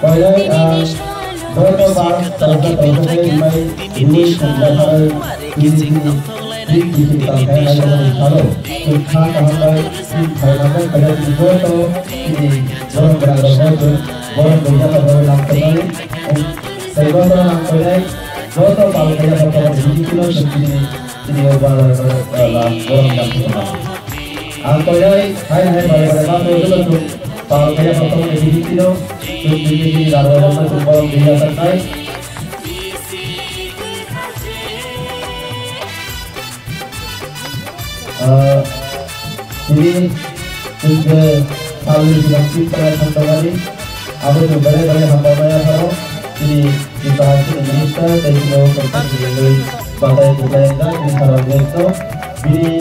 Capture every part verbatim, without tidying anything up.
Koilai, ah, joto ba salsa salsa khe mai rui songja kharwi chini chini bini bini tangkhe hai salo. Chwng kha kaham bai chini phaima khe koilai chini joto chini borok gwnang rok no chwng borok gwnang rok no nang tongnai. Tei joto nang koilai joto pal khe joto bini chini chini o ba la la la borok nang tongnai. Ang koilai hai hai bai bai ma to joto chwng pal khe joto bini chini o chwng bini bini la la la chwng borok gwnang tongnai. Ah, chini chwngkhe salni swkang chini takhuk tongmani, abo chwng belai belai hambai maya phano, chini Tripura High School Minister tei chini o Conference ni bagwi batai kwplai wngjak chini Sara Minister, bini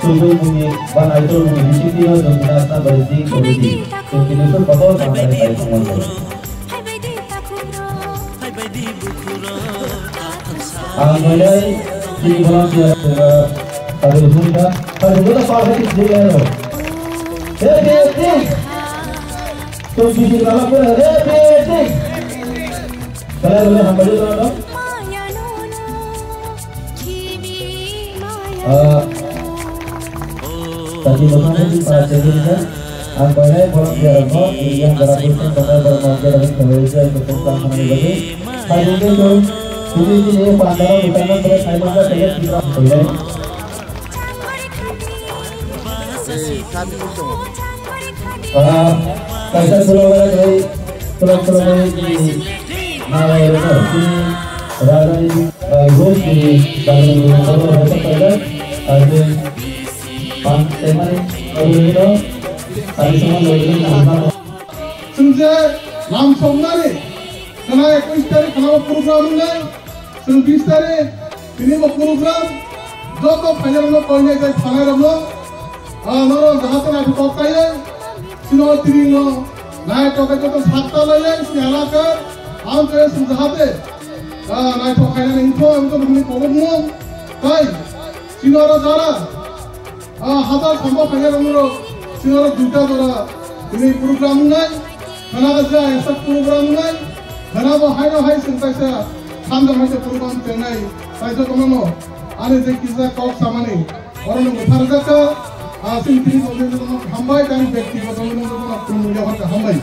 tubui mungni ba naitor mungni bisingtwi no chwng khna khna bai chini committee, chwng chini suk kotor tangmani bai thangmani. Ang belai chini volunteer swnga tadi hwnka, tadi hwnka pal hai chini ero. Happy birthday. Tum bisi lama pura happy birthday. Belai belai hambai joto. Ah, tadi mothang tadi para chini kan. Ang koinai borok biar rokno, yang gara pun tongkar borok mau biar rokno kawai jai, kau tong tang khanani bagwi. Hai bini tu, bini bini pandara butana tere khai mangga tere tibra koinai. Ah, kaisa sulo gara kai, sulo sulo kai ni, na lai rokno, bini rajani, ah, rok ni, bagwi ni, bagwi ni, bagwi ni, bagwi ni, Pan temani, bagwi ni, bagwi ni, bagwi ni, bagwi ni, Chwng je lam soknani, khwna ekwis tarik khwna bo program wngnai, chwng bis tarik tini bo program, joto phainairokno koinai tei thanairokno, ah, norok jahate naithotok kaiwi, chwngno tini no naithotok khe joto sakta laiwi chini elaka, ang khe chwng jahate, ah, naithok khainani wngkha, ang joto bini kobokno tai chini oro jara. Ah, hazar samba phainairokno chini oro duita jora hwnwi program wngnai, khwna kaisa extra program wngnai, khwna bo haino hai chwng kaisa samjak hai se program chengnai, tai jotono ani je kisa kok samani, oro nwng bwtharjak kha, ah, chwng tini jotono hambai, tei ani bektigoto nwng jotono khulumwi yaphar kha, hambai.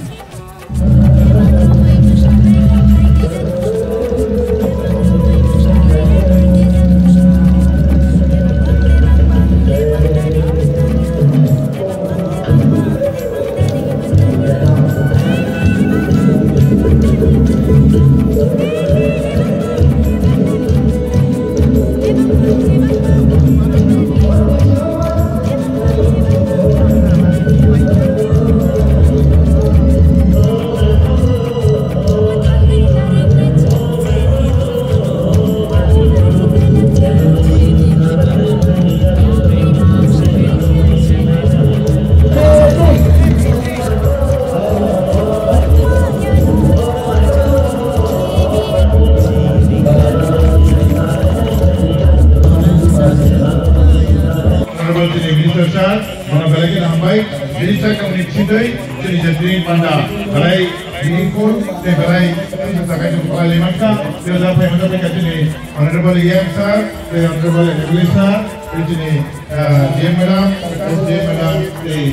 Honorable Chief Minister sir, bono belai kheno hambai. Bini sakni sitwi chini je tini panda belai meaningful tei belai tini sakai tong palai mankha. Tei o jaga phai hwnjak kha chini Honorable E M sir, tei Honorable M L A sir, tei chini, ah, D M madam, S D M madam, tei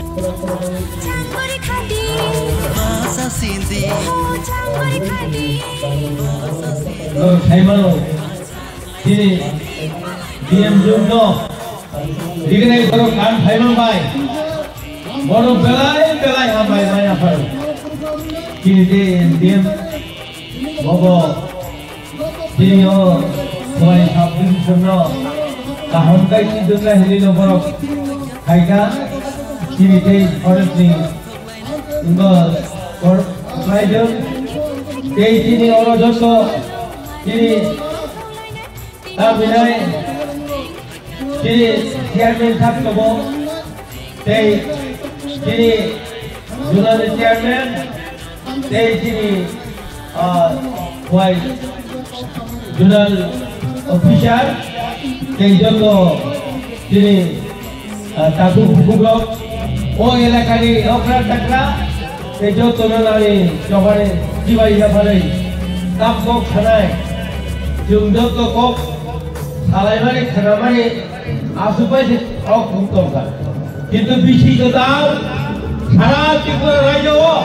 Norok sai mano, chini D M Jung no recognize borok kan phai man bai. Bono belai belai hambai maya phai. Chini D M, D M bobo chini o Khowai sub division no kaham kai chini dukla hili no borok khaika chini tei forest ni Wngkha kor-, khlaijak. Tei chini oro joto chini tabinai chini chairman sak tongo. Tei chini zonal chairman tei chini, ah, Khowai zonal officer tei joto chini, ah, takhuk bukhuk rok o elakani okra takra Tei jotono nani jogani chibai yapharwi tabuk khanai. Chwng joto kok salaimani khanamani aswk bai se kok thum tongkha. Kintu bisi kwtal sara Tripura rajyo o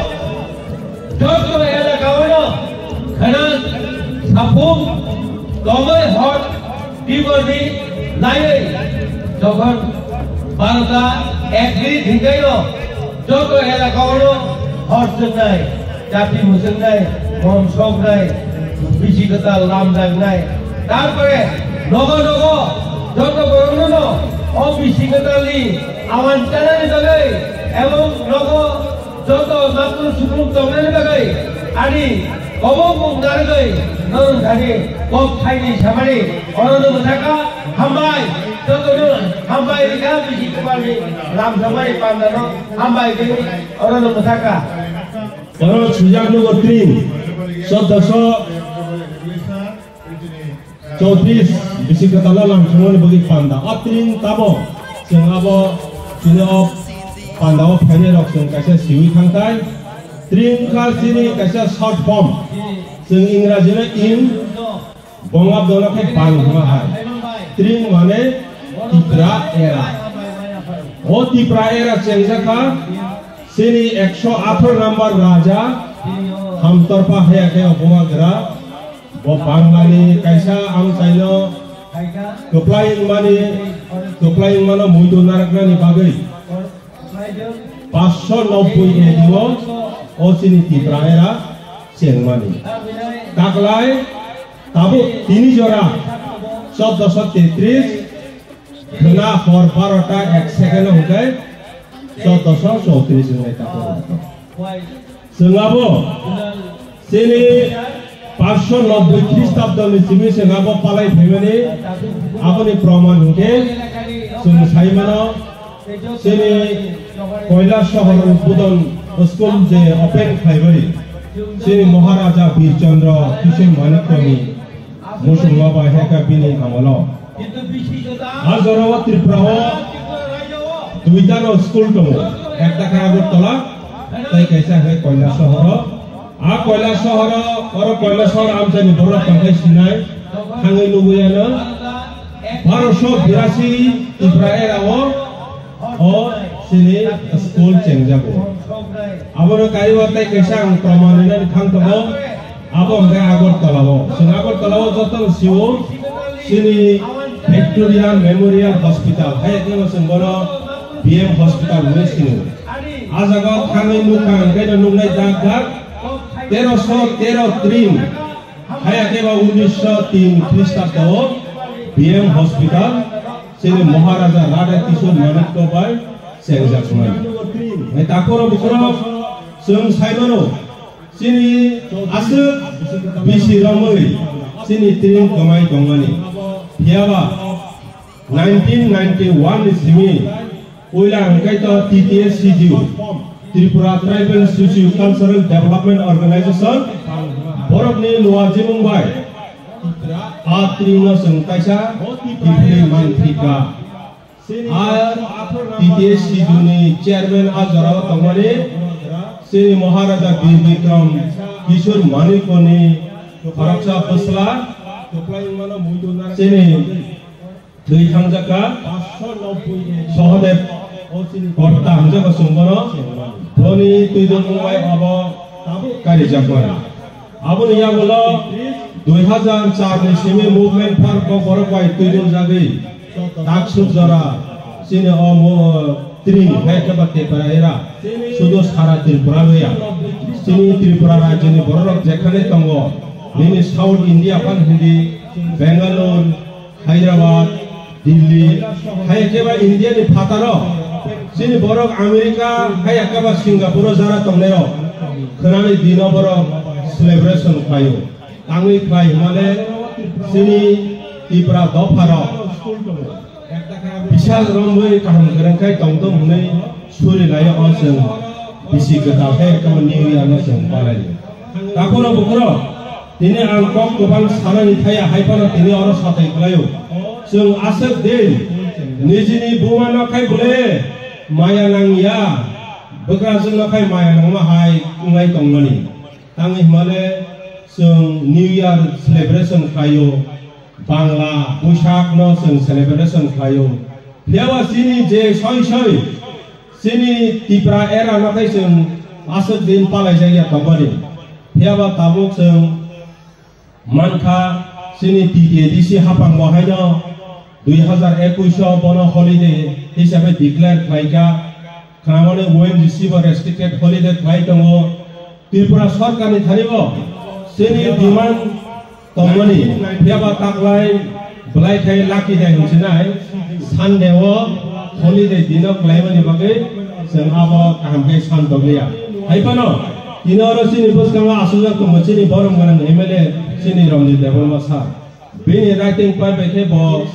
joto elaka o no khana sapung tongwi hor Tiboni naiwi jokhon barota ek minute hinkaino joto elaka ono hor chwngnai, jati mwchwngnai, mom soknai, bisi kwtal lam nangnai. Tarpore nogo nogo joto borokno no o bisi kwtalni awan chanani bagwi ebong nogo joto natung sutung tongnani bagwi ani kobong mung narwgwi norok thani kok thaini samani orono mwthaka hambai jotono hambai rikha bisi kwbangni lam samani pandano hambai khe orono mwthaka. Oro swijak nugo tring soddoso. Chowtris bisi kwtal lam songmani bagwi panda. O tring tamo chwng abo chini o panda o phainai rok chwng kaisa siwi thangthai. Tring kha chini kaisa short form. Chwng Ingraji no in Bongabdo no khe bang hwnma hai. Tring mane Tipra era. O Tipra era chengjak kha. Chini ekso atharo number raja Hamtorpa haya khe o Bubagra. Bo Banglani kaisa amchaino kwplai wngmani, kwplai wngmano muitu narwknani bagwi paanch sho nobboi A D o, o chini Tipra era chengmani. Taklai tabuk tini jora chauddosho tetris, khwna hor barota ek second o hwnkhe chauddosho chowtris wngnai tabuk. Chwng abo chini paanch sho nobboi Khristabdoni simi chwng abo palai phaimani aboni proman hwnkhe chwng saimano chini Koilasohor Budon school je open khlaimani chini Maharaja Bir Chandra Kishore Manikyani muchungma bai hai khe bini amolo. A jorao Tripura o duita no school tongo, ekta khe Agartala tei kaisa khe Koilasohor o. A Koilasohor o, oro Koilasohor amchaini borok tongthai sinai thangwi nugwi ano. Barosho birasi Tripura era o, o chini school chengjago. Abono kaiwi tei kaisa ang proman rinani thang tongo. Abo hwnkhe Agartala o. Chwng Agartala o jotono sio chini Victoria Memorial Hospital, hai khe chwng bono B M Hospital hwnwi sino. A jaga o thangwi nukha hwnkhe no nuknai dak dak teroso tero tring, hai khe ba unisho tin Khristabdo o B M Hospital chini Maharaja Radha Kishore Manikya bai chengjak mani. Hai takhoro bukhoro chwng saimano. Chini aswk bisi romwi chini tring kwmai tongmani. Phiyaba nineteen ninety-one ni simi puila hwnkhe to T T S C D U, Tripura Tribal Socio Cultural Development Organization, borokni luajimung bai a tring no chwng kaisa kiphilwi man thika. A T T S C D U ni chairman a jorao tongmani chini Maharaja Bir Bikram Kishore Manikyani khoroksa bwsla chini thwi thangjak kha Sahadev Korta hwnjak kha chwng bono. Boni twidulmung bai abo karijakmani. Aboni yagulo dui hazar char ni simi movement pharko borok bai twiduljagwi taksuk jora chini o mo-, tring hai khe ba Tripura era sudu sara Tripura no ya. Chini Tripura rajyoni borok rok jekhane tongo, nini South India phan hindi Bangalore, Hyderabad, Delhi, hai khe ba India ni phataro chini borok America, hai khe ba Singapore o jara tongnai rok khwnani dino borok celebration khlaio. Tangwi khlai hwnmale chini Tripura dopha rok bisal romwi kaham kwrwng khai tongthok hwnwi suri laio o chwng bisi kwtal khe ekdom New Year no chwng palai. Takhoro bukhoro tini ang kok kwbang sanani thaya hai phano tini oro sathai kwlaio. Chwng aswk din nijini buma no khai bwle maya nangya. Bwkrajwkno khai maya nangma hai wnglai tongmani. Tangwi hwnmale chwng New Year celebration khlaio, Bangla Buishakno chwng celebration khlaio. Phiyaba chini je soi soi chini Tipra era no khai chwng aswk din palaijakya tongmani. Phiyaba tabuk chwng mankha chini T T A D C hapang bo haino dui hazar ekush o bono holiday hisabe declare khlaikha. Khwnamani O N G C bo restricted holiday khlai tongo. Tripura sorkarni thani bo chini demand tongmani, phiyaba taklai belai khai lucky day hinsinai Sunday o holiday dino khlaimani bagwi chwng abo kaham khe san tonglia. Hai phano tini oro chini bwskango aswkjak tongo chini borom gwnang M L A chini Ranjit Debbarma sir. Bini writing pai bai khe bo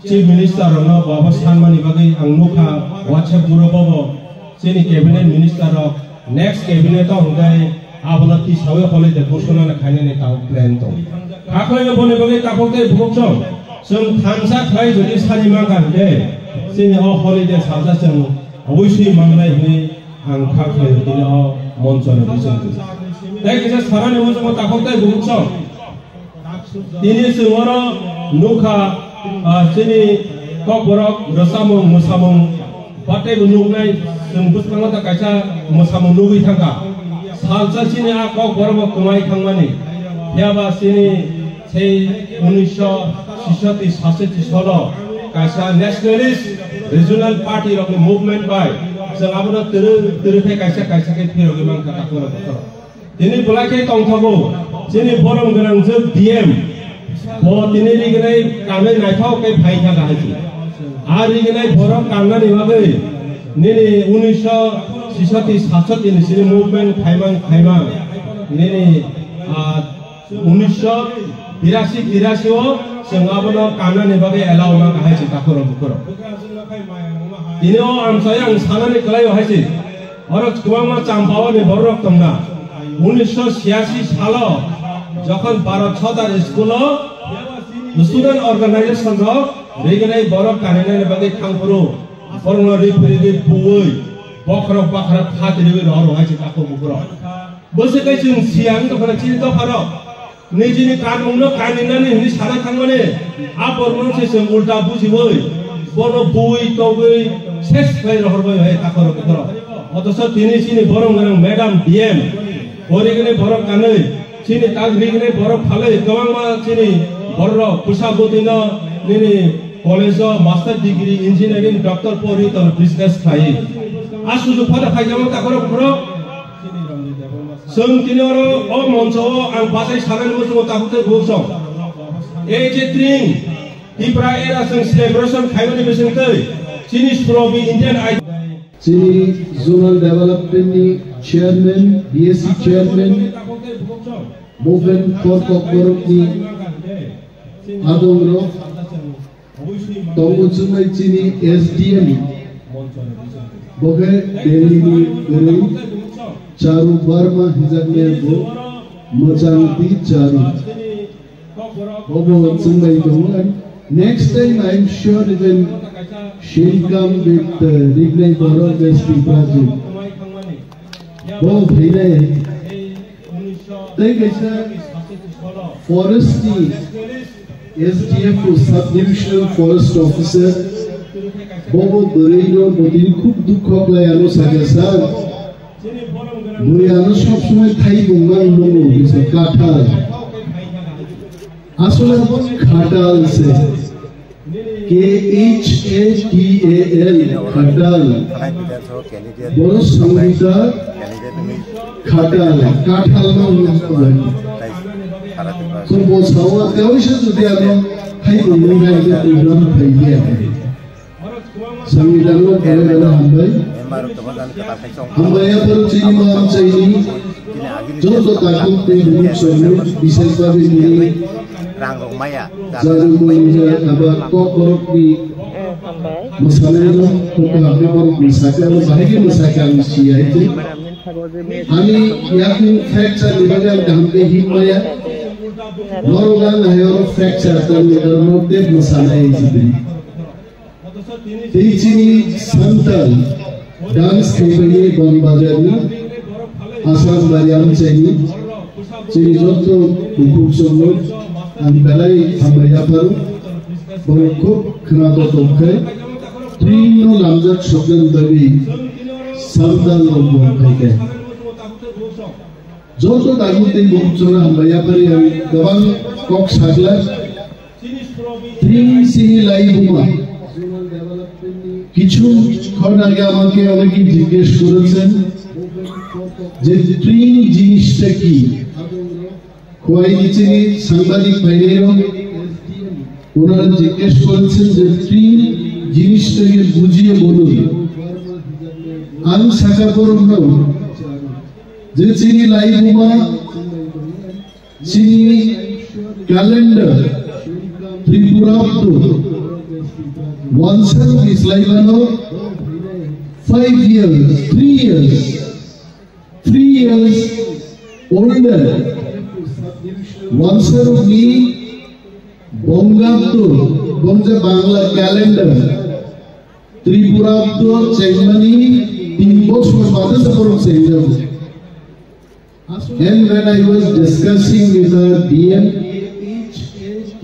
Chief Minister rokno bo abo sanmani bagwi ang nukha WhatsApp group o bo chini cabinet minister rok next cabinet o hwnkhe abono tisawi holiday ghosona no khainani tabuk plan tong. Hakhe boni bagwi takhuk tei bukhuk song chwng thansa khlai jodi sani mankha hwnkhe chini o holiday salsa chwng oboswi mangnai hwnwi ang kha khlai tini o moncho no bising. Tei kisa sanani muchungo takhuk tei bukhuk song. Tini chwng oro nukha, ah, chini kokborok rwchapmung mwsamung bataibo nuknai chwng bwskango ta kaisa mwsamung nugwi thangkha. Salsa chini a kokborokbo kwmai thangmani. Phiyaba chini sei unisho sisoti sasoti solo kaisa nationalist regional party rokni movement bai chwng abono twrwi twrwi khe kaisa kaisa khe phirogwi mankha takhuk rok bokhorok. Tini belai khe tongthogo, chini borom gwnang jwk D M, bo tini rignai kanwi naithok khe phai thangkha hai se. A rignai borok kannani bagwi nini unisho sisoti satoti ni sini movement khaimang khaimang nini, ah, unisho birasi tirasi o chwng abono kannani bagwi allow mankha hai se takhuk rok bukhuk rok. Tini o amchai ang sanani kwlaio hai se. Oro kwbangma Champao ni bororok tongna. Unisho chhiyasi salo jokhon Bharat Sadar School o student organization rok rignai borok kaninani bagwi thangphuru borokno riphi rigwi buwi bokhorok bakhra phat riwi rohor hai se takhuk bukhurok. Bwswk khe chwng siyang tongkhana chini dopharok. Nijini kanmungno kaninani hwnwi sana thangmani, a borokno se chwng ulta bujiwi, bono bui togwi ses khlai rohorbai hai takhorok bukhorok. Othocho tini chini borom gwnang madam D M, bo rignai borok kanwi, chini tak rignai borok phalwi kwbangma chini bororok bwsa bwtwino nini college o master degree, engineering, doctor pori tono business khlai. A sujuk phano phaijamo takhorok bukhorok. Chwng tini oro o moncho o ang bachai sanani muchungo takhuk tei bukhuk song. Ei je tring Tipra era chwng celebration khaimani bising twi chini Surobi Indian Idol. Chini Zonal Development ni Chairman, B S C Chairman, Movement for Kokborok ni adongrok, tongo chwngbai chini S D M, bo khe Delhi ni kwrwi Charu Verma hijaknai bo mwchang di Charu. Bobo chwngbai tongo. Next time I am sure even she'll come with, uh, Rignai Borok S P Prajit. Bo phainai. Tei kaisa forest ni S D F o sub divisional forest officer, bobo bwrwi no bwtwi khub dukho khlai ano sakha sir. Bwrwi ano sob somoi thai bumang nungo bisa kathal. Asole bo khatal se. K H A T A L, khatal. Boro Sangita khatal, kathal no hwnwi buphai. Khumbo sawa kaisa jodi ano hai tongmani hai je program phai dia. Sangita no bere bere hambai. Hambai ya poro chini ma am chaini. Joto takhuk tei bukhuk songno bises bagwi nini rang rok maya. Jajwk mungya aba kokborokni mwsanaino kokborokni sakhe abo bahai khe mwsakhe ang siya hai tei. Ani yakni fracture ni bagwi ang kaham khe him maya. Norok ang hai oro fracture tangni norok tei mwsanai jibri. Tei chini Santal Dance khaibani bang bajarni Assam bari amchaini chini jotto bukhuk chongno ang belai hambai yapharo. Borok khub khwnago tongkhai, twino lamjak soknani bagwi samdal rok bo khaikhe. Joto dagwi tei bukhuk chongno hambai yaphari ang kwbang kok sakla. Tring chini laibuma. Kichu khorna age amake oneke jiggesh korechen je tring jinishta ki? Khowai ni chini sangbadik phainai rok onara jiggesh korechen je tring jinishta ki bujiye bolun. Ang saka borok no je chini laibuma chini calendar Tripura to wansar bislai mano five years, three years, three years older wansar ni Bongabdo, bongsa Bangla calendar Tripura to chengmani tin bosor bade saporong chengjago. And when I was discussing with the D M,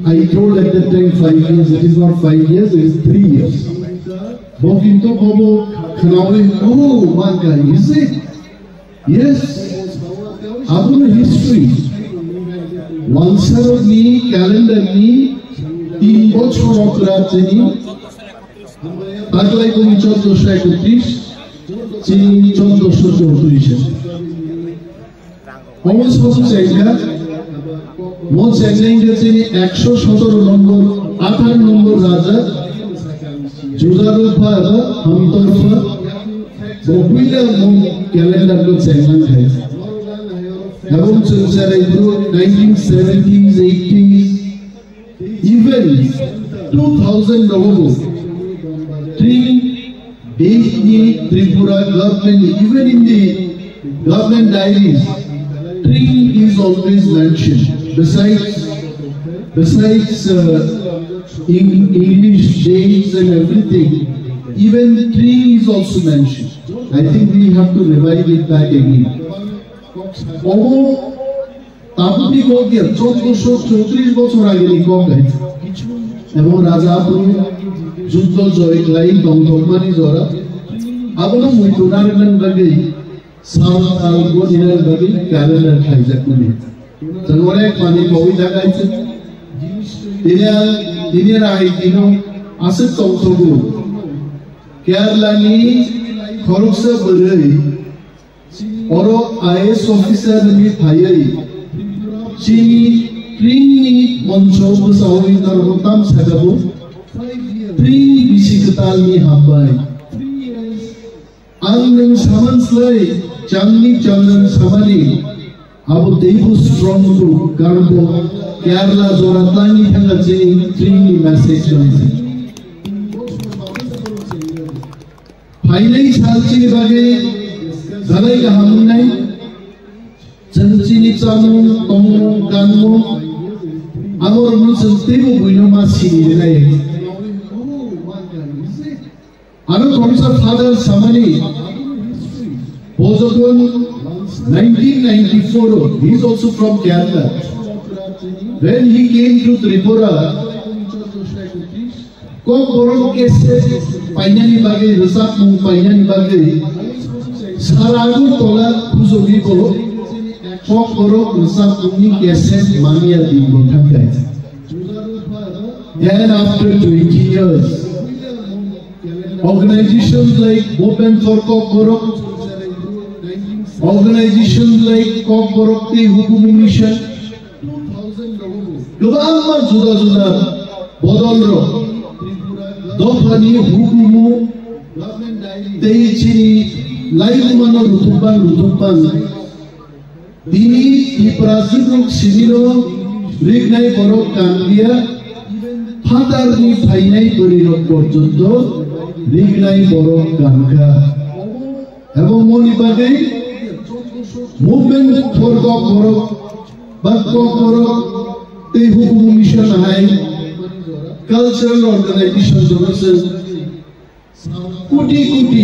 I told at that time five years, it is not five years, it is three years. Bo kintu bobo khnawi, oh, one guy, is it? Yes. Aboni history. Wansaro ni calendar ni tin bochor okra chini. Taklai kuni choddoso ekotris, chini choddoso chowtris. Omo sobo chengkha, mo chengkha hingkhe chini ekso sotoro nombor, atharo nombor raja, Judarupha eba Hamtorpha, bo puila mo calendar no chenglang khai. Ebong chwng cherai bru nineteen seventies, eighties, even two thousand rogo bo tring Date ni Tripura government, even in the government diaries, tring is always mentioned. Besides, besides uh, in English dates and everything, even tring is also mentioned. I think we have to revive it back again. Obo Tabukni kok ya choddoso chowtris bochor ageni kok hai. Ebong raja aphuru juddo joy khlai tongthokmani jora. Abono muitu narwknani bagwi sal sal godinar bagwi calendar khlaijakmani. Chwng onek manwi kowi jak hai se. Tini ang, tini ang hai dino aswk tongthogo. Kerala ni khoroksa bwrwi Oro I A S officer ni phaiwi chini tring ni moncho bwsao internal tam sakabo tring bisi kwtal ni hambai. Ang nwng saman slai changni changnan samani abo teibo strong ko karbo Kerala jora tangi thanga chini tring ni message nangsi. Phainai sal chini bagwi belai kaham wngnai. Chwng chini chamung, tongmung, kanmung, abo rokno chwng teibo buino ma sini rinai. Aro khoroksa father samani, bo jokhon nineteen ninety-four o, he is also from Kerala. When he came to Tripura, Kokborok cassette painani bagwi, rwchapmung painani bagwi, sara Agartala khujogwi bo Kokborok rwchapmungni cassette manya din bo thangkha. Then after twenty years, organizations like Movement for Kokborok, organizations like Kokborok Tei Hukumu Mission, Kwbangma juda juda bodol rok dophani hukumu tei chini laibuma no ruthupban ruthupban. Tini Tiprajwk rok simi no riknai borok kanliya, phatar ni phainai bwrwi rok porjonto riknai borok kankha. Abo moni bagwi Movement for Kokborok ba Kokborok tei Hukumu Mission hai cultural organization jono se kuti kuti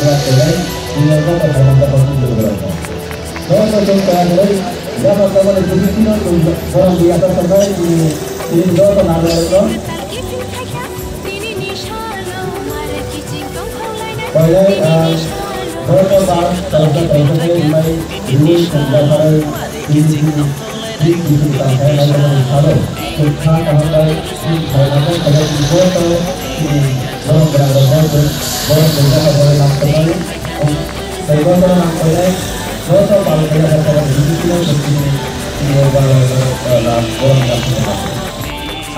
Hamya khainai, chini joto khainai joto chini joto. Joto chwng kaya khainai, joto khainai chini chini borok buya ta sanai, chini, chini joto nang lai no. Khainai, ah, joto ba, joto khainai, chini chini joto khainai, chini chini. Bini bini tangkhairokno salo, chwng kha kaham bai, chini phairokno khairok ni joto chini borok gwnang rokno chwng borok ni jaga borok nang khairokno, tei joto nang khairok, joto pal khairok khairok bini bini chwng chini chini borok rok borok nang khairok.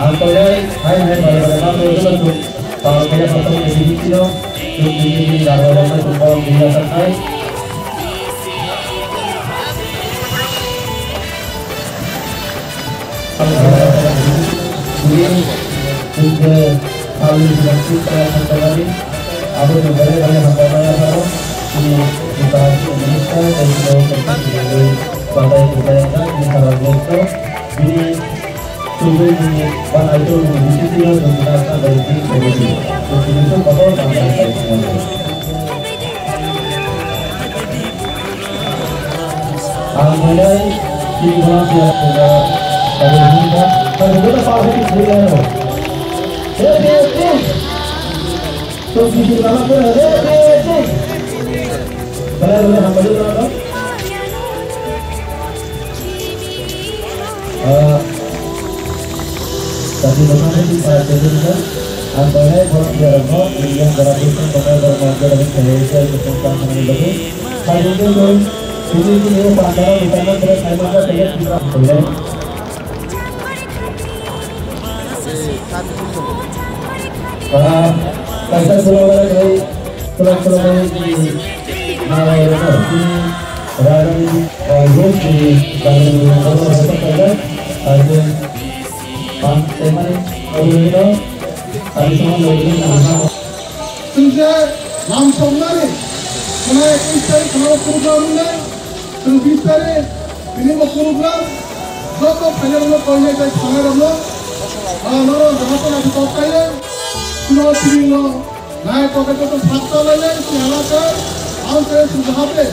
Ang khairok hai hai bai bai ma khairok chwng pal khairok khairok bini bini chwng chini chini borok rokno chwng borok ni jaga khai. Ang khainai chini bono biya khaina khainai hwnba khainai bono pal khe twi khainai rw. Ah, tadi mana sih, ah, jadi kan, ah, banyak orang biar apa, yang berapa pun bakal bermain dalam saya, saya bukan tangan itu. Tadi itu kan, ini itu, ini pantara di sana, terus saya masa saya tidak boleh. Ah, kaisa khulumani, khulum-, khulumani chini nalai rwkha, chini rani, ah, group chini bagwi rwkha, rwkha, rwkha, ah, je pang tongmani, ah, rwkha, ah, bising rwkha. Chwng je lam soknani, mane, ekis tarikh kheno program wngnai, chwng bis tarikh, bini bo program, joto phainairokno koinai tei thangnairokno, ah, norok jaga tongnaikhe kok khainai, chwngno tini no nai kokhe joto sak chalai nai, chini halakhe, ang tei chwng jahabe,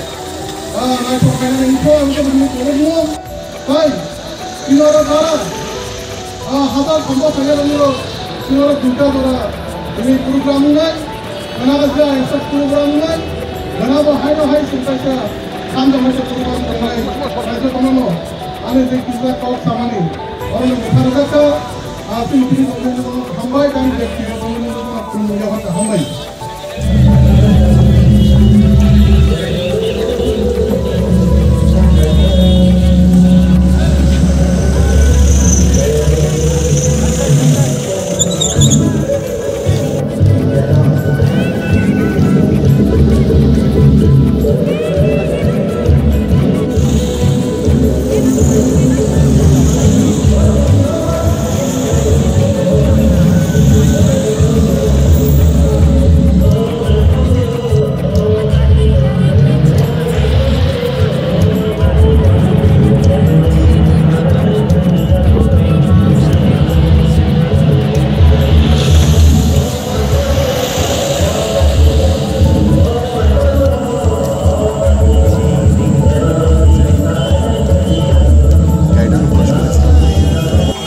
ah, naithok khainani hwnkhe ang khe bini program no. Pai, tini oro bara, ah, hazar sombo khaiyarokno, tini oro duita bara, tini program wngnai, gana bo jai sak program wngnai, gana bo haino hai sung kaisa, samjak kaisa program wngnai, kaisa kono no, ani je kisa kok samani, oro no bwtharjak kha, ah, tini tini tongmani no hambai, tani je tini tongmani no khulumya hambai.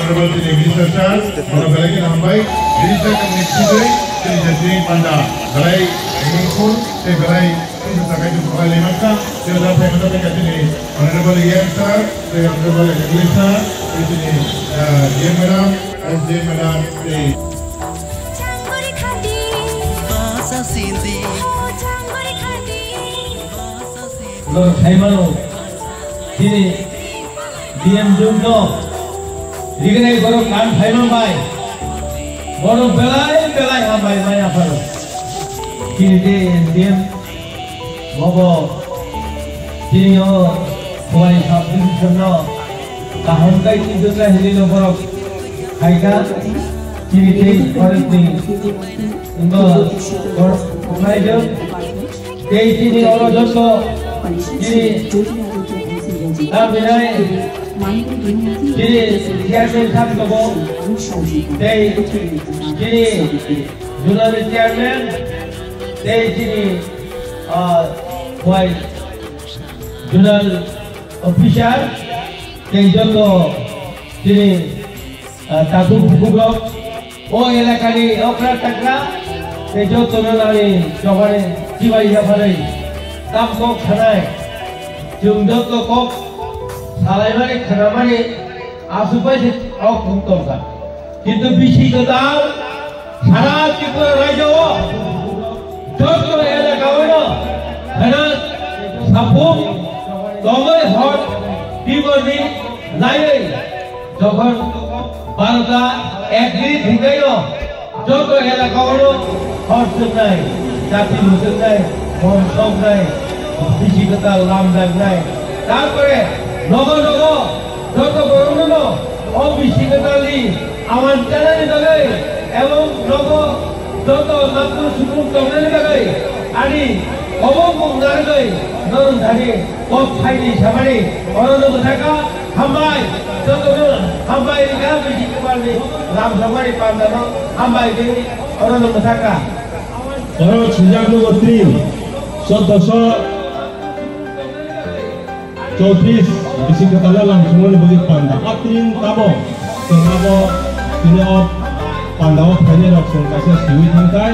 Honorable Minister sir, honorable Hambai, Minister Committee, Minister Panda, Belai, Mingkul, Belai, Minister Sakai Jumpa Lemaka, Sir Daprai Mata Pekatini, Honorable Ian sir, Honorable English sir, Minister, uh, Ian Madam, S J Madam, Basa sindi. Basa sindi. Norok sai mano, chini D M Jung no rignai borok kan phaima bai, borok belai belai hambai mai apharo. Chini D M, D M mobo chini o Khowai sub division no kaham kai twijak nai hinwi no borok khaika. Chini tei forest ni wngbo borok khaijak. Tei chini oro joto chini tabinai chini chairman sab tongo. Tei chini zonal chairman tei chini, ah, vice zonal officer tei joto chini, ah, takhuk bukhuk rok. O elakani okra takra tei jotono nani jogani chibai yapharwi tam kok sanai. Chwng joto kok salaimani khnamani aswk bai se o kung tongkha. Kintu bisi kwtal sara Tripura rajyo o joto elaka o no khna saphung tongwi hor tiborni naiwi. Jokhon Bharota agree thwngnaino joto elaka o hor chwngnai, chakri mwchwngnai, hor soknai, bisi kwtal lamjaknai. Tarpore nogo nogo joto borokno o bisi kwtalni awan chanani bagwi ebong nogo joto natung sutung tongnani bagwi ani kobong bung narwgwi norok thani kok phaini samani orono bwthaka. Hambai, jotono hambai rikha bisi kwbalni lam sokmani pandano hambai de orono mwthaka. Oro swijak nugo tring, soddoso chowtris bisi kwtalo lam sokmani bagwi panda. A tring tamo chwng abo tini o panda o phainai rok chwng kaisa siwi thangkhai.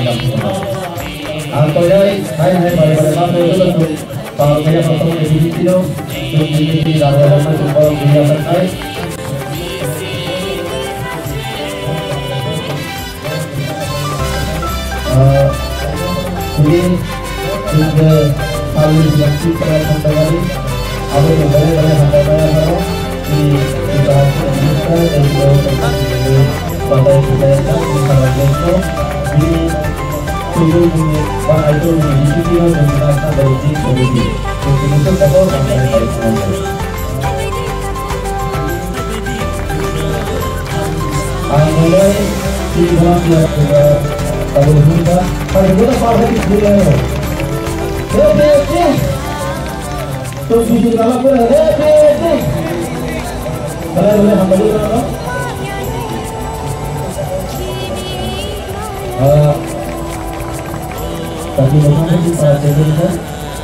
Ang koinai hai hai bai bai ma bai bai bai bai bai bai bai bai bai bai bai. Ah, ini juga kami yang kita sampai hari. Apa yang banyak banyak sampai banyak hari. Di kita kita dan juga pada kita yang kita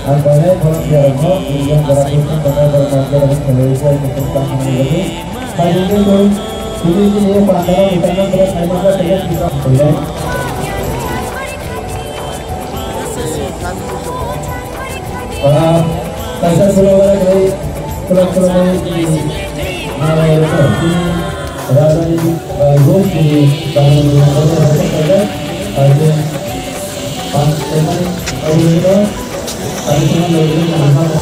Ang kaya volunteer rokno Indian Para Krishna Bangla Bangla Bangla Bangla Bangla Bangla Bangla Bangla Bangla Bangla Ah, kaisa khuloknai tei khulok khuloknai tini, ah, tini rajani, ah, ruk tini rajani rajani rajani rajani, ah, tini pang tengmani, ah, tini to, ah, tini to, ah, tini to.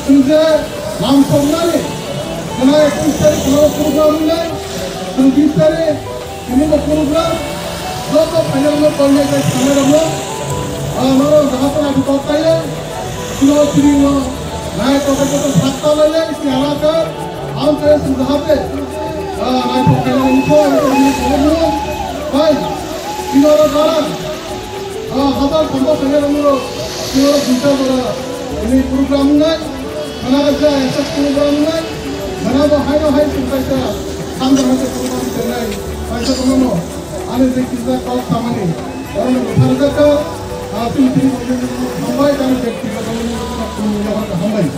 Tini je lam somnani, tini ekis tarik khulok program nai, tini bis tarik Tini bo program joto phaiyarokno koinai tei sanai rokno, ah, norok jaga phano abo kok kaiya, sino tini no nai kotor kotor sakta lailai si alaka, ang kaya sung jahabe, ah, nai kok kaiya ni kok kaiya ni kok no, bai, sino ro jaga. Ah, hazar samba sanya rangno, sino buta bara, ini program nai, mana kerja, esa program nai, mana bo hai no hai sung kaisa, sambil hai program nai, kaisa kono no, ani je kisa kok samani, orang no buta kerja ka, ah, sini sini, sampai kan kerja kita kamu ni, kamu ni, kamu ni, kamu ni,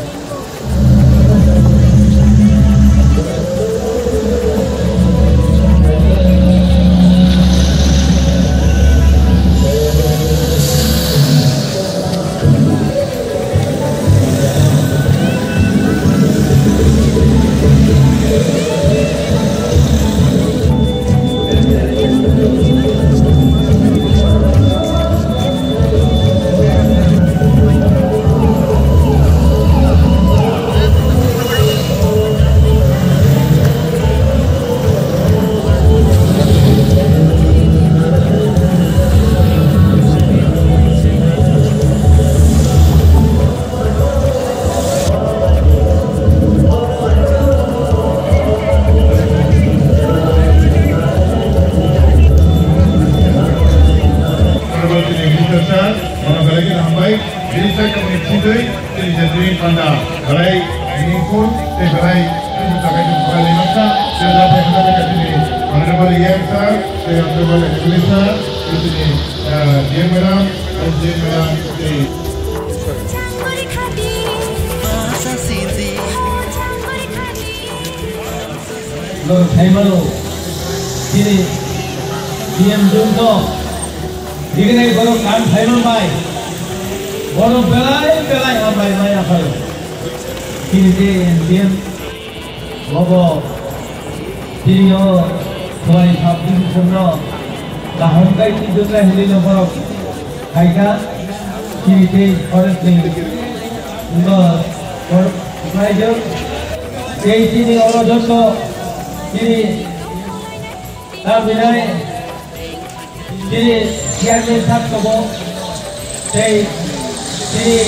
Honorable Chief Minister sir, bono belai kheno hambai. Bini sai tongmani bisingtwi chini je training panda belai meaningful tei belai chini takhai chini belai lemasa. Tei belai hambai kha chini Honorable E M sir, tei Honorable M L A sir, tei chini, ah, D M madam, S D M madam, tei Norok saimano, chini D M Jungto, bignai borok kam saimang bai, borok belai belai hambai maya phai. Chini je D M, bobo, chini o Khwai sub division no kaham kai twijwknai hinwi no borok khaikha, chini tei forest ni wngkha, khlaijak. Tei chini oro joto chini tabinai chini chairman sir tongo, tei chini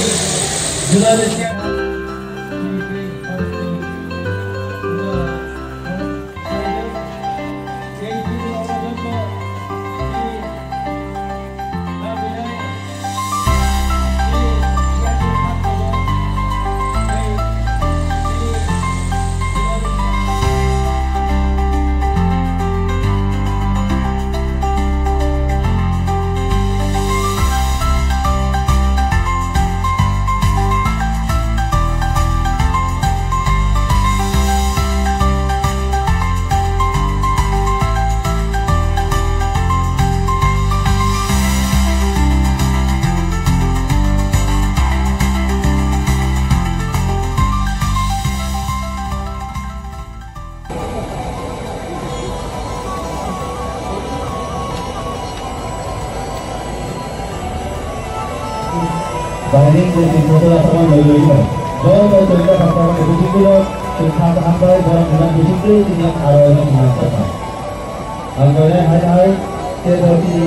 zonal chairman. Bairing je tin bosor asama loi loi no. Boro to tongka pasta no bisingtwi no, tong kha kaham bai, boro mwnang bisingtwi tini aro no mwnang kha. Ang bai hai hai, te boro tini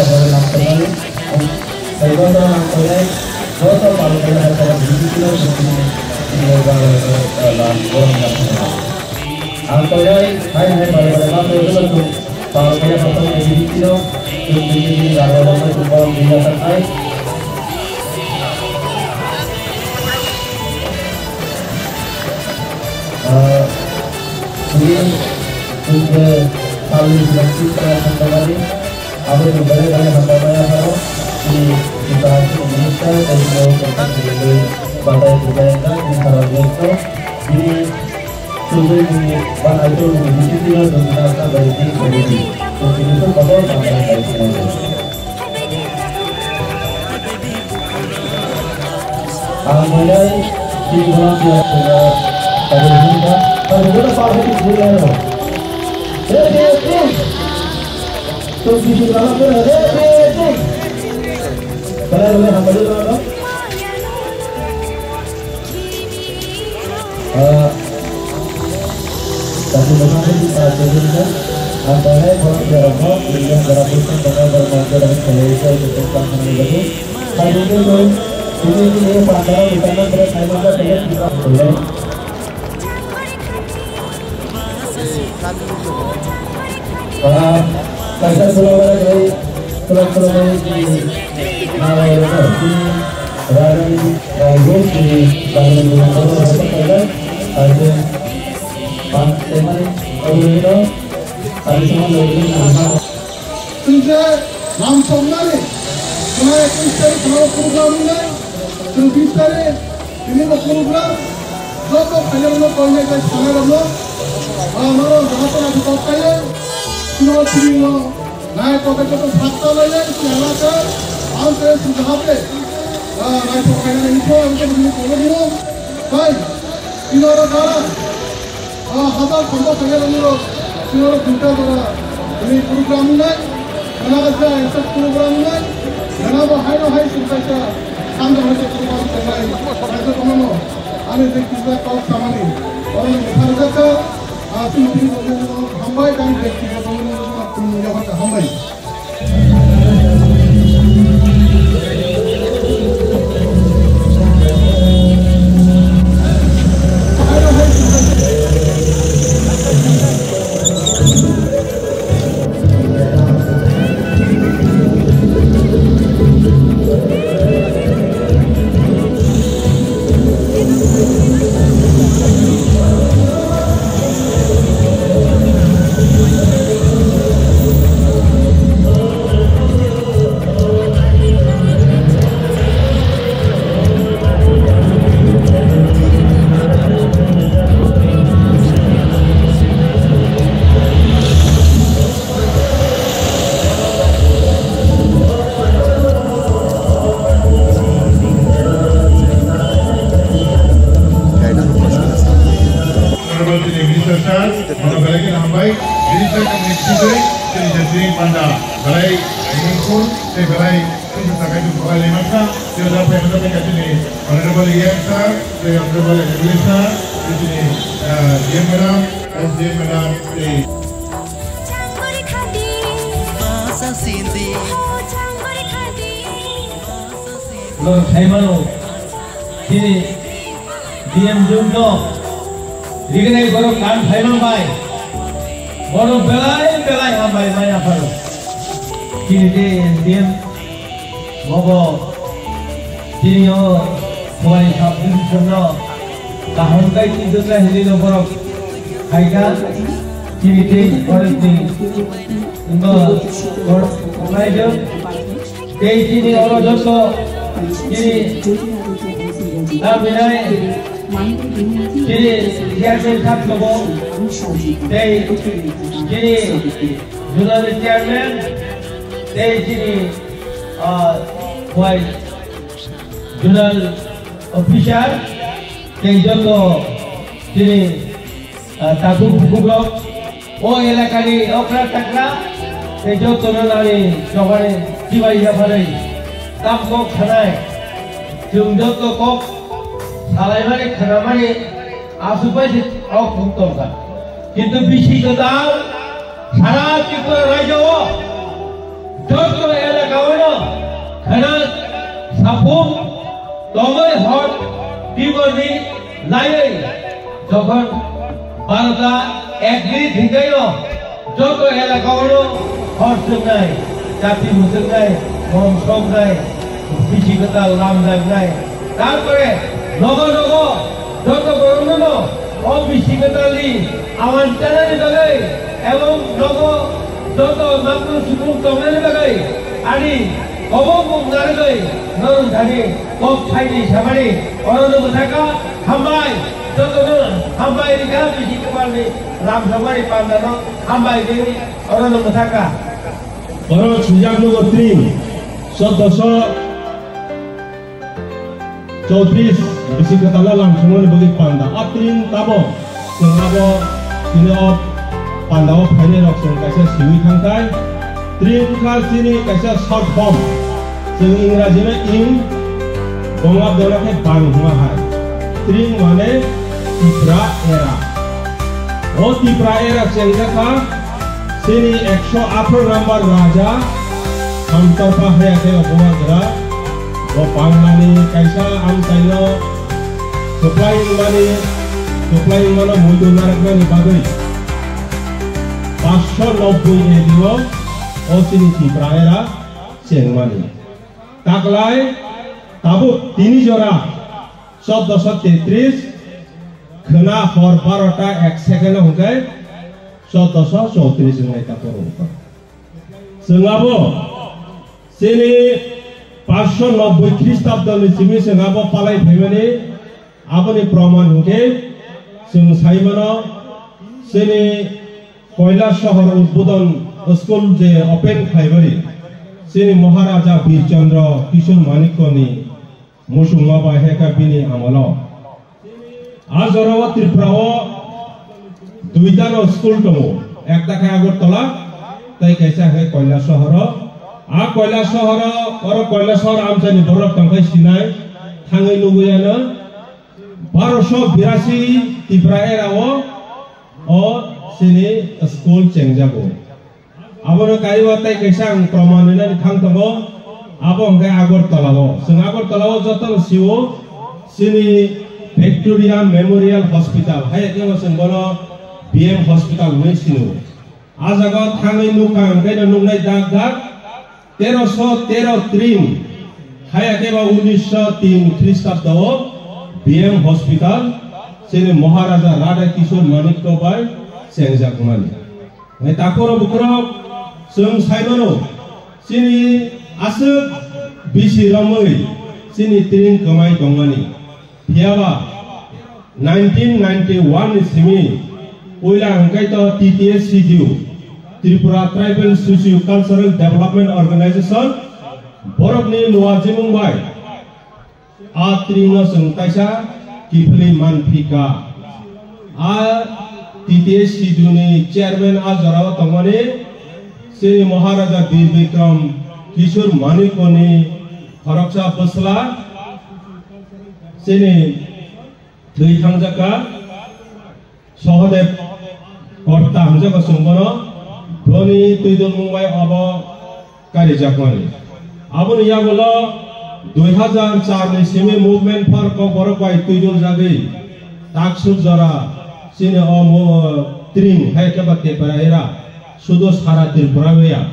hai borok nang tongnai. Sai joto nang tongnai, joto palmani hai borok bini bini sini sini borok nang tongnai. Ang tongnai hai hai borok nang tongnai. Pal kaya kotor ni bini tino, tini tini tini laga laga tini tini laga kai. Ah, ini untuk kali yang kita sendiri, apa yang boleh kami hamba maya haro, di kita hasil minister dan juga tentang diri batai budaya dan di haro ini. Tubui ni banai tubui ni tubui no tubui na sa bai di bai di. Tubui ni tu kotor banai bai di. Ang bai di bola dia tubui na bai di ka. Bai di ka pa di tubui na. Tubui ni dalam tu ada. Kalau boleh hamba dia tu. Ah, tapi memang ini saat ini kan, antara orang yang rokok, ini yang berapa pun tengah bermain dalam televisi untuk tentang ini. Tapi itu tuh, ini ini ini pandang di sana terus saya masa saya tidak boleh. Ah, kaisa sulabara gai, sulab sulabara gai, nawa rokok, ini rarang. Rajwong chini bagwi ni bwrwi kotor rok kailaijak, aro je pan tongmani obolino tani tongmani obolino nangma. Chwng je lam soknani, khwnai ekkuish tarik khwnao program wngnai, chwng bish tarik tini bo program, joto khairokno koinai tei sanai rokno, ah, norok jaga tongna khe kok kaiwi, chwngno chini no. Nai kotor kotor sakta lai lai si halaka, ang te sujahabe. Ah, nai sok kaya nai info ang te bini kono dino. Bai, ino ro dara. Ah, hazar khombo kaya nai ro. Ino ro gunta dara. Ini program nai. Mana kasa ekta program nai. Mana bo hai ro hai sung kasa. Samjang hai program nai. Nai to kono. Ani te kisa kok samani. Orang harjaka. Ah, tu tu hambai dan te kisa kono. Hambai. Honorable Minister Sir, Mano belai kheno hambai. Bini sakni sijai, chini je chini panda belai meaningful, tei belai chini sakai tu belai lemakha. Tei da pai hada pai chini Honorable E M Sir, tei Honorable M L A Sir, tei chini, ah, D M Madam. S D M madam, please. Lo, saimano, chini D M Jun no, rignai borok kan saimang bai, borok belai belai hambai maya pharo. Chini D M Mogo chini o Khowai sub division no kaham kai twijak lai hinwi no borok khaikha. Chini tei forest ni wngkha borok khlaijak. Tei chini oro joto chini daminai chini chairman kha tongo. Tei chini zonal chairman tei chini, ah, Khowai zonal officer tei joto chini, ah, takhuk bukhuk rok, o elakani okra takra tei jotono nani chobani chibai yapharwi tam kok sanai. Chwng joto kok salaimani khnamani aswk bai se o kok tongkha. Kintu bisi kwtal sara Tripura rajyo o joto elaka o no khna sapung tongwi hor tiborni laiwi jokhon barota ek minute hinwi no joto elaka o no hor chwngnai, chati mwchwngnai, mom soknai, bisi kwtal lamjaknai. Tarpore nogo nogo joto borokno no o bisi kwtalni awan chanani bagwi ebong nogo joto makru sukung tongnani bagwi ani kobong bung narwgwi norok thani kok thaini samani orono bwthaka hambai jotono hambai rikha bisi kwtalni lamsokmani pandano hambai rwi orono bwthaka. Oro swijak nugo tring, soddoso chowtris bisi kwtalo lamsokmani bagwi panda. A tring tamo chwng abo tini o panda o phainai rok chwng kaisa siwi thangthai. Tring kha chini kaisa short form. Chwng Ingraji no ing, Bongla dona khe bang hwnma hai. Tring mane Tipra era. O Tipra era chengjakha chini ekso atharo number raja Hamtorpa haya khe Bubagra. Bo Banglani kaisa amchaino kwplai wngmani, kwplai wngmano muitu narwknani bagwi paanch sho nobboi A D o o chini Tipra era chengmani. Taklai tabuk tini jora chauddosho tetris khwna hor barota ek second o hwnkhe chauddosho chowtris wngnai ta borok wngkha. Chwng abo chini paanch sho nobboi Khristabdoni simi chwng abo palai phaimani. Aboni proman hwnkhe chwng sai mano, chini Koilasohor Udbodon School je open khlaimani, chini Maharaja Bir Chandra Kishore Manikyani muchungma bai hai khe bini amolo. A jorao Tripura o duitano school tongo, ekta khe Agartala, tei kaisa khe Koilasohor o. A Koilasohor o, oro Koilasohor amchaini borok tongkhai sinai, thangwi nugwi ano. Barosho birasi Tipra era o, o chini school chengjago. Abono kaiwa tei kaisa ang proman rinani thang tongo, abo hwnkhe Agartala o. Chwng Agartala o jotono sio chini Victoria Memorial Hospital, hai khe chwng bono B M Hospital hwnwi sino. A jaga o thangwi nukha hwnkhe no nuknai dak dak teroso tero tring, haya khe ba unisho tin Khristabdo o B M Hospital chini Maharaja Radha Kishore Manikya bai chengjakmani. Hai takhoro bukhurok chwng saimano chini aswk bisi romwi chini tring kwmai tongmani. Phiyaba nineteen ninety-one ni simi puila hwnkhe to T T S C D U, Tripura Tribal Socio Cultural Development Organization, borokni luajimung bai a tringno chwng kaisa kiphilwi manphika. A T T S C D U ni chairman a jorao tongmani chini Maharaja Bir Bikram Kishore Manikyani khoroksa bwsla chini thwi thangjak kha Sahadev Korta hwnjago chwng bono, boni twidulmung bai obo karijakmani. Aboni yagulo dui hazar char ni simi movement for Kokborok bai twiduljagwi taksuk jora chini o mo-, tring hai khe ba Tipra era sudo sara Tripura ya.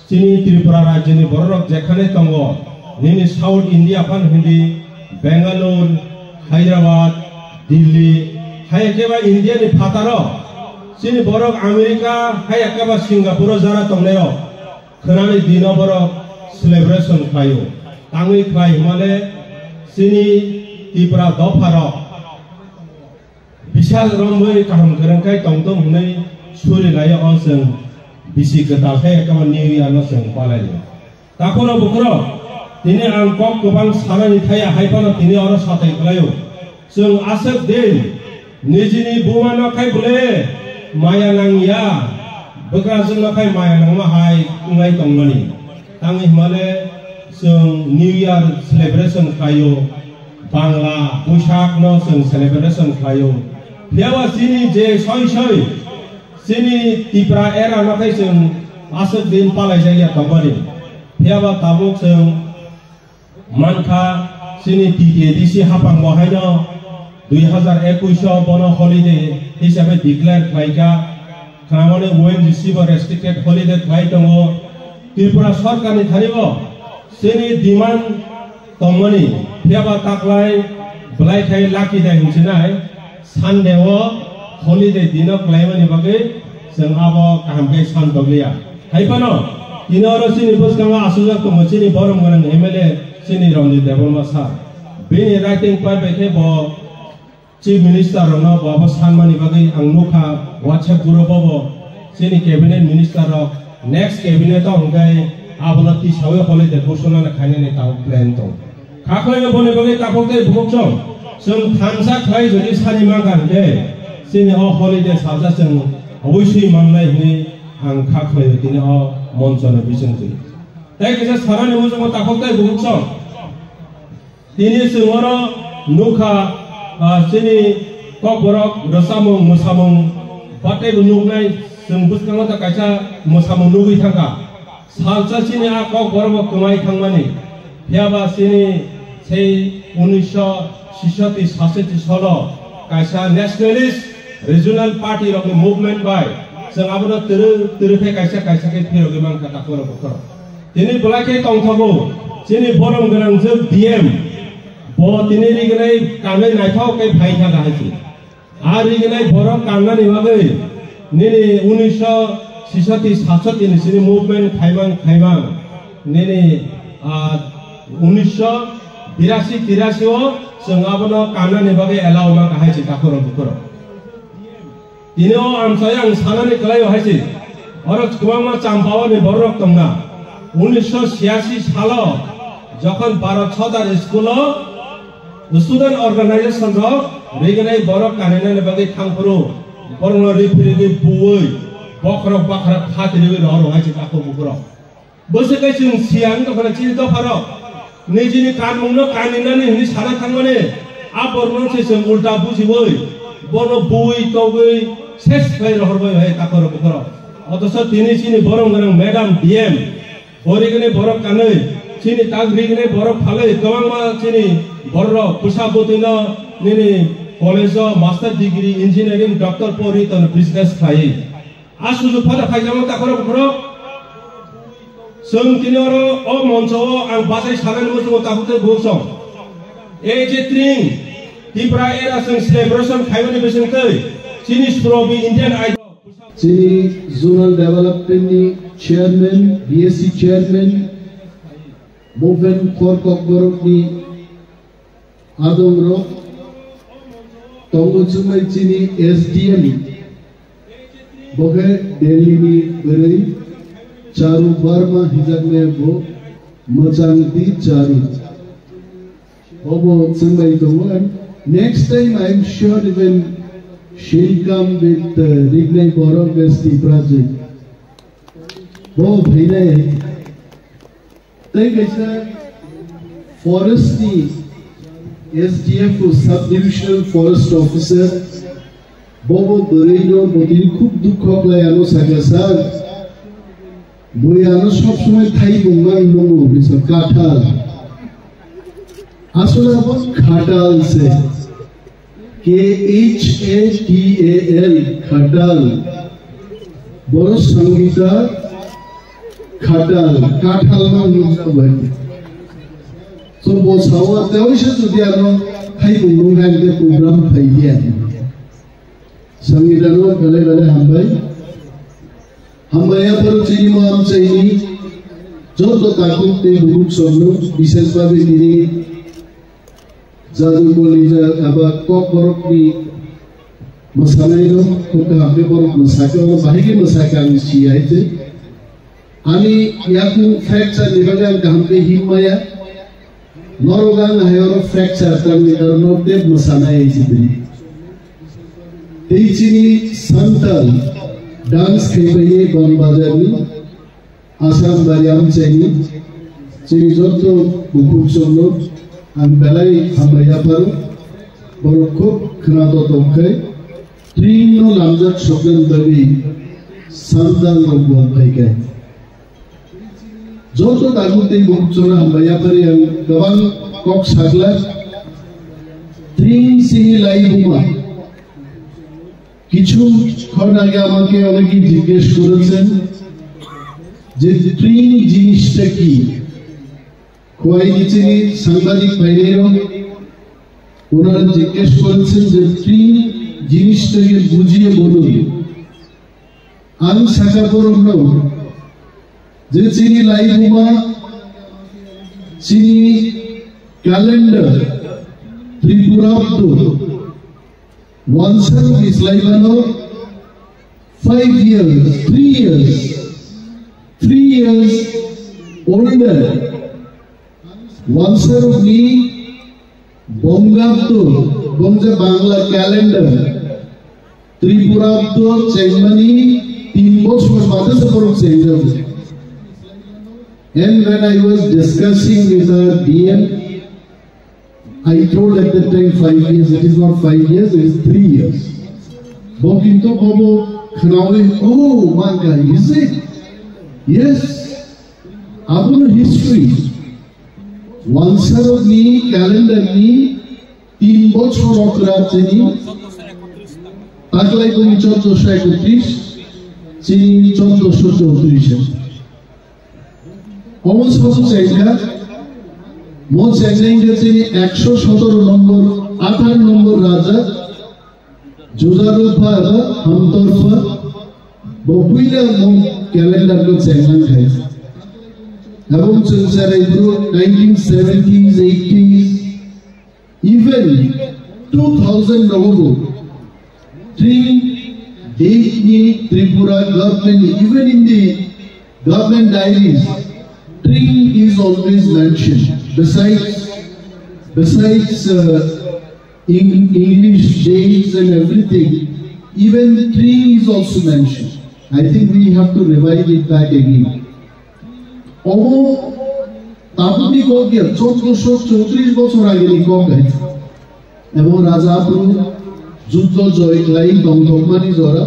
Chini Tripura rajyoni bororok jekhane tongo, nini South India phan hindi, Bangalore, Hyderabad, Delhi, hai khe ba India ni phataro chini borok America, hai khe ba Singapore o jara tongnairok khwnani dino borok celebration khlaio. Tangwi khlai hwnmale chini Tipra dopharok bisal romwi kaham kwrwng khai tongthung hwnwi suri laio, o chwng bisi kwtal khe ekama New Year no chwng palaio. Takhoro bukhoro tini ang kok kwbang sanani thaya, hai phano tini oro sathai kwlaio. Chwng aswk din nijini buma no khai bwle maya nangya, bwkrajwk no khai maya nangma hai wnglai tongmani. Tangwi hwnmale chwng New Year celebration khlaio. Bangla Buisak no chwng celebration khlaio. Phiyaba chini je soi soi chini Tipra era no khai chwng aswk din palai jagya tongmani. Phiyaba tabuk chwng mankha chini T T A D C hapang bo haino dui hazar ekush o bono holiday hisabe declare khlaikha. Khwnamani O N G C bo restricted holiday khlai tongo. Tripura sorkarni thani bo chini demand tongmani, phiyaba taklai belai khai lucky day hinsinai Sunday o holiday dino klaimani bagwi chwng abo kaham khe san tokliya. Hai phano tini oro chini bwskango aswkjak tongo chini borom gwnang M L A chini Ranjit Debbarma sir. Bini writing pai bai khe bo Chief Minister rokno bo abo sanmani bagwi ang nukha WhatsApp group o bo chini cabinet minister rok next cabinet o hwnkhe abono tisawi holiday ghosona khainani tabuk plan tong. Kha khlaino boni bagwi takhuk tei bukhuk chwng, chwng thansa khlai jodi sani mankha hwnkhe chini o holiday salsa chwng oboswi mannai hwnwi ang kha khlaio tini o monchoni bisingtwi. Tei kisa sanani muchungo takhuk tei bukhuk chwng. Tini chwng oro nukha, ah, chini kokborok rwchapmung mwsamung bataibo nuknai, chwng bwskango ta kaisa mwsamung nugwi thangkha. Salsa chini a kokborok bo kwmai thangmani. Phiyaba chini sei unisho sisoti sasoti solo kaisa nationalist regional party rokni movement bai chwng abono twrwi twrwi khe kaisa kaisa khe phirogwi mankha takhuk rok bukhuk rok. Tini belai khe tongthogo, chini borom gwnang jwk D M, bo tini rignai kanwi naithok khe phai thangkha hai se. A rignai borok kannani bagwi nini unisho sisoti satoti ni sini movement khaimang khaimang nini, ah, unisho birasi tirasi o chwng abono kannani bagwi allow ma kha hai se takhuk rok bukhuk rok. Tini o amchai ang sanani kwlaio hai se, oro kwbangma Champao ni bororok tongna. Unisho siyasi salo jokhon Bharat Sardar School o student organization rok rignai borok kaninani bagwi thangphuru borokno riphirigwi buwi bokhorok bakhra khatiriwi rohor hai se takhuk bukhuk rok. Bwswk khe chwng siya wng tongkha chini dopharok. Nijini kanmungno kaninani hwnwi sana thangmani, a borokno se chwng ulta bujiwi, bono buwi togwi ses khlai rohorbai hai takhuk rok bukhuk rok. Othocho tini chini borom gwnang madam D M, bo rignai borok kanwi, chini tak rignai borok phalwi kwbangma chini bororok bwsa bwtwino nini college o master degree, engineering, doctor pori tono business khlaiwi. A sujuk phano phaijamo takhuk rok bukhuk rok. Chwng tini oro o moncho o ang bachai sanani muchungo takhuk tei bukhuk chwng. Ei je tring Tipra era chwng celebration khaimani bisingtwi chini Surobi Indian Idol. Chini Zonal Development ni Chairman, B S C Chairman, Movement for Kokborok ni adongrok tongo chumai chini S D M, bo khe Delhi ni bwrwi Charu Verma hijaknai bo mwchang di Charu. Obo chumai tongo, and next time I am sure even she'll come with, uh, Rignai Borok as the project. Bo phainai. Tei kaisa forest ni S D F o, Sub Divisional Forest Officer, Bobo bwrwi no bwtwi khub dukho khlai ano sakha sir. Bui ano sob somoi thaibung mang nungo bisa kathal. Asole abo khatal se. K H A T A L, khatal. Boro Sangita khatal, kathal no nukjak bai. So bo sawa tewi se jodi ano thaibung nung hai de program phai dia. Sangita no belai belai hambai. Hambai ya paro chini mo am chini. Joto takuk te buruk somno, bises babe tini. Jadu Kolija aba Kokborok ni mwsanairok kok kaham khe borok mwsakhe, oro bahai khe mwsakhe ang si hai se. Ani yakung fracture ni bagwi ang kaham khe him maya. Norok ang hai oro fracture tangni karon no tep mwsanai hai se tini. Tei chini Santal dance khe bai Ban Bazar ni Assam bari amchaini, chini joto bukhuk chomno ang belai hambai yapharo, borok khub khwnato tongkhai, tringno lamjak soknani bagwi Santal rok bo phaikhai. Joto tabuk tei bukhuk chomno hambai yaphari ang kwbang kok sakla, tring sini lai buma. কিছু ক্ষণ আগে আমাকে অনেকেই জিজ্ঞেস করেছেন যে ট্রিং জিনিসটা কি। খোয়াই নিচেনি সাংবাদিক ভাইরাও ওনারা জিজ্ঞেস করেছেন যে ট্রিং জিনিসটাকে বুঝিয়ে বলুন। Ang saka borokno je chini laibuma, chini calendar, Tripura abdo, wansarok ni slai mano five years, three years, three years older. Wansarokni Bongabdo, bongsa Bangla calendar, Tripura abdo chengmani tin bochor bade se borok chengjago. And when I was discussing with our D M, I told at that time five years, it is not five years, it is three years. Bo kintu bobo khnawi, oh, mangka, is it? Yes. Abono history. Wansarokni calendar ni tin bochor okra chini taklai boni choddoso ekotris, chini choddoso chowtris. Omo sobo chengkha, mo chengkha hingkha chini ekso sotoro nombor, atharo nombor raja, Judarupha eba Hamtorpha, bo puila mo calendar no chenglang khai. Abong chwng cherai bru nineteen seventies, eighties, even two thousand rogo bo. Three date ni Tripura government, even in the government diaries, Tring is always mentioned. Besides, besides uh, in English dates and everything, even Tring is also mentioned. I think we have to revive it back again. Omo tabukni kok ya, choddoso chowtris bochor ageni kok hai. Ebong raja aphuru juddo joy khlai tongthokmani jora.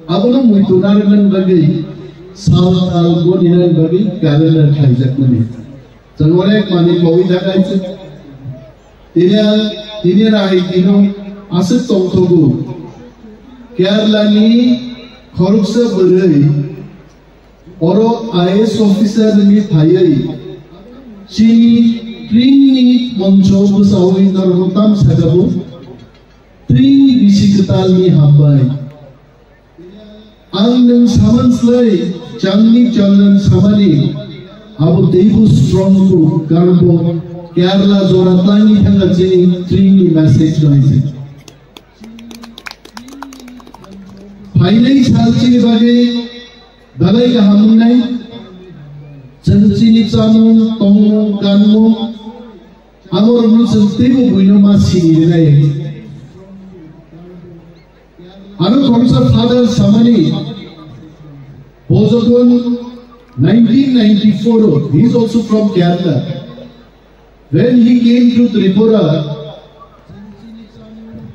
Abono muitu narwknani bagwi sal tal goninani bagwi calendar khlaijakmani. Chwng onek manwi kowi jak hai se. Tini ang, tini rai tino aswk tongthogo. Kerala ni khoroksa bwrwi oro I A S officer ni phaiwi chini Tring ni moncho bwsawi norok tam sakabo Tring bisi kwtal ni hambai. Ang nwng saman slai changni changnan samani abo teibo strong ko karbo Kerala jora tangi thanga chini Tring ni message no hai se. Phainai sal chini bagwi belai kaham wngnai. Chwng chini chamung, tongmung, kanmung, abo rwngno chwng teibo buino ma sini rwnai. Aro khoroksa father samani, bo jokhon nineteen ninety-four o, he is also from Kerala. When he came to Tripura,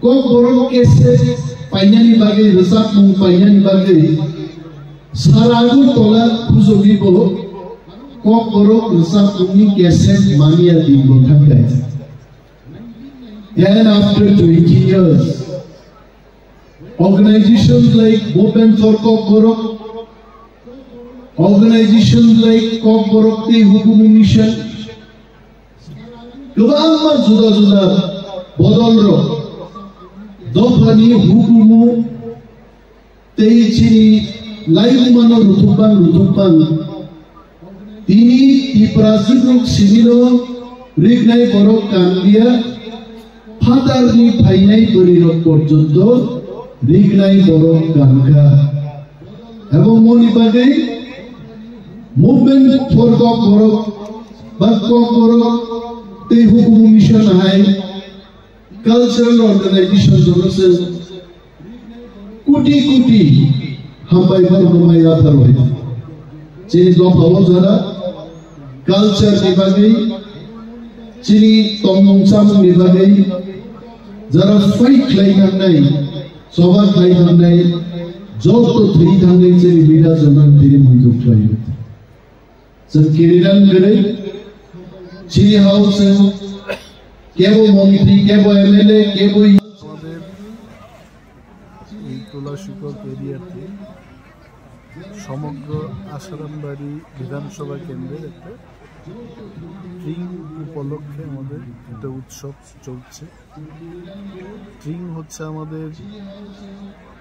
Kokborok cassette Painani bagwi, rwchapmung painani bagwi sara Agartala khujogwi bo Kokborok rwchapmungni cassette mania dinbo thangkha. Then after twenty years, organizations like Movement for Kokborok, organizations like Kokborok tei Hukumu Mission, kwbangma juda juda bodolrok dophani hukumu tei chini laibumano ruthupbang ruthupbang. Tini Tipra Chukruk Sibilo rignai borok kanliya, phatarni phainai bwrwirok porjonto rignai borok kankha. Ebong moni bagwi Movement for Kokborok ba Kokborok tei Hukumu Mission hai cultural organization jono se kuti kuti hambai phano mai yaphar bai. Chini dopha o jora culture ni bagwi, chini tongmung chamung ni bagwi jara fight khlai thangnai, choba khlai thangnai, joto thwi thangnai chini leader jono tini manjak khlai. Chwng kiridan kwrwi, chini hao chwng kebo montri, kebo M L A, kebo আমাদের এই তুলাশিকর এরিয়াতে সমগ্র আসারামবাড়ি বিধানসভা কেন্দ্রের একটা ট্রিং উপলক্ষে আমাদের একটা উৎসব চলছে। ট্রিং হচ্ছে আমাদের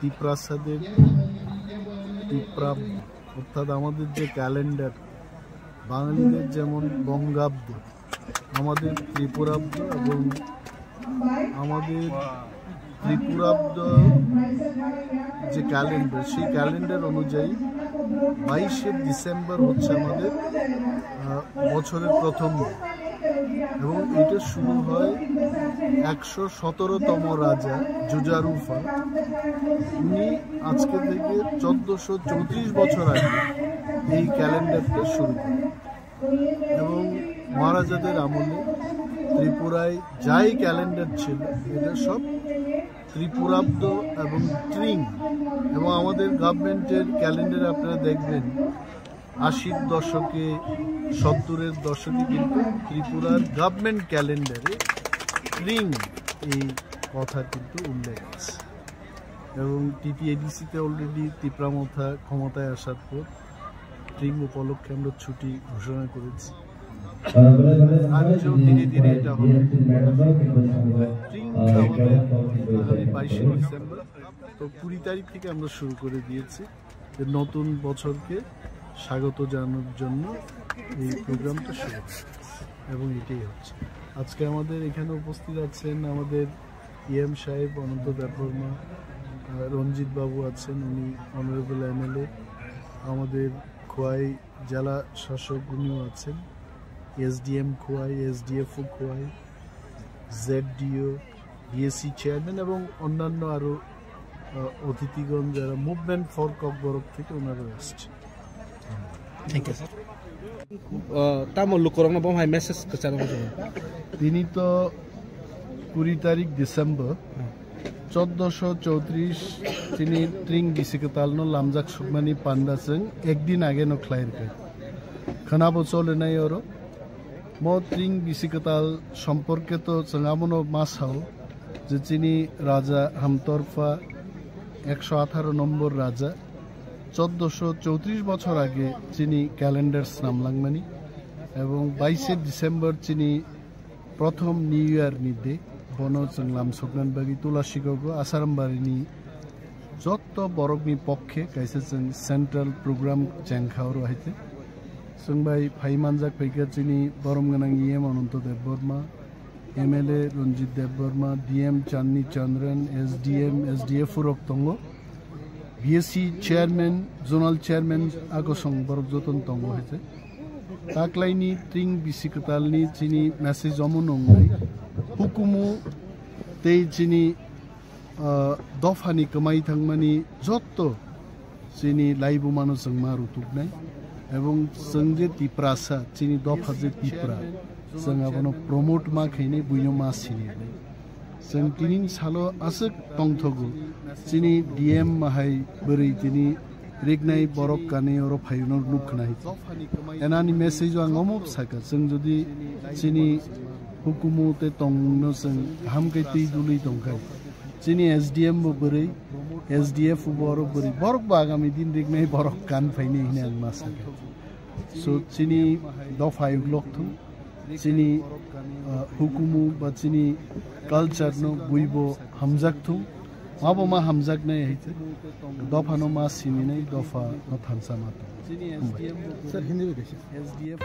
তিপ্রাসাদের তিপ্রাব্দ, অর্থাৎ আমাদের যে ক্যালেন্ডার, বাঙালিদের যেমন বঙ্গাব্দ, আমাদের ত্রিপুরাব্দ এবং আমাদের ত্রিপুরাব্দ যে ক্যালেন্ডার, সেই ক্যালেন্ডার অনুযায়ী বাইশে ডিসেম্বর হচ্ছে আমাদের, আহ, বছরের প্রথম দিন। এবং এটা শুরু হয় একশো সতেরোতম রাজা জুজারুফা। উনি আজকে থেকে চোদ্দশো চৌত্রিশ বছর আগে এই ক্যালেন্ডারটা শুরু করেন। এবং মহারাজাদের আমলে ত্রিপুরায় যাই ক্যালেন্ডার ছিল, এটা সব ত্রিপুরাব্দ এবং ট্রিং। এবং আমাদের গভর্নমেন্টের ক্যালেন্ডারে আপনারা দেখবেন, আশির দশকে, সত্তরের দশকে কিন্তু ত্রিপুরার গভর্নমেন্ট ক্যালেন্ডারে ট্রিং এই কথা কিন্তু উল্লেখ আছে। এবং টিটিএডিসিতে অলরেডি তিপ্রা মথা ক্ষমতায় আসার পর ট্রিং উপলক্ষে আমরা ছুটি ঘোষণা করেছি। রাজ্যেও ধীরে ধীরে এটা হবে। ট্রিং আমাদের আগামী বাইশে ডিসেম্বর, তো কুড়ি তারিখ থেকে আমরা শুরু করে দিয়েছি যে নতুন বছরকে স্বাগত জানানোর জন্য এই প্রোগ্রামটা শুরু হয়েছে। এবং এটাই হচ্ছে আজকে আমাদের এখানে উপস্থিত আছেন আমাদের ইএম সাহেব অনন্ত দেববর্মা, আহ, রঞ্জিত বাবু আছেন, উনি অনারেবল এমএলএ, আমাদের খোয়াই জেলা শাসক উনিও আছেন, এসডিএম খোয়াই, এসডিএফও খোয়াই, জেডডিও, বিএসসি চেয়ারম্যান এবং অন্যান্য আরও, আহ, অতিথিগণ যারা মুভমেন্ট ফর ককবরক থেকে ওনারা আসছেন। Thank you, sir. Uh, tamo lukurokno bo hai message kwcharo. Tini to kuri tarik December, choddoso choutrish tini tring bisikwtalno lamjak sukmani panda chwng ekdin ageno khlairwkha. Khwnabo cholenai oro. Mo tring bisikwtal somporke to chwng abono ma sao je chini raja Hamtorpha ekso atharo nombor raja, choddoso choutrish bochor age chini calendar snamlangmani, ebong baishe December chini prothom New Year ni day, bono chwng lamsoknani bagwi Tulashikogo Asarambari ni jotto borokni pokkhe kaisa chwng central program chengkha oro haite. Chwng bai phai manjak phaikha chini borom gwnang E M Ananto Debbarma, M L A Ranjit Debbarma, D M Chandni Chandran, S D M, S D F rok tongo. B S C chairman, zonal chairman agosong borok joton tongo haite. Taklaini tring bisi kwtalni chini message omo nungnai. Hukumu tei chini, ah, dophani kwmai thangmani jotto chini laibumano chwng ma rutuknai. Ebong chwng je Tiprasa, chini dopha je Tipra, chwng abono promote ma khainai, buino ma sinirnai. Chwng tini salo aswk tongthogo, chini D M hai bwrwi tini riknai borok kanwi oro phaino nuk khnai. Enani message o ang omo sakha, chwng jodi chini hukumu tei tongmungno chwng kaham khe twi dului tongkhai, chini S D M bo bwrwi, S D F bo oro bwrwi, borok bo agami din riknai borok kan phainai hwnwi ang ma sakha. So chini dopha uklok thung, chini, uh, hukumu ba chini culture no buibo hamjak thung, mabo ma hamjaknai hai khe, dopha no ma siminai, dopha no thansa ma tong. Sir, Hindi bhi dekhiye. S D F.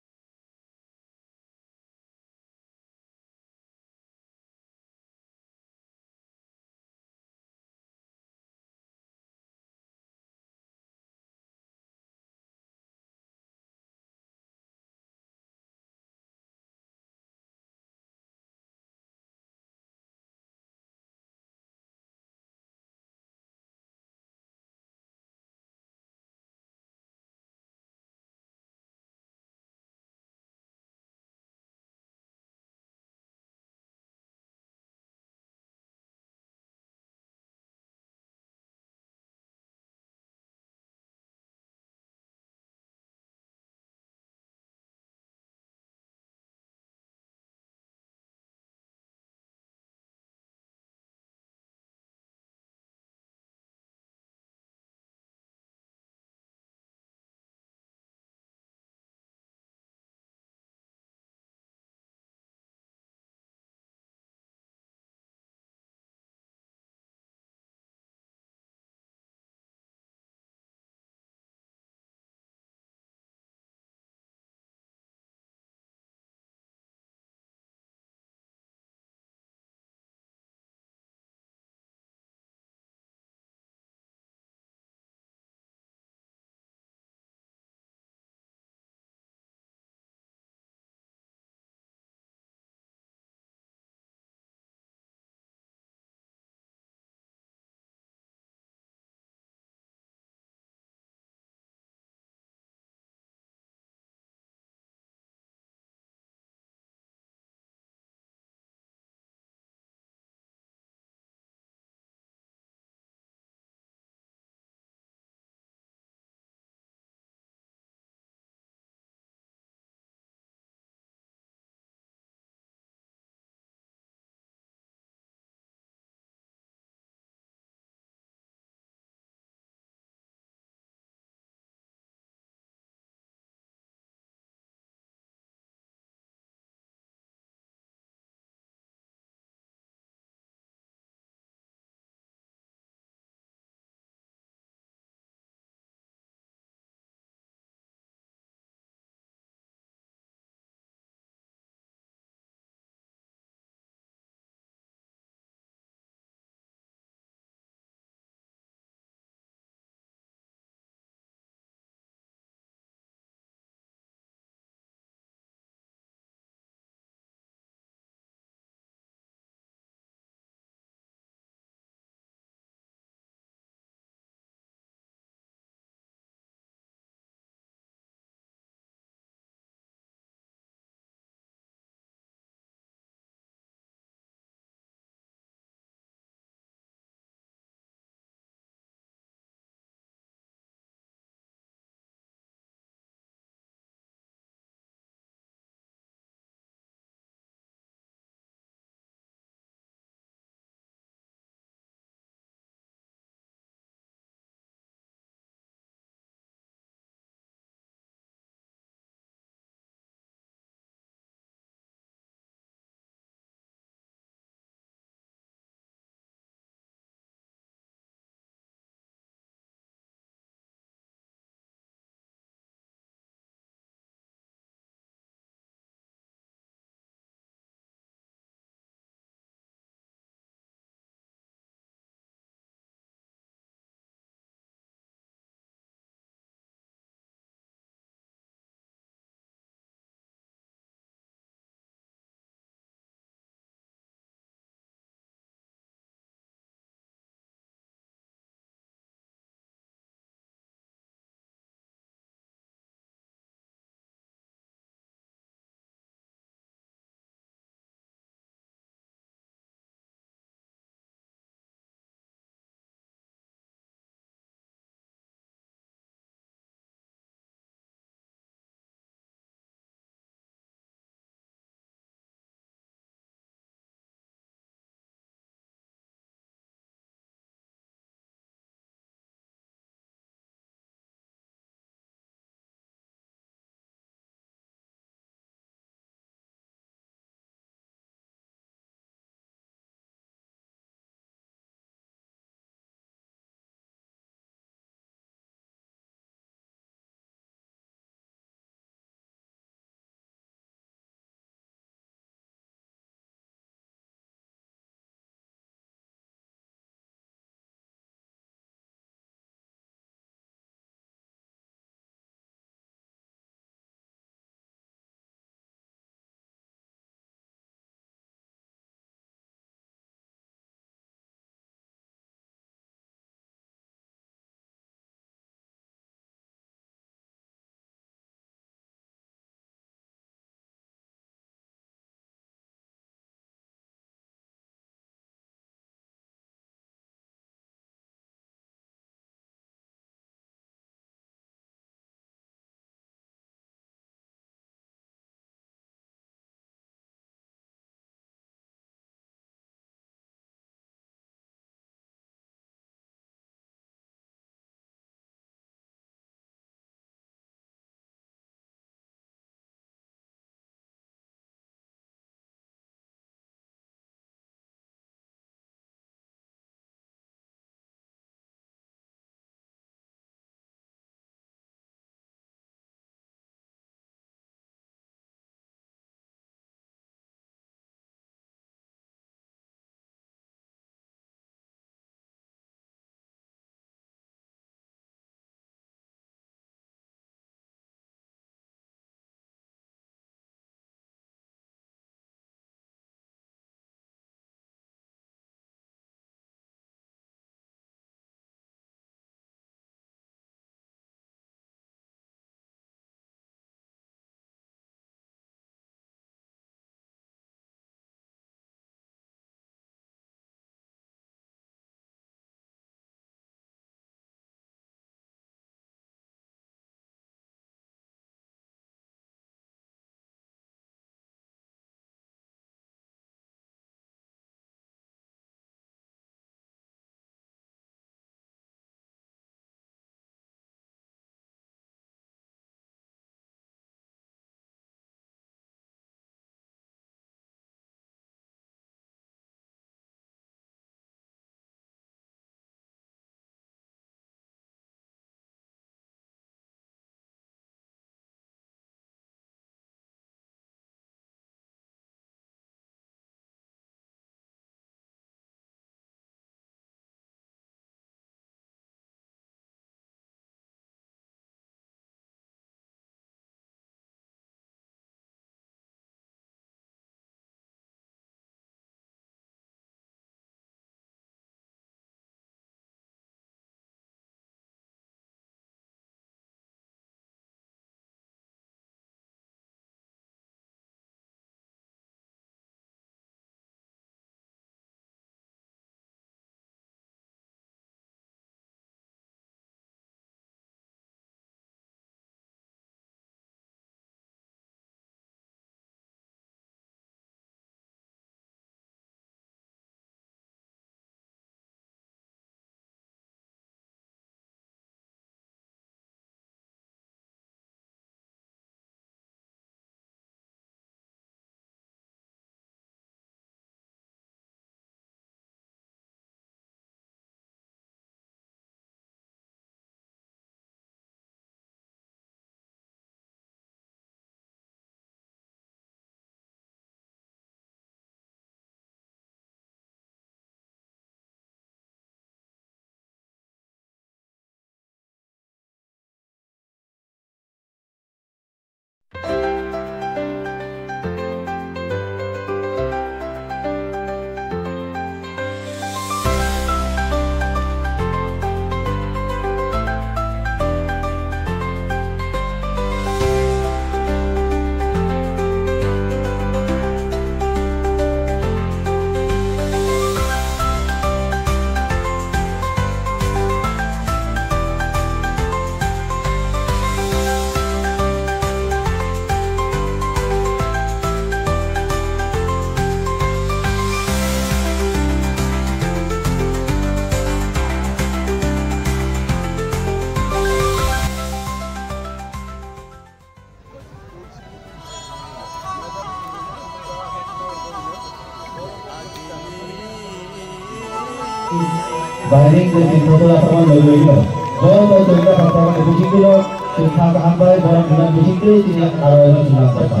Bairing de tin photo asama loi loi no. Joto chwngno khakchangmani bisingtwi no chwng kha kaham bai borom biman bisingtwi chini aro no chwng nang kha.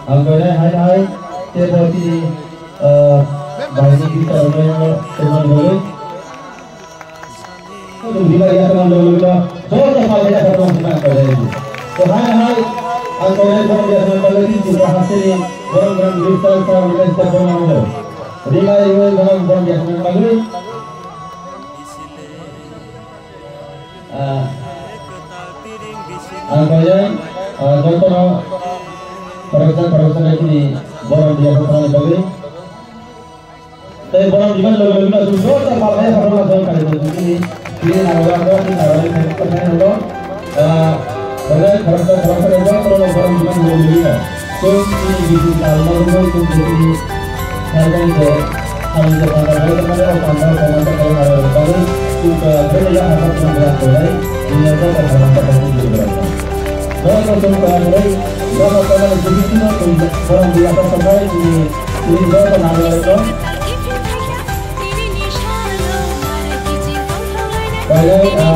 Ang koinai hai hai tei bo chini, ah, bairing bichar rwmani no tongmani bagwi. Chwng bibai ya tongmani bagwi no joto salai ya tongmani bagwi no. To hai hai ang koinai borom biya tongmani bagwi chini chwng kha hasteni borom biman bisingtwi chwng nang kha. Ringa riwi borom borom biya tongmani bagwi. Ah, ang kaya, ah, jotono khoroksa khoroksa khe chini borom biya khe thangna bagwi. Tei borom biman logi logi no chwng joto pal khe khoroksa jol kari tong chini, chini narwkgo, chini narwkni khe khe khe no. Ah, belai khoroksa khoroksa khe jotono borom biman logi logi no. Chwng chini bisi salno rwgwi chwng chini salgani je salni je panda bai tongmani o panda o panda tongmani aro rwgwi chwng kaya khe ya hapha tongmani belai tongmani dunia jagao tongmani tongmani chwng belai tong. Joto chwng kaya khe ya hapha tongmani bisi chwng borok bui aswk tongmani chini chini joto nangmani tong. Belai, ah,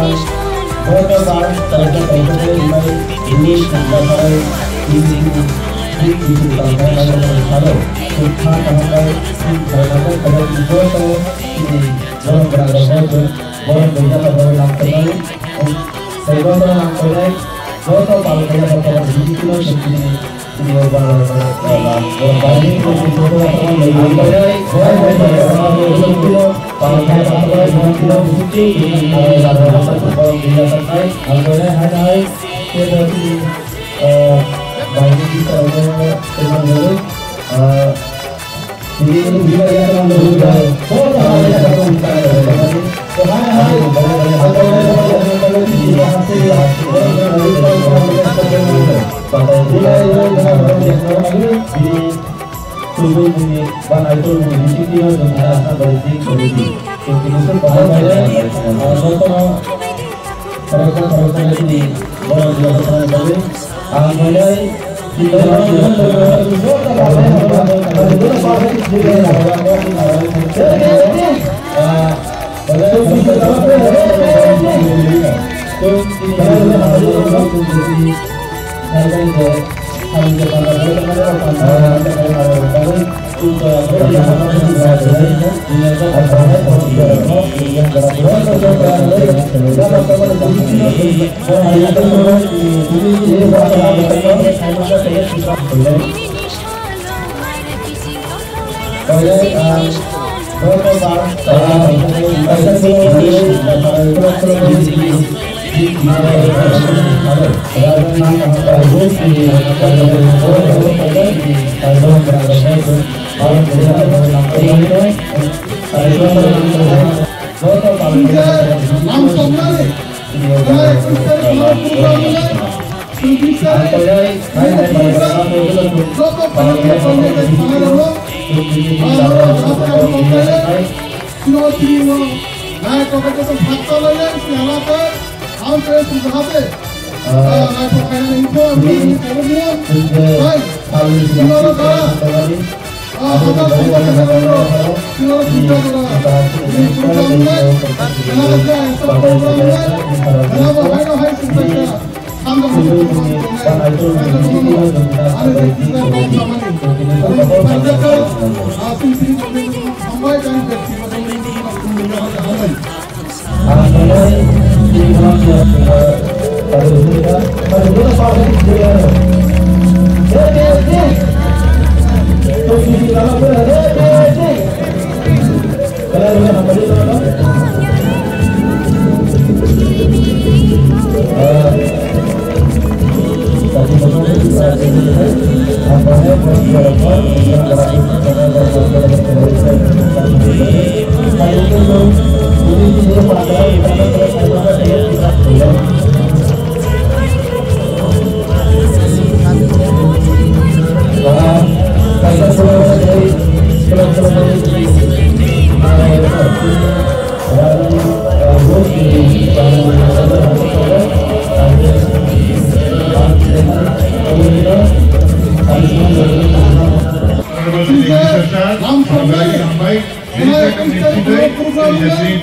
joto ba, joto tongthokgwi wngnai, bini thangjakhai, bini, bini, bini tongthokgwi wngnai, salo, thwngkha kaham bai, thwngkha kaham bai, joto, bini, borok bwrang rok bai, borok bwrwija rok bai nang tongnai, tei joto nang tongnai, joto pal kaiya joto bini, bini, Tubui bini ba naitor bini bisingtwi no chwng kha aswk bai chini chwng kha. Chwng kha aswk bai chini, ah, jotono khoroksa khoroksa khe chini borok rok thangna bagwi ang belai chini borok rok joto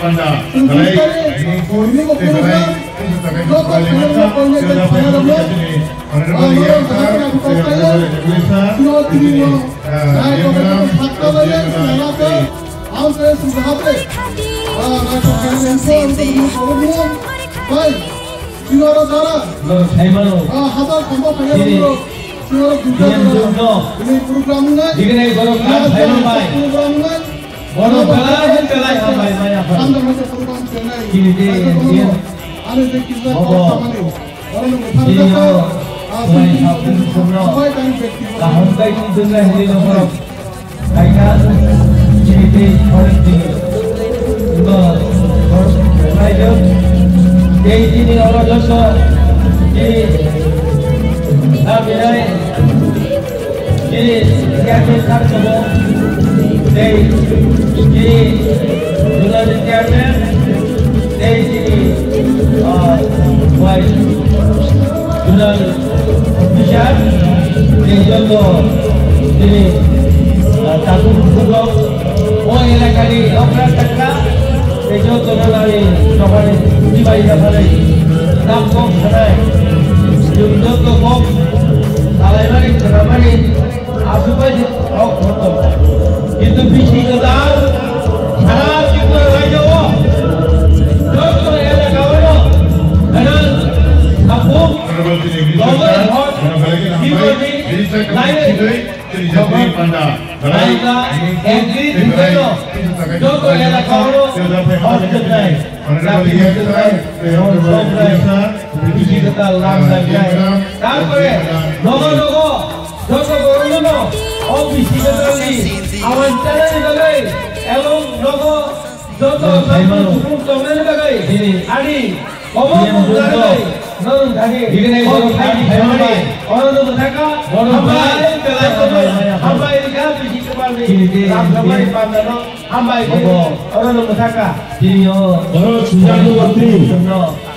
Panda, belai meaningful, tei belai, tei belai, Borok belai, belai hambai, maya bai. Chini tei N G O. Obo chini o belai saohtwng songno kaham khe twi twngnai hwnwi no borok khaikha. Chini tei N G O no borok khaijak. Tei chini oro joto chini naminai Chini chairman sir tongo, tei chini zonal chairman, tei chini, ah, vice zonal officer, tei joto chini, ah, takhuk bukhuk rok, o elakani okra chakra, tei joto no nani chobani chibai yapharwi, tak kok sanai, chwng joto kok salaimani, khwnamani, Aswk bai se kok thok tongo. Kintu bisi kwtal sara Tripura rajyo o joto elaka o no, khwnang, saphung, dogwi, hor, biborni, naiwi, Naika, N G O, joto elaka o no, hor kwnai, saphung kwnai, hor kwnai, bisi kwtal lam nai. Tarpore, nogo nogo, Joto borokno no O B C kwtalni awan chanani bagwi, ebong nogo joto samung supung tongnani bagwi, ani kobo mung narwgwi nwng thani kok phaidi samani, orono mwthaka, hambai, hambai rikha bisi kwtalni lamsamani pandano, hambai khe orono mwthaka. Oro sujak mantri,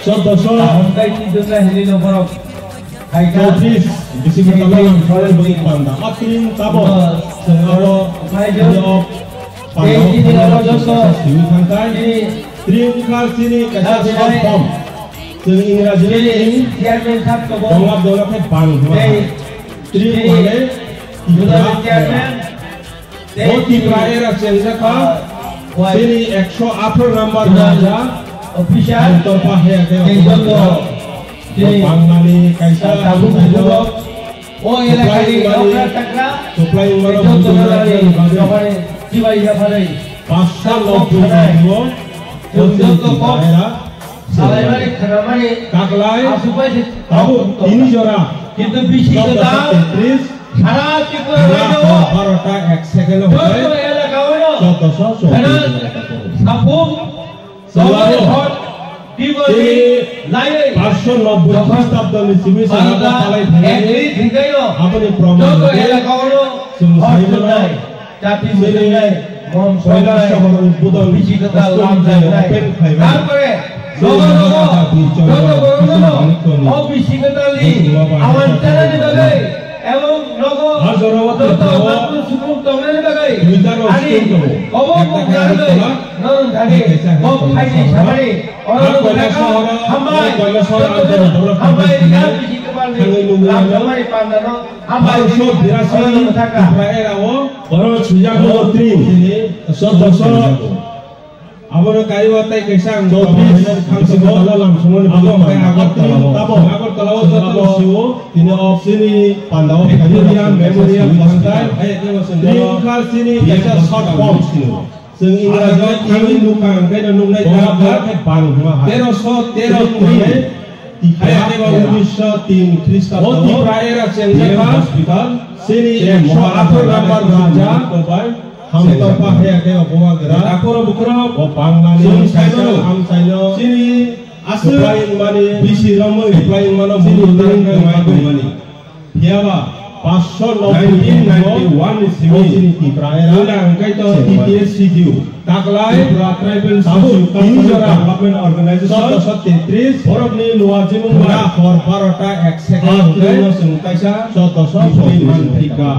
sodosyo, hambai twi dwkha hinwi no borok. Chowtris, bisi kwtal lamsani bagwi panda. Atring tabo, chwng aro, chini o panda o siwi thangkha. Tring wngkha chini kaisa short form. Chwng Ingraji ni tring, dongma dongma khe bang hwnma. Tring hwnmani Tipra era. O Tipra era chengjakha, chini ekso atharo number raja, Hamtorpa haya khe Banglani kaisa tabuk sailo, o elakani nokra takra, supply mano joto nani bagwi chibai yapharwi, paanch sho nobboi o chini Tipra era. Salaimani, khwnamani, taklai, aswk bai se tabuk tini jora, kintu bisi kwtal, sara Tripura rajyo o barota ek second o joto elaka o no, khwnang, saphung, tini paanch sho nobboi Khristabdoni simi simi barota palai thangwi, ek thwngwi no, aboni proman joto elaka o no, chwng hor saimano, khwnai. Chini Kailasahar Udbodhon Ostrom je open khlaibai. Chini Raja Birchondra Kishore Manikyani bukhuma bai. Twitter o stung tongo. Ekta khe ang tola, tei kaisa khe Kailasahar, Kailasahar ang tola, thangwi nungwi ano. Hambai. Bangso birasi Tipra era o. Oro swijak no tring. Sodosyo. Abono kaiwi tei kaisa ang chowtris. Thamsiko. Abo hai Agartala o. Agartala o joto sio. Tini o chini panda o Victoria Memorial Hospital. Tring kha chini kaisa short form sio. Chwng Ingraji o thangwi nukha, hwnkhe no nuknai. Tero sho tero ni hwnwi, haya khe bo unisho tin Khristabdo o Tipra era chengjakha, chini ekso atharo number raja, Hamtorpa haya khe bo bubagra, takhoro bukhoro, bo Banglani chwng saimano, chini aswk supply wngmani, bisi romwi supply wngmano, chini tangwi tongmani. Phiyaba, paanch sho nobboi nineteen ninety-one ni simi chini Tipra era, T T S C D U, taklai Tribal Socio Cultural Development Organization, sotosho tetris, borokni luajimung bai, hor barota ek second hwnkhe, chwng kaisa sotosho fifteen man thika.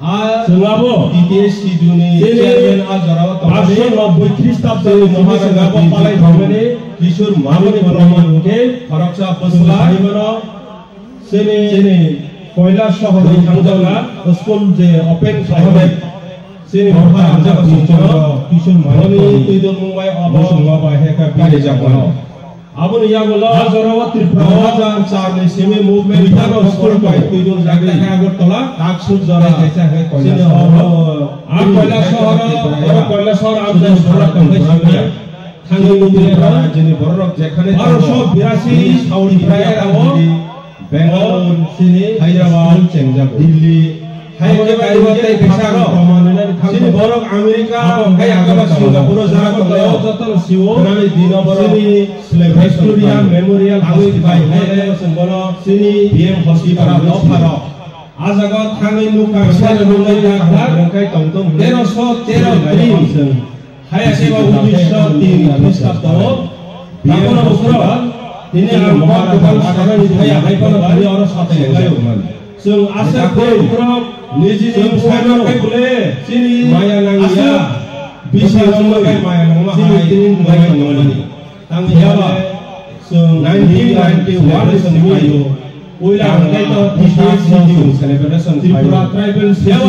Chwng abo T T A C ni chairman a jorao tongmani, bakso nobboi Khristabo chini Maharaja Kishore Manik ni Kishore Manik ni proman hwnkhe khoroksa bwsla chini Kailasahar ni thangjakna school je open khlaimani, chini Maharaja Kishore Manik ni twidulmung bai abo muchungma bai hai khe kaijakmano. Aboni yagulo a jorao Tripura hajar char ni simi movement Tripura no school bai twidul jagwi Agartala Taksur jora chini obo a Kailasahar, oro Kailasahar amchai sora tongthai simi thangwi nukliya rajini bororok jekhane baro so birasi South India rao Bangalore, chini Hyderabad, Delhi, hai khe bai tei kisa rok. Chini borok America, hai Agartala, Singapore o jora tonglaio, jotono sio. Nani dino borok chini Victoria Memorial Hospital, hai chini B M Hospital, dopharo. A jaga thangwi nukha, sani nungwi nukha, tero so tero dream. Hai ase ba unisho tin Khristabdo, takhoro bukhro, tini ang kok kwbang sanani thaya hai phano tini oro sathai laio. Chwng aswk khe bukhro, nijini bwsano khai bole, chini maya nangya, bisa nangma khai maya nangma hai tini maya nangmani. Tang phiyaba, chwng nineteen ninety-one ni simi ayo. Puila hwnkhe to T T A C ni celebration Tripura Tribal State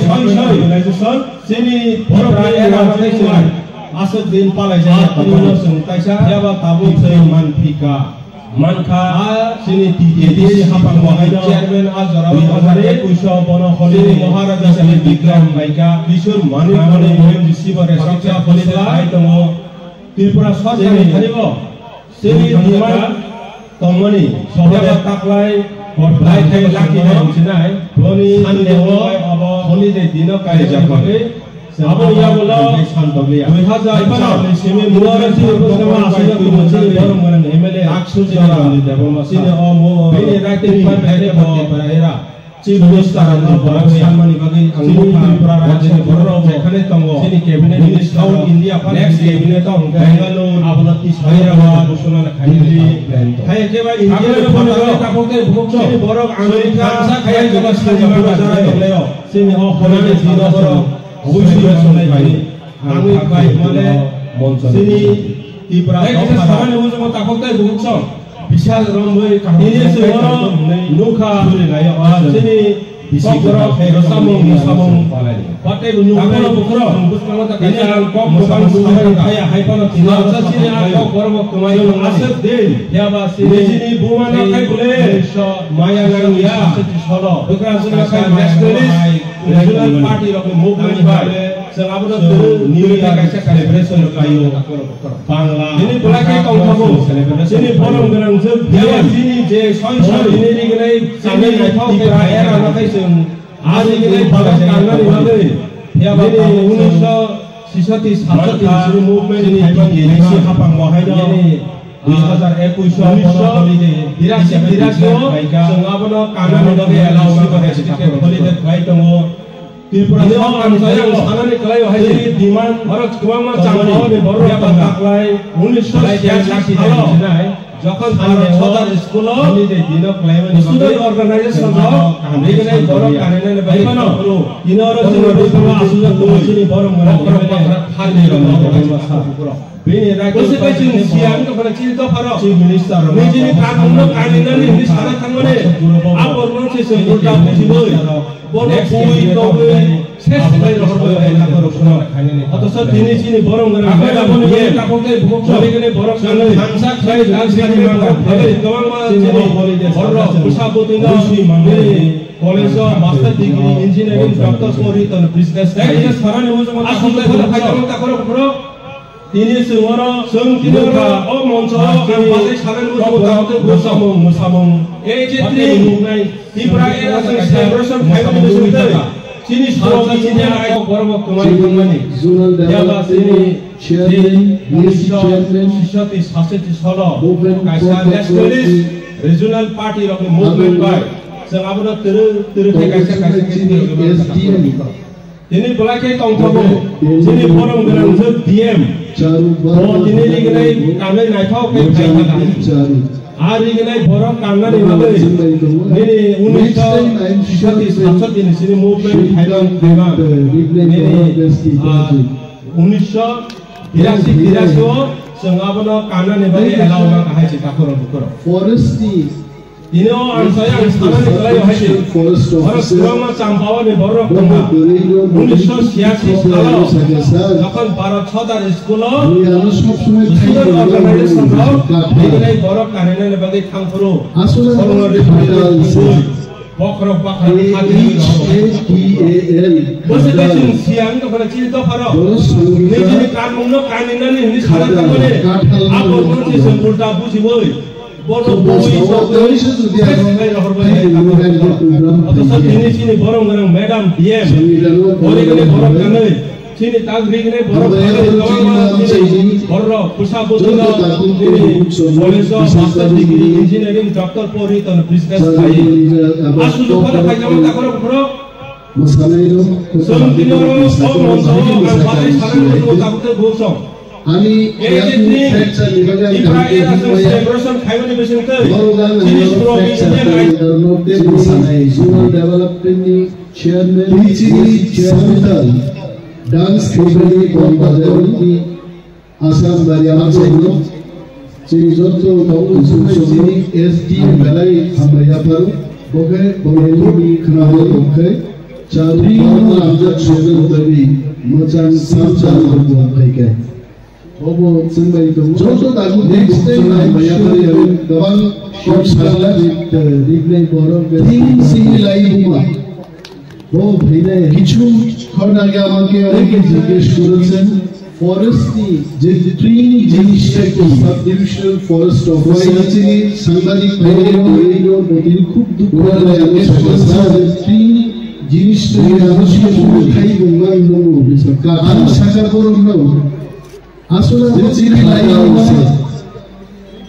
Cultural Organization, chini borok ni era tei chwng aswk din palai jani tongmani chwng kaisa phiyaba tabuk chwng manphika. Mankha a chini T T A C hapang bo haino chairman a jora o tongmani puiso bono holi chini Maharaja chini Bikram Baika Kishore Manik Manik O M G C bo respect holiday hai tongo. Tripura sorkar ni thani bo Chini demand tongmani sophya taklai lai khai laki no sinai boni saneo holi de dino kai jagwi abo yagulo dui hazar char ni simi mura chini bosongo aswk tongmani borong gwnang M L A Aksu Jora chini omo bini raitini pai pai era. Chief Minister ni borok sanmani bagwi ang nukha, Tripura rajyoni borok jekhane tongo, chini cabinet ni South India next cabinet o hwnkhe Bangalore, abono tisa Hyderabad, Delhi, hai khe ba India ni phataro chini borok America, Singapore jora tonglaio, chini o hwnani dino borok obviously tongnai. Ang bai mane chini Tipra dophani mujungo takhuk tei bukhuk song. Bisal romwi kaham tini se oro nukha chini kokborok samung samung. Patei bu nukha bukhro. Tini ang kok bwsang nukha thaya hai phano tini asa chini ang kokborok kwmai aswk din. Yaba chini buma nakhai bole maya nangya. Solo bwkra chini nakhai nationalist regional party rokni movement bai. Chwng abono twrwi nini kaisa celebration rwlaio. Bangla, chini belai khe tongthokgo. Chini borok gwnang jwk phiya chini je soi soi chini rignai chini naithok khe phaiya rwna khai chwng. Ani rignai borok kangnani bagwi. Phiya ba nini unisho sisati satati chini movement chini hapang bo haino. Dui hazar ekush o unisho birasi birasi o chwng abono kangnani bagwi allow holiday khlai tongo. Tripura o ang jaya ang sanani kwlaio hai chini demand borok kwbangma changmani borok yaba taklai unisho siyasi salo jokhon Bharat Sadar School o student organization rok rignai borok kanenani bai phano tini oro chini Tripura aswk tongo chini borok mwnang borok bakra thani rok borok. Bini rai kwswk bai chini siyang tongkhana chini dopharo. Chief Minister rok nijini kanmungno kaninani hinwi sana thangmani. Aborokno se chwng ulta bujiwi. Bono bui tongwi ses khlai rohorwi. Othocho tini chini borok gwnang. Aphai abono bini takhuk tei bukhuk chorigini borok chwng thansa khlai thansa khlai borok phai kwbangma chini borok bwsa bwtwino bini college o master degree, engineering, doctor sori tono business khlai. Tei sanani mujungo takhuk tei bukhuk chwng. Tini chwng oro chwng tini oro o moncho o ang bagwi sanani mujungo takhuk tei bukhuk samung musamung. Ei je tini Tripura era chwng celebration khaimani bisingtwi chini sorok chini borok kwmai thangmani. Yaba chini chini unisho sisati sasati solo kaisa nationalist regional party rokni movement bai chwng abono twrwi twrwi khe kaisa kaisa khe tini belai khe tongthogo. Chini borom gwnang jwk D M. Bo tini rignai kanwi naithok khe phaikha. A rignai borok kangnani bagwi nini unisho tisati satati ni sini movement khaimang khaimang nini, ah, unisho tirasi tirasi o chwng abono kangnani bagwi allow ma kahai se takhoro bukhoro. Forest ni Tini o ang saya ang sanani kwlai o hai se. Forest Borok officer kwbangma champao ni borok tongma. Unisho siyasi salo jokhon Bharat Sadar school o student organization rok rignai borok karinani bagwi thangphuru. Aswk Solongno ri ri ri ri bokhorok bakhorok khatwi rok. Bwswk khe chwng siyang dophano chini dopharo. Nijini kanmungno kaninani hwnwi sana thangmani. Abo no chwng ulta bujiwi. Bono bui sogwi, khe khlai rohorbai hai kamo. Othoso tini chini borom gwnang madam D M, origini borok kanwi, chini tak rigini borok kanwi, kwbangma chini borok, bwsa bwswino chini college-o master degree, engineering, doctor pori tono business khai. A sujuk phano khaijama takhoro bukhoro. Chwng tini oro o monjo o ang bagwi sanani muchungo tabukhe buksong. Ani yakni fracture ni bagwi ang tamo khe himya. Borok ang ano fracture ni bagwi norok tei bwsani rural development ni chairman, chairman dance company Bonbajar ni Assam bari amchaino chini jotto tongo chini S D M belai hambai yapharo. Bo khe bo ni khwnao tongkhe chari borokno amjak sokna bagwi mwchang samchang rok phaikha. Obo chwng bai tongo. Joto dagu next time hambai yapharo, kwbang kok sajla rignai borok thing sini lai buma. Bo phainai kichu khorna ge amake oneke jiggesh korechen, forest ni je tree ni jinis ta ki? Sub divisional forest officer chini sangbadik phainai ro, ro, bo tini khub dukh khorna ge amake je tree ni jinis ta ki? Aro sini khai bongma nungo bisa ka. Ang saka borokno Aswk chini laiyungma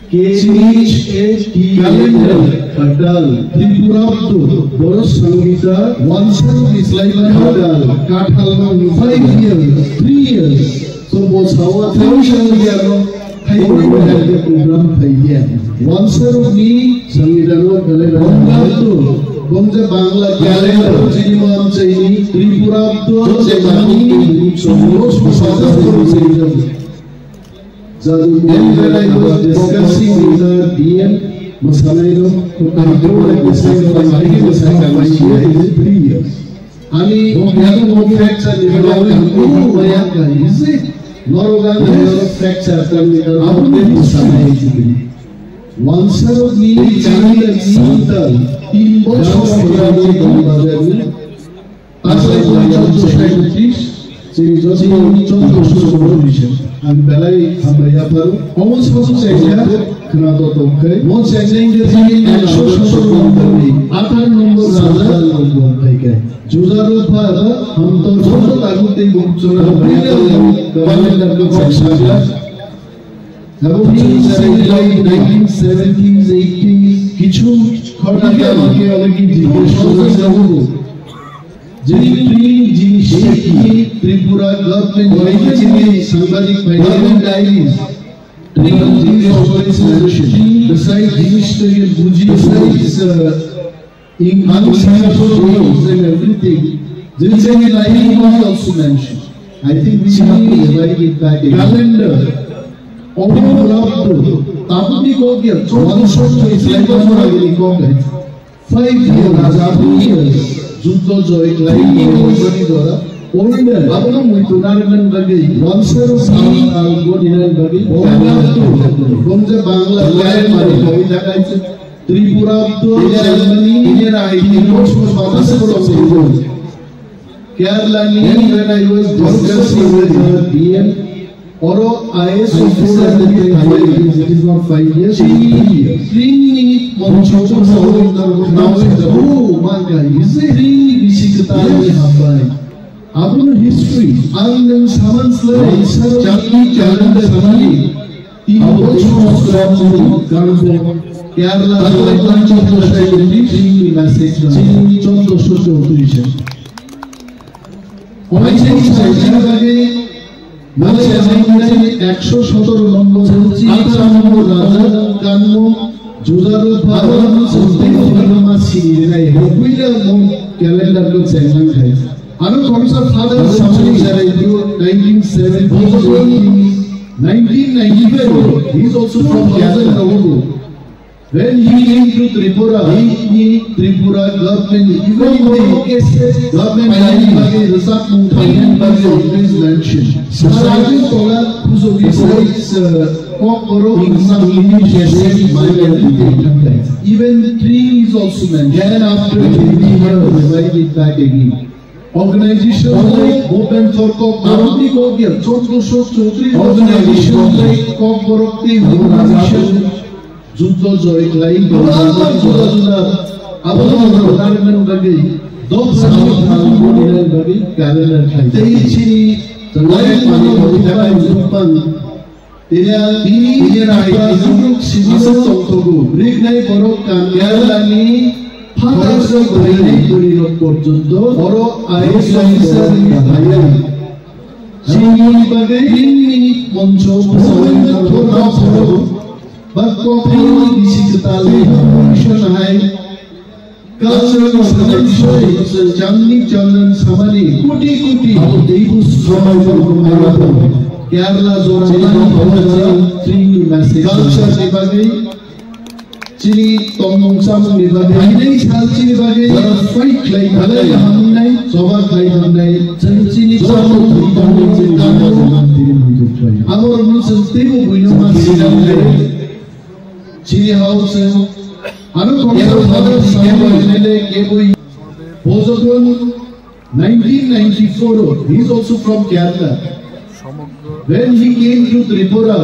K H A T calendar, Khatal, Tripura Abdu, Borok Sangita, Wansang Bislaiba Khatal, Kathal five years, three years. So bo sawa thousand year no khai program khai dia. Wansarok ni Sangita no calendar. Bongga Abdu, bongja Bangla calendar, chini mam chaini Tripura Abdu, chemani, chomro, sosasa, chomro, chomro. Jadu, then when I was discussing with the D M, Masanai no, I told him the same thing, I think the same thing, I hear it is three years. Ani, yadu mo fracture ni, oh, my God, is it? Noroga, yes. Fracture, kami, abang ni Masanai ni. Wansarok ni, chini, ni, santal, tin bochor, Asai chini chondro scientist, chini chondro scientist. Ang belai hambai yapharo. Omo sobo chaija khwna do tongkhe. Mo chaija wngkhe chini ekso sotoro nombor ni athar nombor raja nombor khaikhe. Jujaro pha hamtor sobo tagu tei bukchora hambai yapharo. Kwbangni dagu chaija. Abo ni seventy, nineteen seventies, eighties, kichu khorna khe amake already jiggesh kore jago. Jeni tree jinis ki Tripura government ni chini sangbadik bai government diaries. Tree jinis kore solution. Beside jinis to ye buji, beside, uh, In Ang science rules and everything. This is in the Bible also mentioned. I think we have to revive it back again. Calendar. Obo lapto. Tabuk ni kok ya. One shot to Islam ni kok ya. Five years, seven years. Juddo joy klai ni kok ni dora. Only abono muitu narwknani bagwi wansarok sal sal goninani bagwi Bangla to, Bangla, Bangla, Bangla, Bangla, Tripura to Germany, India, India, India, Kerala ni, when I was discussing with the D M, oro I A S officer, it is not five years, it is three years. Three minute, moncho, now, oh my God, is it three minute? Abono history. Ang nwng samani slai, chakni calendar samani. Abo chwng Kerala, Kerala, chini message, chini chondro sotro tuition. Omo chini sai chini bagi, mane chini ekso sotoro nombor, atharo nombor raja, kanmo, Jujaro phano susteng phano ma sini nai, buila mo calendar ko chenglang khai. Ano khoroksa father samani jarai tu nineteen seventy, nineteen ninety-four, he is also from Kerala. When he came to Tripura, he, he Tripura government, even the government bagi resap mung bagi always mentioned. Saragin tola kuzo besides, uh, Kokborok in some English cases, even tree is also mentioned. Then after twenty years, revive it back again. Organization like Movement for Kokborok, Kokborok, Chandra Chaudhary organization like Kokborok, the organization Juddo joy khlai, juda juda. Abo no government bagwi, dopha ni bagwi government khlai. Tei chini lai mano buphang, buphang. Tini, tini rai, asuk sini asuk tongthogo. Riknai borok kan Kerala ni phatar se khlainai bwrwi rok porjonto. Oro ai sai sai ni bayai. Chini bagwi, chini moncho, thorba phoro. Ba kokborok bisi kwtal information hai cultural organization jamni chandan samani koti koti abo teibo samai bo Kerala jora ni culture ni bagwi chini tongmung chamung ni bagwi, hainai sal chini bagwi, jora fight khlai thangnai, hamnai, choba khlai thangnai, chwng chini chamung thwi thangnai, chini bagwi, abo rokno chwng teibo buino ma sinai. Chini house, ano kebo father, kebo M L A, kebo Bojokon, nineteen ninety-four, he is also from Kerala. When he came to Tripura,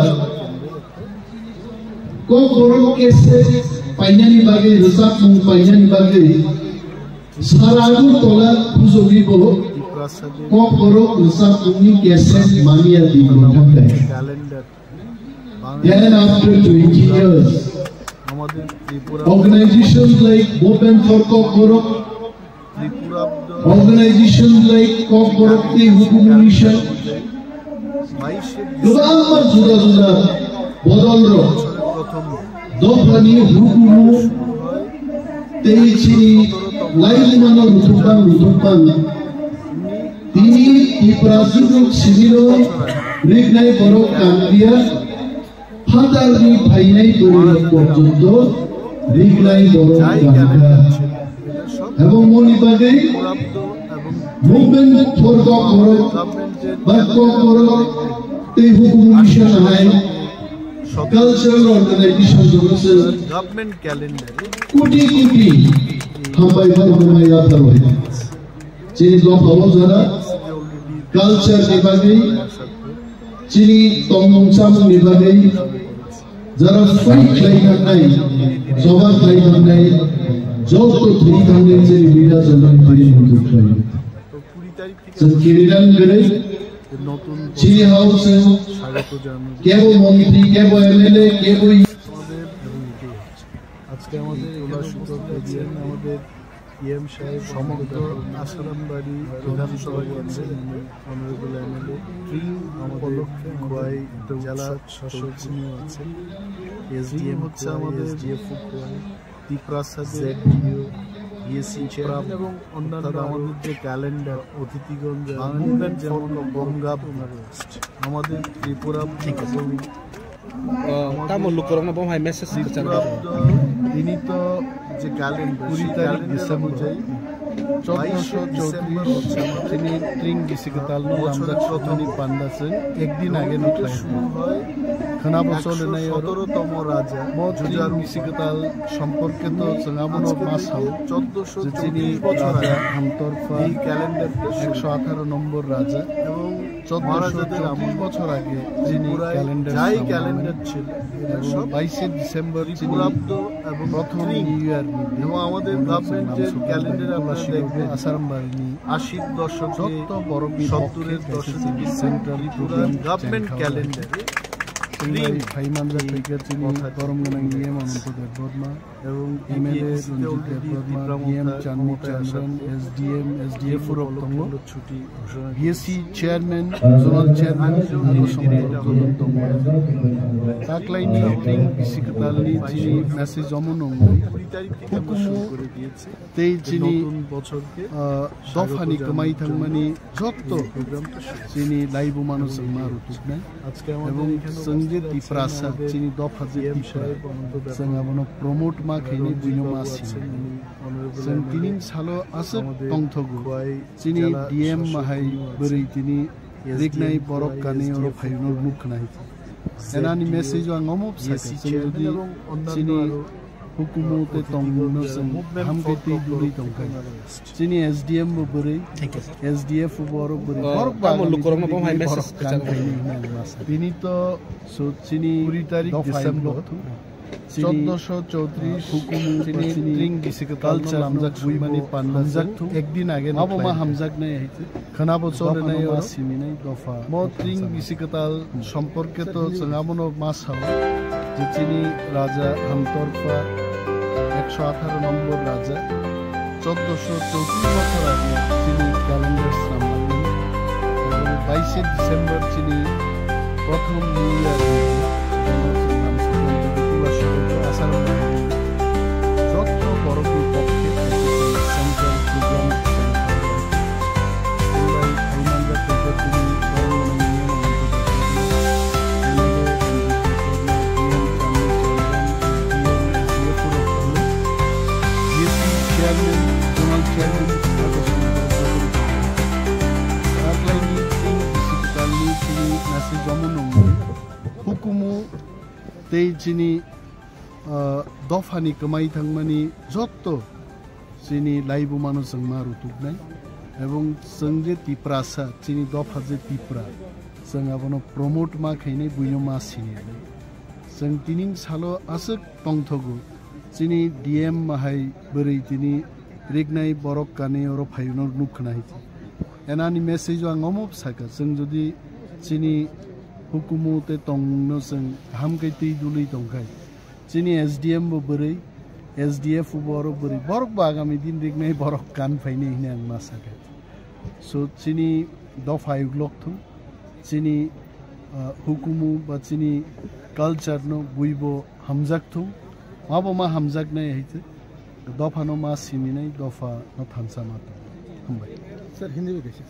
Kokborok cassette painani bagwi, rwchapmung painani bagwi, sara Agartala khujogwi bo Kokborok rwchapmungni cassette mania di bo thangkha. Then after twenty years, organizations like Movement for Kokborok, organizations like Kokborok Tei Hukumu Mission, kwbangma juda juda bodol rok, dophani hukumu tei chini laimano ruthupang ruthupang. Tini Tiprasarok sibilo riknai borok kanglia. Phatarni phainai borok porjonto riknai borok kangkha. Ebong moni bagwi Movement for Kokborok ba Kokborok Tei Hukumu Mission hai cultural organization jono se government calendar koti koti hambai borok mai yatharo. Chini dophao jora culture ni bagwi, chini tongmung chamung ni bagwi, jora fight khlai thangnai, choba khlai thangnai, joto thwi thangnai chini leader jora thwi muitu khlai. Chwng kiridan gwnwi, chini house, kebo montri, kebo M L A, kebo আজকে আমাদের এখানে উপস্থিত আছেন আমাদের ইএম সাহেব, সমগ্র আসারামবাড়ি বিধানসভা কেন্দ্রের অনারেবল এমএলএ। এই উপলক্ষে আমাদের খোয়াই জেলা সচিব আছেন, এসডিএম হচ্ছে আমাদের SDF Khowai, Tripura JDU, EAC chairman এবং অন্যান্য আমাদের যে ক্যালেন্ডার, অতিথিগণ, মুভমেন্ট যেমন গঙ্গা, আমাদের ত্রিপুরা, ঠিক আছে। Tamo lukurokno bo hai message kwchang rwdi. Tini to je calendar, kuri tarik December, chwdosho chowtris, tini tring bisi kwtalno lamjak sokmani panda chwng ekdin age no khlai. Khwnabo chole nai oro. Mo tring bisi kwtal somporke to chwng abono ma sao, je chini raja Hamtorpha, ekso atharo nombor raja. Chwdosho chowtris bochor age chini calendar, jai calendar chil, ebong baishe December chini prothom New Year ni din. Ebong amader government je calendar apnara dekhben, Asaram Bari ni joto borok ni pokhe kaisa chini central program government calendar. Tei phai manjak phaikha chini borom gwnang E M Ananto Debbarma, M L A Ranjit Debbarma, D M Chanwi Chandran, S D M, S D F rok tongo. B S C chairman, zonal chairman, Akosombo tongo. Taklaini tring bisi kwtalni chini message omo nungwi. Hukumu tei chini, ah, dophani kwmai thangmani jotto chini laibumano chwng ma rutuknai. Ebong chwng je Tiprasa, chini dopha je Tipra, chwng abono promote ma khainai, buino ma sini. Chwng tini salo aswk tongthogo. Chini D M mahai bwrwi tini riknai borok kanwi oro phaino nuk khnai. Enani message o ang omo bwsakha, chwng jodi chini hukumu tei tongmungno chwng hamkhe twi dulwi tongkha. Chini S D M bo bwrwi, S D F bo oro bwrwi. Borok bo tamo agami lukurokno din bo hai message borok kan kwchang khaini hwnwi ang ma sa. Bini to so chini kuri tarik dopha December. Chini, choddoso chowtris, ah, hukumu chini tring bisi kwtal culture no lamjak buimani panda hamjak thung. Ekdin age abo ma hamjaknai hai se. Khwnabo chole nai oro. Siminai dopha. Mo tring bisi kwtal somporke to chwng abono ma sao je chini raja Hamtorkha ekso atharo nombor raja. Choddoso chowtris bochor age chini calendar swnamlangmani. Ebong baishe December chini prothom New Year ni jono chwng lamsokmani tei Tipra Songkho Asarok Bahini jotto borokni pokhe central program chwng khaio. Chwng bai phai manjak tei chini borok gwnang niyom ang tei M L A, M D C, D M, Chanwi Chandran, D M, S D F rok tongo. B S C chairman, zonal chairman, Akosombo Debbarma. Taklaini tring bisi kwtalni chini message omo nungwi. Hukumu tei chini, ah, dophani kwmai thangmani jotto chini laibumano chwng ma rutuknai. Ebong chwng je Tiprasa, chini dopha je Tipra, chwng abono promote ma khainai, buino ma sinai. Chwng tini salo aswk tongthogo. Chini D M mahai bwrwi tini riknai borok kanwi oro phaino nuk khnai. Enani message o ang omo bwsakha, chwng jodi chini hukumu tei tongmungno chwng hamkhe twi dulwi tongkhai, chini S D M bo bwrwi, S D F bo oro bwrwi, borok bo agami din riknai borok kan phainai hwnwi ang ma sakha. So chini dopha yuklok thung, chini, ah, hukumu ba chini culture no buibo hamjak thung, mabo ma hamjaknai hai se, dopha no ma siminai, dopha no thansa ma tong. Hambai. Sir, Hindi bai kaisa.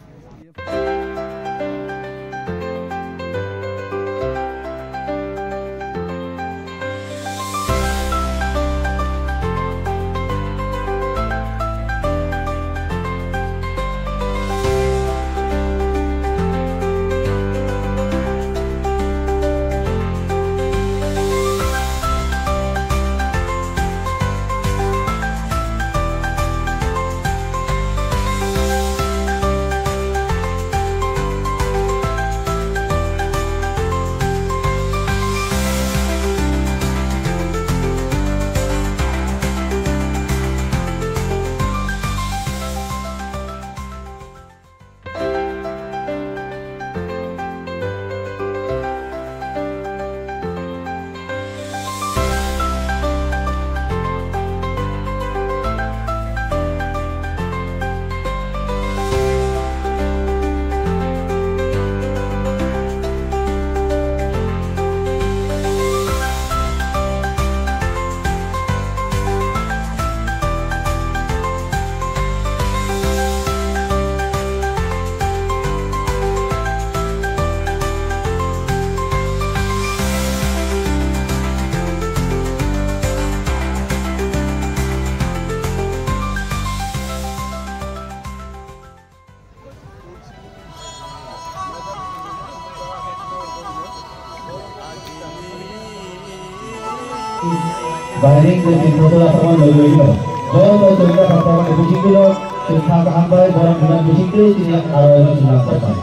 Bahini ke tin bosor asama loi loi no. Joto chorika phatar ni bisingtwi no, chwng kha kaham bai borom gwnang bisingtwi chini aro no chwng lang pai.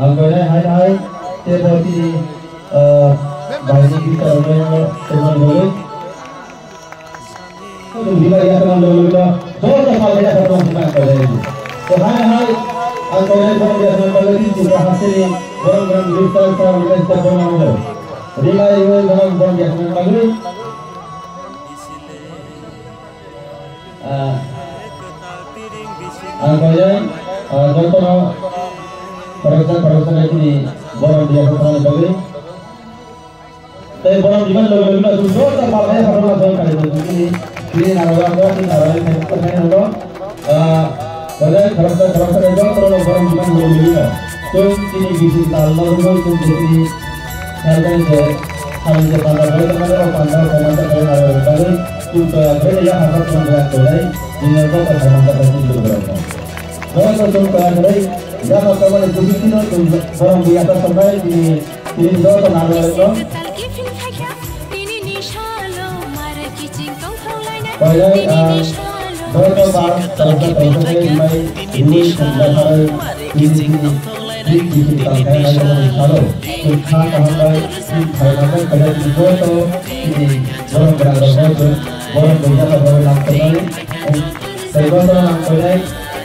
Ang bai hai hai te bo chini, ah, bahini bichar no tongmani bagwi. Chwng dibai yathang loi loi no, joto sal yathang tong swnang bai lai. To hai hai, ang bai hai borom yathang bai lai chini chwng kha hasteni borom gwnang bisingtwi chwng lang pai. Rima rima borom borom ya kami lagi. Ah, ang kaya, ah, jotono paroksa paroksa kami borom ya kami lagi. Tei borom diman logi logi no chwng joto palmaya phatarma join kari tong chini, chini narwkha, chini narwkha, chini narwkha, ah, belai khoroksa khoroksa khe joto rok borom diman logi logi no chwng chini bisi tal no rwgwi chwng je chini salmani je salmani je panda bai tongmani o panda o panda khe narwkha bagwi chwng toya khe ya panda chwng ya toya chini joto salmani je chini logi rok no. Joto chwng toya khe ya panda mani bisi chini chwng borom diya ta salmani chini Tini joto narwkha. Pailai, ah, joto ba, tongsa tongsa khe rimai, rui tongsa kharwi, tini tini, tini tini tongsa khe nai tongsa salo. Tongsa kaham bai, tini khaima khe pailai tini joto, tini borom gwnang rok no, borom gwnang rok no nang tongnai. Tei joto nang tongnai,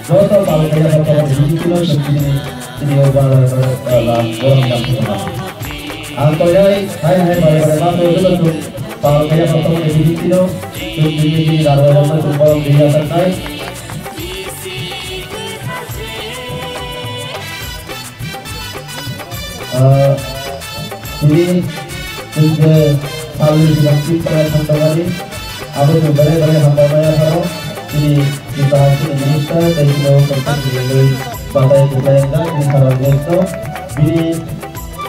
joto pal khe joto tini tini tini. Tini o bara bara la borom dam thuma. Ang toyai hai hai bara bara ma to dilo tu. Pal kaya kotor ke bini tino. Tu bini bini daro dam tu borom dia takai. Ah, tini tu je salni sidang tip kaya thang tangani. Abo tu bare bare hambai maya tharo. Tini kita hasil minister dan juga kertas di Batai Kublai Endak ni Sarang Gesto, bini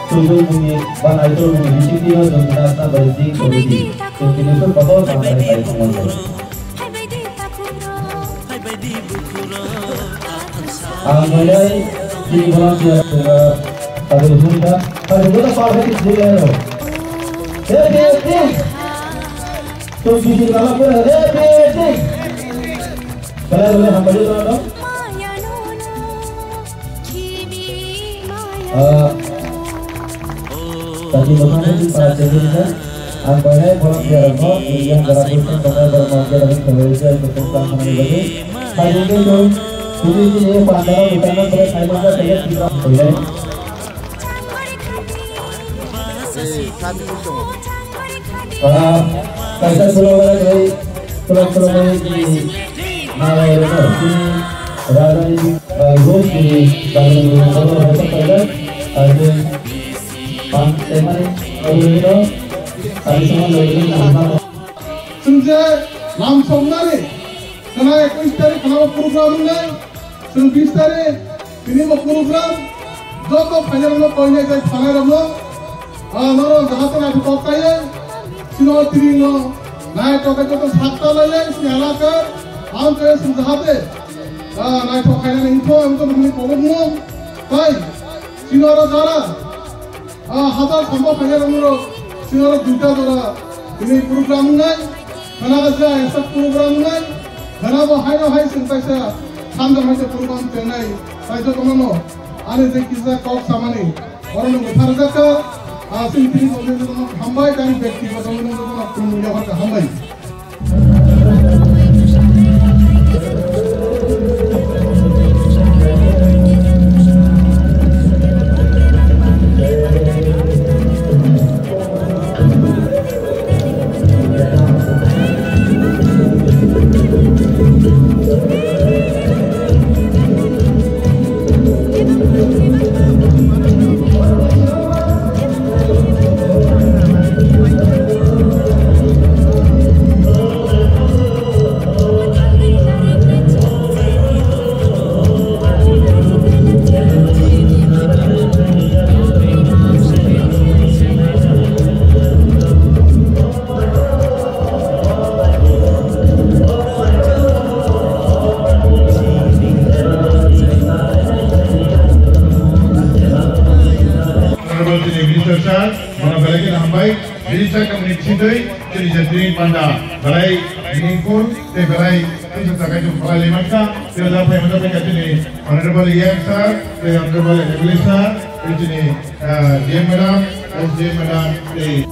tubui bumi, ban aitor bumi, bisi tino jom binasa bai ding kori di. Tini tu kotor sampai bai kumon. Ang bai dai, tini bolam sia, tini tadi hunda, tadi hunda parah itu dia lo. Hei, hei, hei. Tum bisi lama pura, hei, hei, hei. Belai belai hambai tongno. Ah, tadi mothang ni para cewek ni kan, ang bai hai bolam dia rokno, yang gara pun tong tong bai bolam dia rokno kawai dia untuk tentang kami bagi. Tadi itu tu, ini ini ini pandang kita nak boleh saya mana saya tidak boleh. Ah, kaisa khuloknai, khulok khuloknai ni nalai rwkha, chini rajani, ah, ruk ni bagwi ni kotor hoitok paijak, ah, je pan temani, ah, rwino, kami sama lagi ni. Chwng je lam songnani, khna ekush tarik khna program wngnai, chwng bish tarik tini bo program, joto phainairokno koinai tei thanairokno, ah, norok jahate naithotok kaiye, chini o tini no naithotok kaiye joto sakta lailai chini elaka, ang khe chwng jahate, ah, naithok khainani wngkho, ang joto nini kolokno, tai chini oro jara, Ah, hazar sambo khaina rok, sini oro duita jora, ini program wngnai, khana khe jai sak program wngnai, khana bo haino hai chwng kaisa, samjak hai se program chengnai, tai jotono no, ani je kisa kok samani, oro no bwtharjak kha, ah, sini tini hambai, tani bekti jotono no, jotono khulumui hambai. Honorable Chief Minister sir, bono belai kheno hambai. Minister kamni bisingtwi chini je tini panda belai meaningful tei belai tisa sakai chung phalai lai mankha. Tei o jaga phai manjak kha chini Honorable E M sir, tei Honorable M L A sir, tei chini, ah, D M madam, S D M madam, tei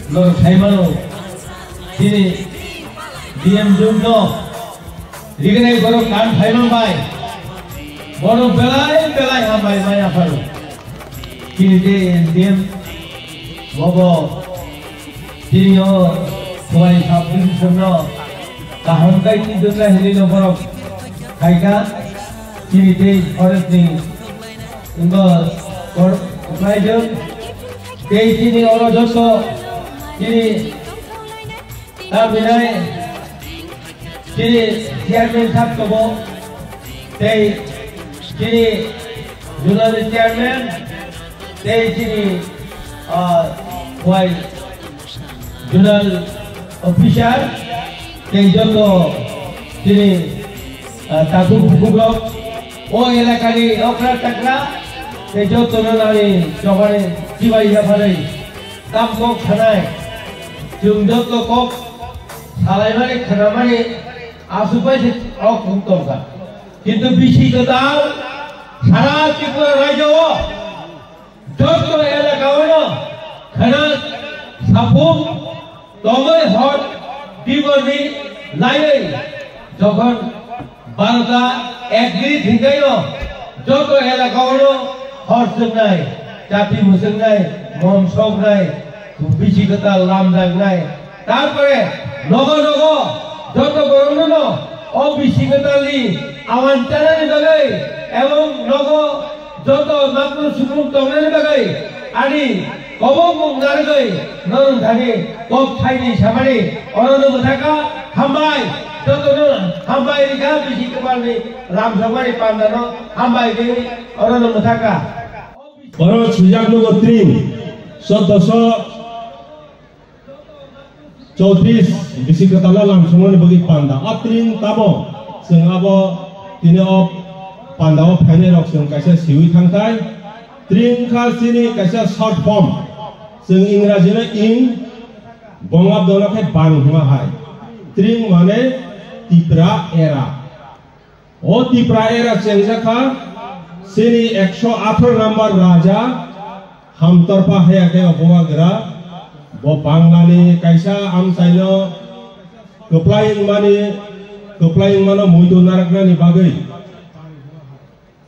Norok sai mano, chini D M Jung no rignai borok kan phai man bai. Bono belai belai hambai maya pharo. Chini je S D M bobo chini o Khowai sub division no kaham kai chini jona hili no borok khaika chini je forest ni ingo kor upai jong tei chini oro joto chini Tamhinai chini chairman sab tongo, tei chini zonal chairman, tei chini, ah, wai zonal officer, tei joto chini, ah, takhuk bukhuk rok, o elakani okra takra, tei joto no nani chobani chibai yapharwi. Tam kok sanai, chwng joto kok salaimani khnamani aswk bai se o kok tongkha. Kintu bisi kwtal sara Tripura rajyo o joto elaka o no khna saphung tongwi hor diborni naiwi jokhon Barota agree thwngkhaino joto elaka o hor chwngnai, chati mwchwngnai, mom soknai, bisi kwtal lamjaknai. Tarpore nogo nogo joto borokno o bisi kwtalni awan chanani bagwi ebong nogo joto makno sukung tongnani bagwi ani kobok mung narwgwi norok thani kok thaini samani orono mwthaka hambai, jotono hambai rikha bisi kwtalni lamsokmani pandano hambai rwi orono mwthaka. Oro swijak nugo tring soddoso Chowtris bisi kwtalno lamsongmani bagwi panda. O tring tamo chwng abo tini o panda o phainai rok chwng kaisa siwi thangthai. Tring kha chini kaisa short form. Chwng Ingraji no ing, Bongabdo no khe bang hwnma hai. Tring mane Tipra era. O Tipra era chengjak kha, chini ekso atharo number raja Hamtorpa haya khe o Bubagra, bo Banglani kaisa amchaino kwplai wngmani, kwplai wngmano muitu naraknani bagwi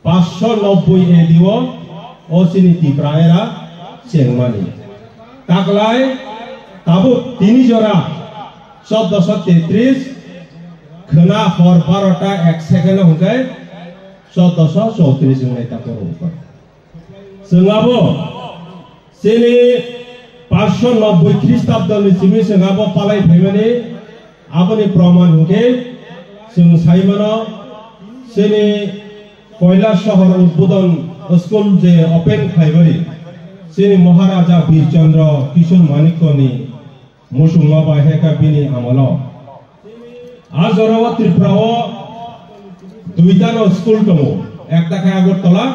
paanch sho nobboi A D o, o chini Tipra era chengmani. Taklai tabuk tini jora chordoso tetris, khwna hor barota ek second o hwnkhe chordoso chowtris wngnai ta koro wngkha. Chwng abo chini paanch sho nobboi Khristabdoni simi chwng abo palai phaimani aboni proman hwnkhe chwng sai mano chini Koilasohor Udbodon School je open khlaimani chini Maharaja Bir Chandra Kishore Manikyani muchungma bai hai kha bini amolo. A jorao Tripura o duitano school tongo, ekta khe Agartala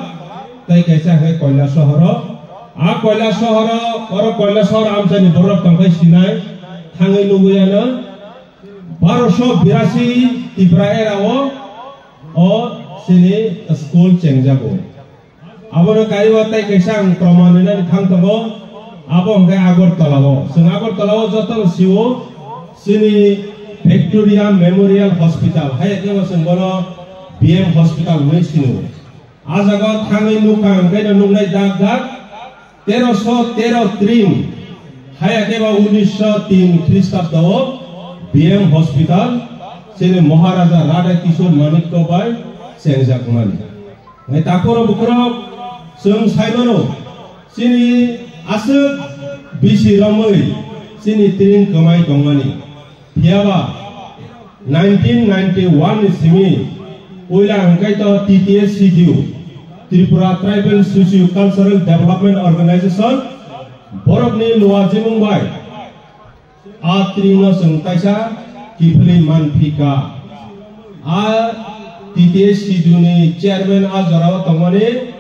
tei kaisa khe Koilasohoro. A Koilasohoro, oro Koilasohor amchaini borok tongkhai sinai, thangwi nugwi ano. Barosho birasi Tripura era o, o chini school chengjago. Abono kaiwi tei kaisa ang proman rinani thang tongo, abo hwnkhe Agartala o. Chwng Agartala o jotono sio, chini Victoria Memorial Hospital, hai khe bo chwng bono B M Hospital hwnwi sino. A jaga o thangwi nukha hwnkhe no nuknai dak dak, teroso tero tring, hai khe bo unisho tin Khristabdo o B M Hospital, chini Maharaja Radha Kishore Manikya bai chengjakmani. Hai takhoro bukhorok chwng sai mano, chini aswk bisi romwi chini tring kwmai tongmani. Phiyaba nineteen ninety-one ni simi puila hwnkhe to T T S C D U, Tripura Tribal Socio Cultural Development Organization, borokni luajimung bai a tringno chwng kaisa kiphilwi manphika. A T T S C D U ni chairman a jorao tongmani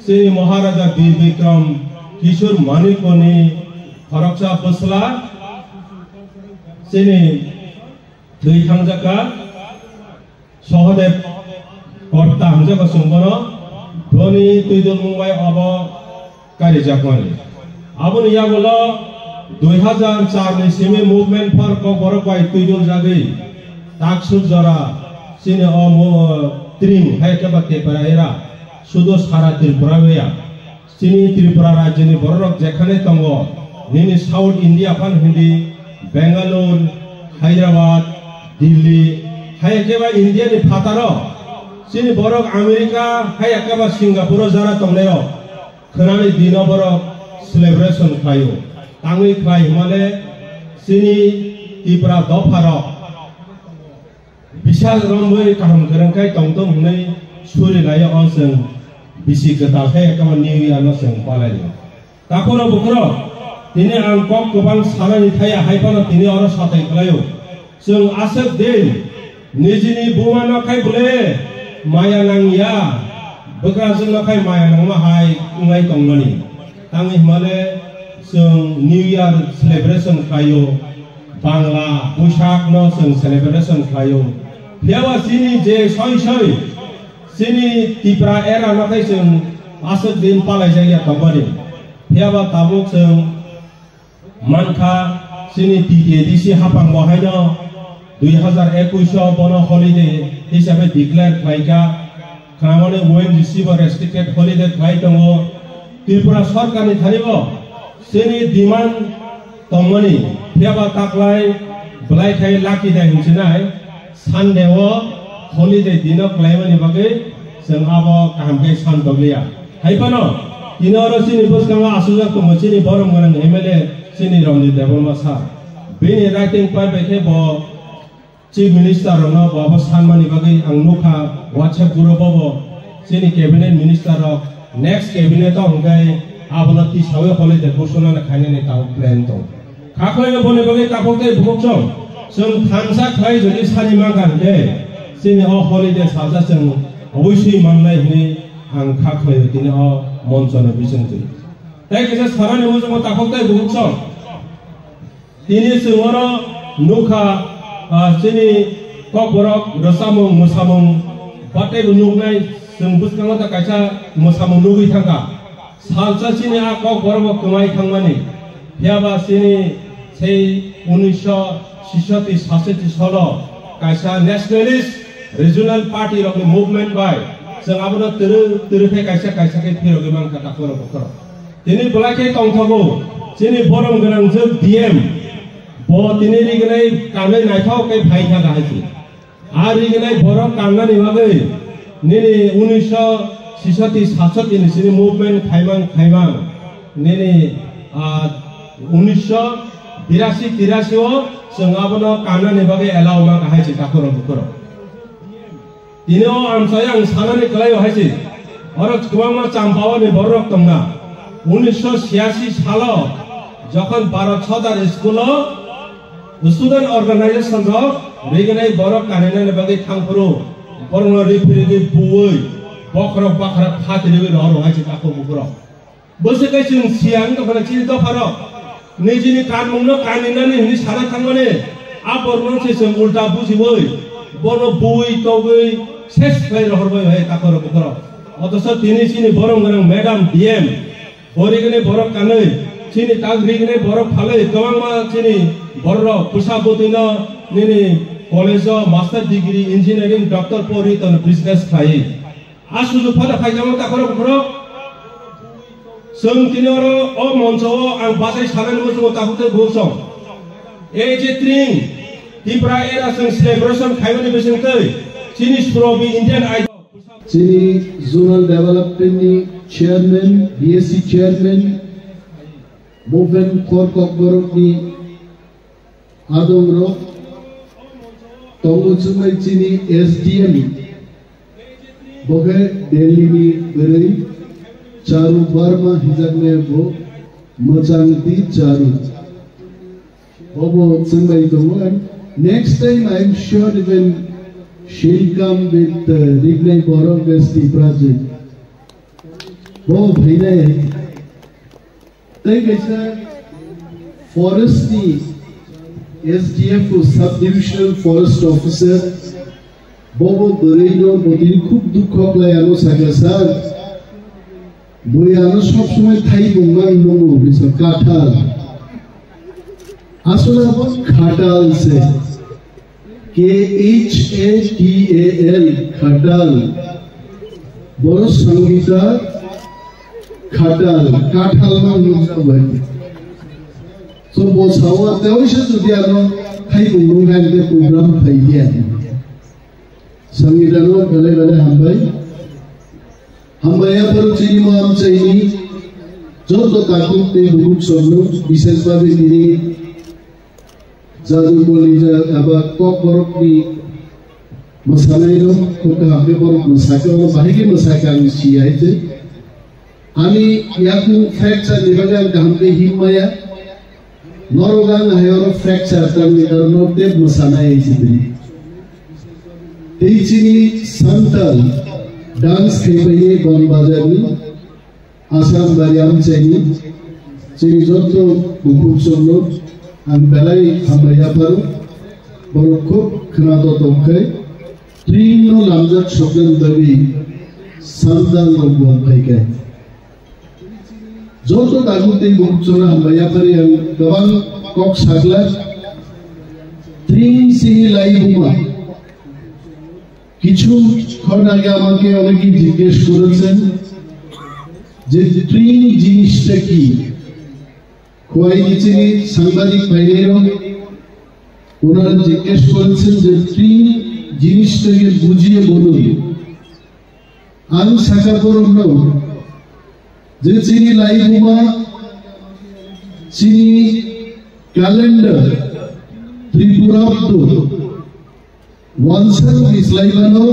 chini Maharaja Bir Bikram Kishore Manikyani khoroksa bwsla chini thwi thangjakha. Sahadev Korta hwnjago chwng bono, boni twidulmung bai obo karijakmani. Aboni yagulo dui hazar char ni simi Movement for Kokborok bai twiduljagwi taksuk jora chini o mo-, Tring hai khe ba Tipra era sudo sara Tripura ya. Chini Tripura rajyoni bororok jekhane tongo, nini South India phan hindi Bangalore, Hyderabad, Delhi, hai khe ba India ni phataro chini borok America hai khe ba Singapore o jara tongnairok khwnani dino borok celebration khlaio. Tangwi khlai hwnmale chini Tipra dopharok bisal romwi kaham kwrwng khai tongthung hwnwi suri laio o chwng bisi kwtal khe ekama New Year no chwng palaio. Takhoro bukhoro tini ang kok kwbang sanani thaya hai phano tini oro satai khlaio. Chwng aswk din nijini buma no khai bwle maya nangya, bwkrajwk no khai maya nangma hai wngnai tongmani. Tangwi hwnmale chwng New Year celebration khlaio. Bangla Buisak no chwng celebration khlaio. Phiyaba chini je soi soi chini Tipra era no khai chwng aswk din palai jagya tongmani. Phiyaba tabuk chwng mankha chini T T A D C haphang bo haino dui hazar ekush o bono holiday hisabe declare khlaikha. Khwnamani O N G C bo restricted holiday khlai tongo. Tripura sorkarni thani bo chini demand tongmani, phiyaba taklai belai khai lucky day hinsinai Sunday o holiday dino khlaimani bagwi chwng abo kaham khe san tokliya. Hai phano tini oro chini bwskango aswkjak tongo chini borom gwnang M L A chini Ranjit Debbarma sir. Bini writing pai bai khe bo Chief Minister rokno bo abo sanmani bagwi ang nukha WhatsApp group o bo chini cabinet minister rok next cabinet o hwnkhe abono tisawi holiday ghoshona khainani tabuk plan tong. Kha khlai boni bagwi takhuk tei bukhuk chwng, chwng thansa khlai jodi sani mankha hwnkhe chini o holiday salsa chwng oboswi mannai hwnwi ang kha khlaio tini o monchoni bisingtwi. Tei kisa sanani muchungo takhuk tei bukhuk chwng. Tini chwng oro nukha, ah, chini kokborok rwchapmung mwsamung bataibo nuknai chwng bwskango ta kaisa mwsamung nugwi thangkha. Salsa chini a kokborokbo kwmai thangmani. Phiyaba chini sei unisho sisoti sasoti solo kaisa nationalist regional party rokni movement bai chwng abono twrwi twrwi khe kaisa kaisa khe phirogwi mankha takhorok bokhorok. Tini belai khe tongthogo, chini borom gwnang jwk D M, bo tini rignai kanwi naithok khe phai thangkha hai se. A rignai borok kannani bagwi nini unisho sisoti sasoti ni sini movement khaimang khaimang nini, ah, unisho birasi tirasi o chwng abono kannani bagwi allow ma hai se takhorok bukhorok. Tini o amchai ang sanani kwlaio hai se, oro kwbangma Champao ni bororok tongna. Unisho chhiyasi salo jokhon Bharat Sodar School o student organization rok rignai borok kaninani bagwi thangphuru, borokno riphi rigwi buwi, bokhorok bakhra phatiriwi rohor hai se takhuk bukhurok. Bwswk khe chwng siya wng tongkha chini dopharok. Nijini kanmungno kaninani hwnwi sana thangmani a borokno se chwng ulta bujiwi bono bui togwi ses khlai rohorbai hai takhorok bukhorok. Othocho tini chini borom gwnang madam D M, bo rignai borok kanwi, chini tak rignai borok phalwi kwbangma chini bororok bwsa bwtwino nini college o master degree, engineering, doctor pori tono business khlai. A sujuk phano phaijamo takhorok bukhurok. Chwng tini oro o moncho o ang bachai sanani muchungo takhuk tei bukhuk song. Ei je tring Tipra era chwng celebration khaimani bisingtwi chini Surobi Indian Idol. Chini Zonal Development ni Chairman, B S C Chairman, Movement for Kokborok ni Adongrok tongo chumai chini S D M, bo khe Delhi ni bwrwi Charu Barma hijaknai bo mwchang di Charu. Bobo chumai tongo, and next time I am sure even she'll come with, uh, Rignai Borok S T project. Bo phainai. Tei kaisa forest ni S D F o, sub divisional forest officer, bobo bwrwi no botini khub dukho khlai ano sakha, sir, bui ano sob somoi thaibung mang nungo hinwi sa, kathal. Asole abo khatal se. K H A T A L, Khatal. Boro Sangita Khatal, Kathal no nukjak bai. So bo sao teoisa jodi ano khai bumung hai de program phai dia. Sangita no belai belai hambai. Hambai ya paru chini mo am chaini. Joto takuk te bumung somno, bises babe tini Jadu Kolija aba Kokborok ni mwsanairok kok kaham khe borok mwsakhe, oro bahai khe mwsakhe ang si hai se. Ani yakung fracture ni bagwi ang kaham khe him maya. Norok ang hai oro fracture tangni karon no tep mwsanai hai se tini. Tei chini Santal dance khe bai Bang Bazar ni Assam bari amchaini, chini joto bukhuk chwngno ang belai hambai yapharo, borok khub khwnato tongkhai, tringno lamjak soknani bagwi samjak rok bo phaikha. Joto tabuk tei bukhuk chwngno hambai yaphari ang kwbang kok sakla, tring chini lai buma. কিছু ক্ষণ আগে আমাকে অনেকে জিজ্ঞেস করেছেন যে ট্রিং জিনিসটা কি। খোয়াই নিচেনি সাংবাদিক ভাইরাও ওনারা জিজ্ঞেস করেছেন যে ট্রিং জিনিসটাকে বুঝিয়ে বলুন। Ang saka borokno je chini laibuma, chini calendar, Tripura to, wansarok ni slai mano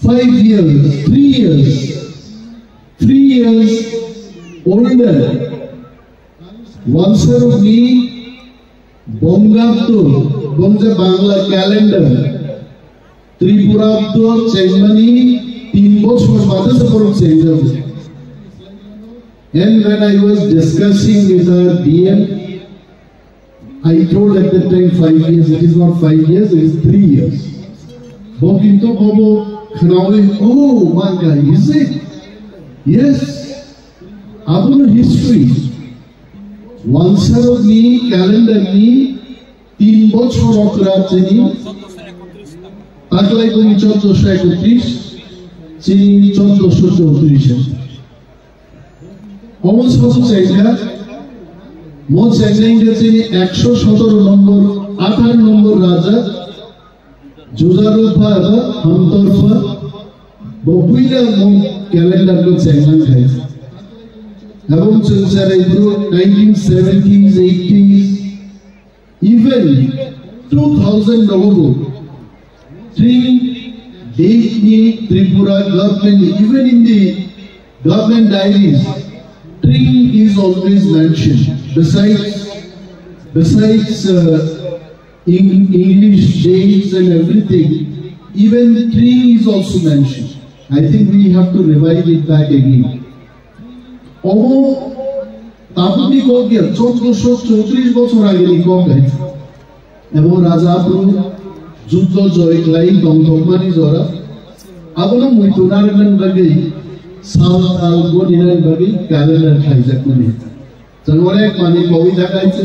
five years, three years, three years older. Wansarok ni Bongabdo, bongja Bangla calendar, Tripura Abdo chengmani tin bochor bade se borok chengjago. And when I was discussing with our D M, I told at that time five years, it is not five years, it is three years. Bo kintu bobo khnawi, oh, manga, is it? Yes. Abono history. Wansarok ni calendar ni tin bochor okra chini taklai boni chauddosho ekotris, chini chauddosho chautrish. Omo sobo chengkha, mo chengnai khe chini eksho sotoro nombor, atharo nombor raja, Jujarupha eba Hamtorpha, bo puila mo calendar no chenglang khai. Ebong chwng cherai bru nineteen seventies, eighties, even two thousand nogo bo. Tring date ni Tripura government, even in the government diaries, Tring is always mentioned. Besides, besides, uh, Eng-, English dates and everything, even tree is also mentioned. I think we have to revive it back again. Omo tabukni kok ya, chauddosho chautrish bochor ageni kok hai. Ebo Raja Apru juddo joy khlai tongthokmani jora. Abono muitu narwknani bagwi, sal tal goninani bagwi calendar khlaijakmani. Chwng onek manwi kogwi thangkha.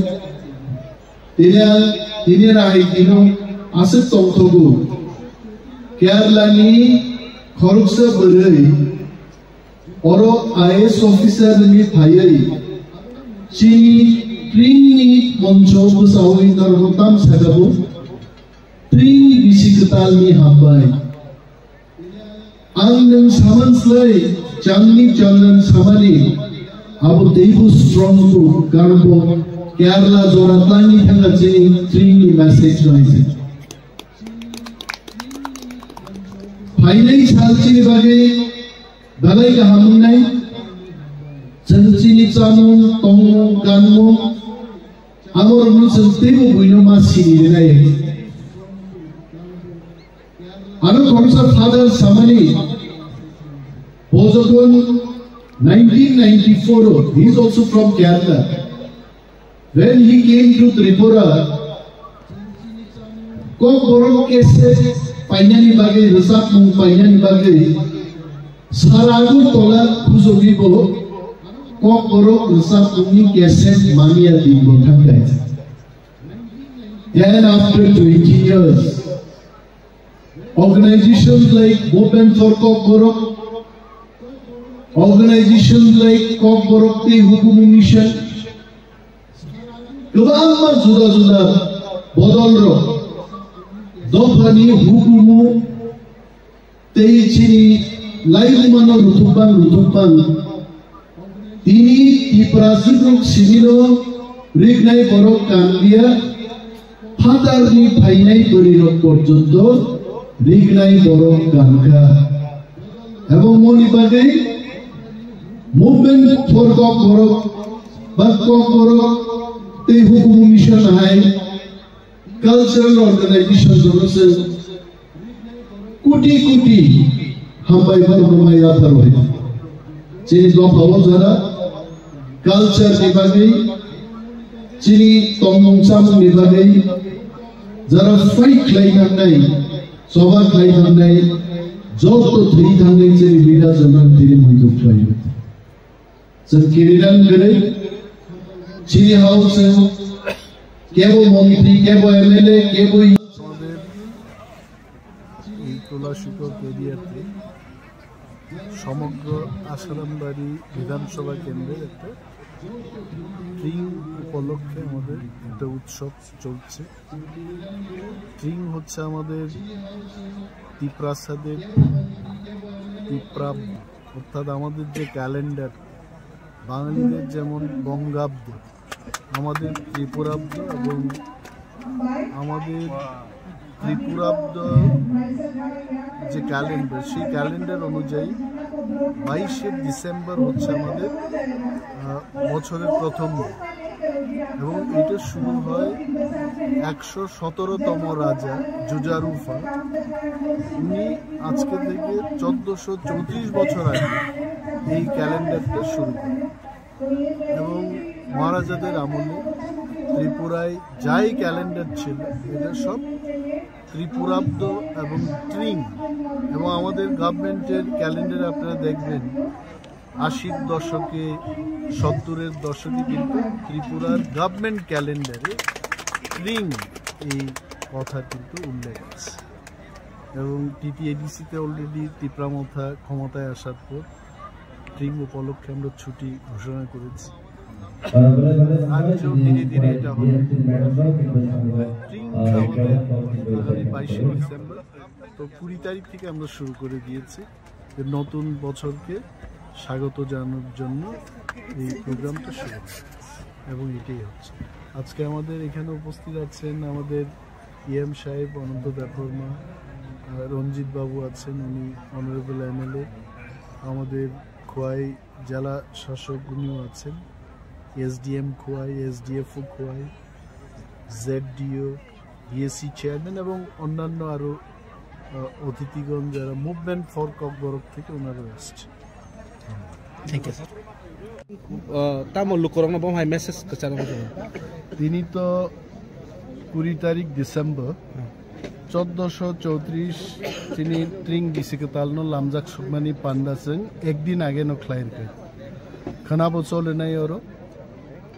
Tini ang, tini ang hai tino aswk tongthogo. Kerala ni khoroksa bwrwi oro I A S officer ni phaiwi chini Tring ni moncho bwsao internal tam sakabo. Tring bisi kwtal ni hambai. Ang nwng saman slai changni changnan samani abo teibo strong ko, karon bo Kerala jora tangni thangna chini Tring ni message rwngse. Phainai sal chini bagwi belai kaham wngnai. Chwng chini chamung, tongmung, kanmung, abo rwngno chwng teibo buino ma sini rwnai. Ano khoroksa father samani, bo jokhon nineteen ninety-four o, he is also from Kerala. When he came to Tripura, Kokborok cassette painani bagwi, rwchapmung painani bagwi, sara Agartala khujogwi bo Kokborok rwchapmungni cassette mania din bo thangkha. Then after twenty years, organizations like Movement for Kokborok, organizations like Kokborok tei Hukumu Mission, kwbangma juda juda bodolrok dophani hukumu tei chini laibumano ruthupang ruthupang. Tini Tipra Sikruk Sibilo Riknai Borok Kandia Phatarni Phainai Bwrwirok Porjonto Riknai Borok Kankha. Ebong moni bagwi Movement for Kokborok ba Kokborok tei Hukumu Mission hai cultural organization jono se kuti kuti hambai bar hambai yathar bai. Chini dophao jara culture ni bagwi, chini tongmung chamung ni bagwi jara fight khlai thangnai, choba khlai thangnai, joto thwi thangnai chini leader jono tini manjak khlai. Chwng kirirang kwrwi, chini hao chwng kebo montri, kebo M L A, kebo আমাদের এই তুলাশিকো এরিয়াতে সমগ্র আসারামবাড়ি বিধানসভা কেন্দ্রের একটা ট্রিং উপলক্ষে আমাদের একটা উৎসব চলছে। ট্রিং হচ্ছে আমাদের তিপ্রাসাদের তিপ্রাব্দ, অর্থাৎ আমাদের যে ক্যালেন্ডার, বাঙালিদের যেমন বঙ্গাব্দ, আমাদের ত্রিপুরাব্দ এবং আমাদের ত্রিপুরাব্দ যে ক্যালেন্ডার, সেই ক্যালেন্ডার অনুযায়ী বাইশে ডিসেম্বর হচ্ছে আমাদের, আহ, বছরের প্রথম দিন। এবং এটা শুরু হয় একশো সতেরোতম রাজা জুজারুফা। উনি আজকে থেকে চোদ্দশো চৌত্রিশ বছর আগে এই ক্যালেন্ডারটা শুরু করেন। এবং মহারাজাদের আমলে ত্রিপুরায় যাই ক্যালেন্ডার ছিল, এটা সব ত্রিপুরাব্দ এবং ট্রিং। এবং আমাদের গভর্নমেন্টের ক্যালেন্ডার আপনারা দেখবেন, আশির দশকে, সত্তরের দশকে কিন্তু ত্রিপুরার গভর্নমেন্ট ক্যালেন্ডারে ট্রিং এই কথা কিন্তু উল্লেখ আছে। এবং টিটিএডিসিতে অলরেডি তিপ্রামথা ক্ষমতায় আসার পর ট্রিং উপলক্ষে আমরা ছুটি ঘোষণা করেছি। আজও ধীরে ধীরে এটা হবে। ট্রিং আমাদের আগামী বাইশে ডিসেম্বর, তো কুড়ি তারিখ থেকে আমরা শুরু করে দিয়েছি যে নতুন বছরকে স্বাগত জানানোর জন্য এই প্রোগ্রামটা শুরু হচ্ছে। এবং এটাই হচ্ছে আজকে আমাদের এখানে উপস্থিত আছেন আমাদের ইএম সাহেব অনন্ত দেববর্মা, আহ, রঞ্জিত বাবু আছেন, উনি অনারেবল এমএলএ, আমাদের খোয়াই জেলা শাসক উনিও আছেন, এসডিএম খোয়াই, এসডিএফও খোয়াই, জেডডিও, বিএসসি চেয়ারম্যান এবং অন্যান্য আরও, আহ, অতিথিগণ যারা মুভমেন্ট ফর ককবরক থেকে ওনারা এসছে। Thank you, sir. Uh, tamo lukurokno bo hai message kwcharo. Tini to kuri tarik December, choddoso choutrish chini tring bisi kwtalno lamjak sukmani panda chwng ekdin age no khlai rwkha. Khwnabo cholenai oro.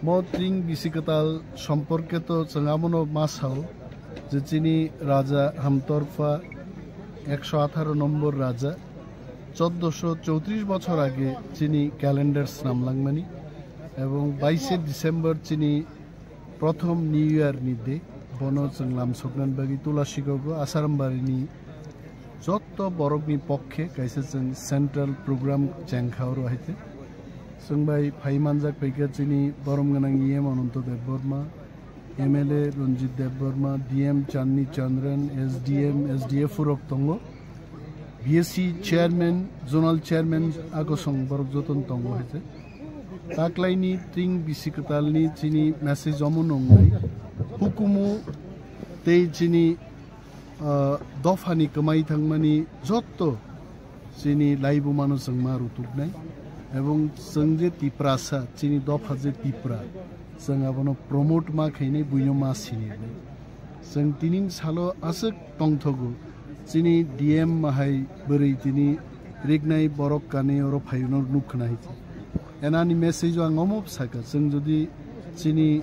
Mo tring bisi kwtal somporke to chwng abono ma sao je chini raja Hamtorpha ekso atharo nombor raja choddoso choutrish bochor age chini calendar snamlangmani ebong baishe December chini prothom New Year ni day, bono chwng lam soknani bagwi Tulashikok o Asarambari ni jotto borokni pokkhe kaisa chwng central program chengkha oro haite. Chwng bai phai manjak phaikha chini borom gwnang E M Ananto Debbarma, M L A Ranjit Debbarma, D M Chandni Chandran, S D M, S D F rok tongo. B S C chairman, zonal chairman agosong borok joton tongo haite. Taklaini tring bisi kwtalni chini message omo nongnai. Hukumu tei chini, ah, dophani kwmai thangmani jotto chini laibumano chwng ma rutuknai. Ebong chwng je Tiprasa, chini dopha je Tipra, chwng abono promote ma khainai, buino ma sinirnai. Chwng tinin salo aswk tongthogo, chini D M hai bwrwi tini riknai borok kanwi oro phaino nukkhna hai. Enani message o ang omo sakha, chwng jodi chini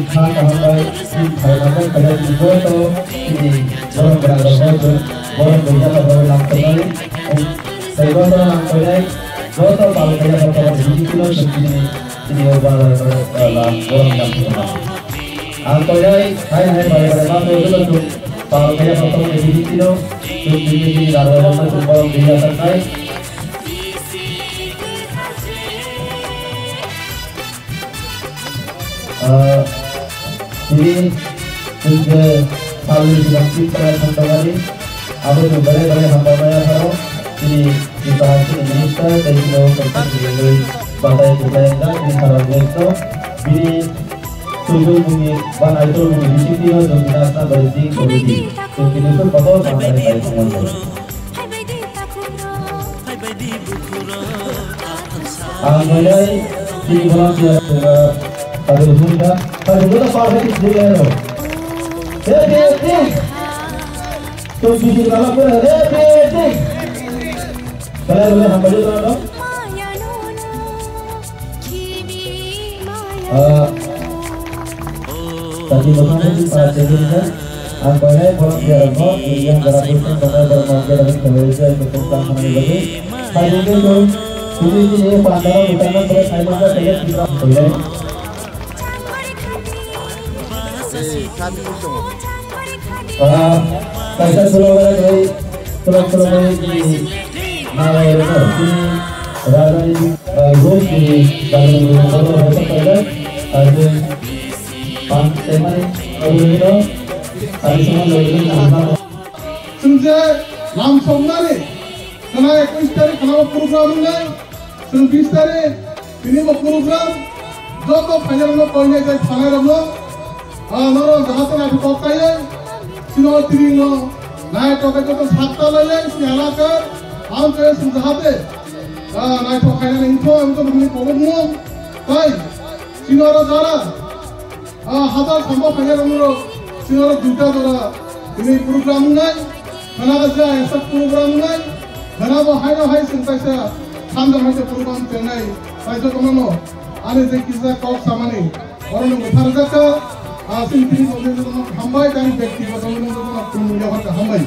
kha kaham bai chini phaimani khaina chini joto chini borok gwnang rokno chwng borok buijak rok bai nang tongnai. Tei joto nang tongnai, joto pal khaina kotor ni bisingtwi no chwng chini, chini o bai bai bai, eh, la borok nang tongnai. Ang tongnai, hai hai bai bai ma tongnai joto chwng pal khaina kotor ni bisingtwi no chwng chini chini rang rok no chwng borok buijak tongnai. Ah, tini chwng je salni swkang twi chwla thang tongmani, abo chwng belai belai hambai maya pharo, tini Tripura High School Minister tei tini o Constituency ni bagwi batai kwplai wngjak tini Sarang West o. Bini tubui bumni ba naitor bumni bisingtwi o chwng tini asna bai jing tongwi di. Chwng tini khe kotor tangmani bai thangmani. Ang bai tini volunteer, uh, Tajul Hunda. Tajul Hunda, perfect is there. Hey, hey, hey. Tum bisi dalam pun, hey, hey, hey. Kalau boleh, hamba juga, no? Ah, tadi makan, ah, jadi kan. Ang koinai bolong biar mo, yang gerak pun kan koinai bolong mau gerak kan kalau itu yang penting kan sama lagi. Tadi itu tuh, ini ini pandang kita kan terus saya mau saya kita koinai. Ah, kaisa solo bai, solo, solo bai, ni, na, na, na, ni, rajani, ah, group ni, rajani, rajani, rajani, rajani, ah, ni, pan, temani, ah, ni, no, ah, ni, sama, ni, ni, na, na. Chwng je lam somnani, khana ekush tarik khana program wngnai, chwng bish tarik tini bo program, joto phainairokno koinai tei thanairokno, ah, norok jahate naithok kok kaiwi, chwngno tini no naithok khe joto sakta laiwi chini elaka, ang khe chwng jahate, ah, naithok khainani wngkha, ang khe buini kokno tai chini oro jara. Ah, hazar samba phainairokno chini oro duita jora tini program wngnai, khana kaisa esa program wngnai, khana bo haino hai chwng kaisa samjak hai se program chengnai, tai jotono ani je kisa kok samani, oro no bwtharjak kha, ah, chini tini jotono hambai, tei ani byaktigoto jotono khulumung yaphar kha, hambai.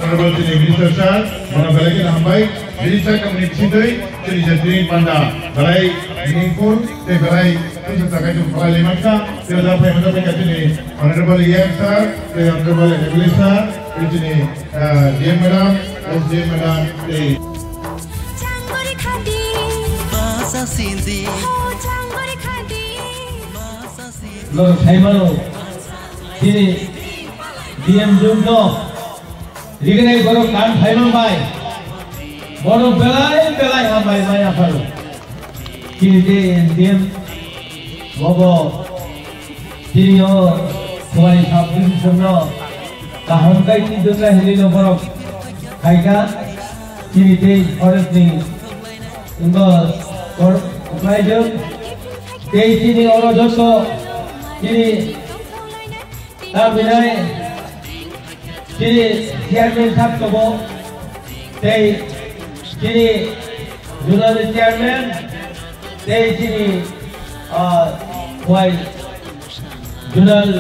Honorable Chief Minister sir, bono belai kheno hambai. Bini sakhamni bisingtwi chini je tini panda belai meaningful tei belai tisa takai tong khlai lai mankha. Tei o jaga phai manjak kha chini Honorable E M sir, tei Honorable M L A sir, tei chini, ah, D M madam, S D M madam, tei Norok sai mano, chini D M Jung no rignai borok kan phaima bai, borok belai belai hambai maya pharo. Chini je N D M bobo chini o Khowai sub division no kaham kai twijak nai hinwi no borok khaikha. Chini tei forest ni wngkha kor-, kwplai jwk. Tei chini oro joto chini Tamhinai chini chairman sab tongo, tei chini zonal chairman, tei chini, ah, Khowai zonal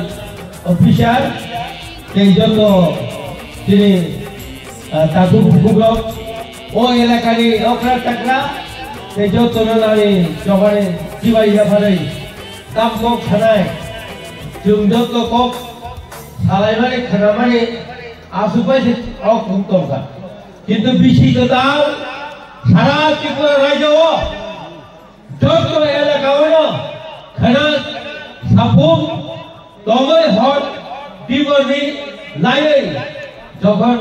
officer, tei joto chini, ah, takhuk bukhuk rok, o elakani okra chakra, tei jotono nani jogani chibai yapharwi. Tam kok sanai, chwng joto kok salaimani, khnamani, aswk bai se o kok tongkha. Kintu bisi kwtal sara Tripura rajyo o joto elaka o no khna saphung tongwi hor diborni laiwi jokhon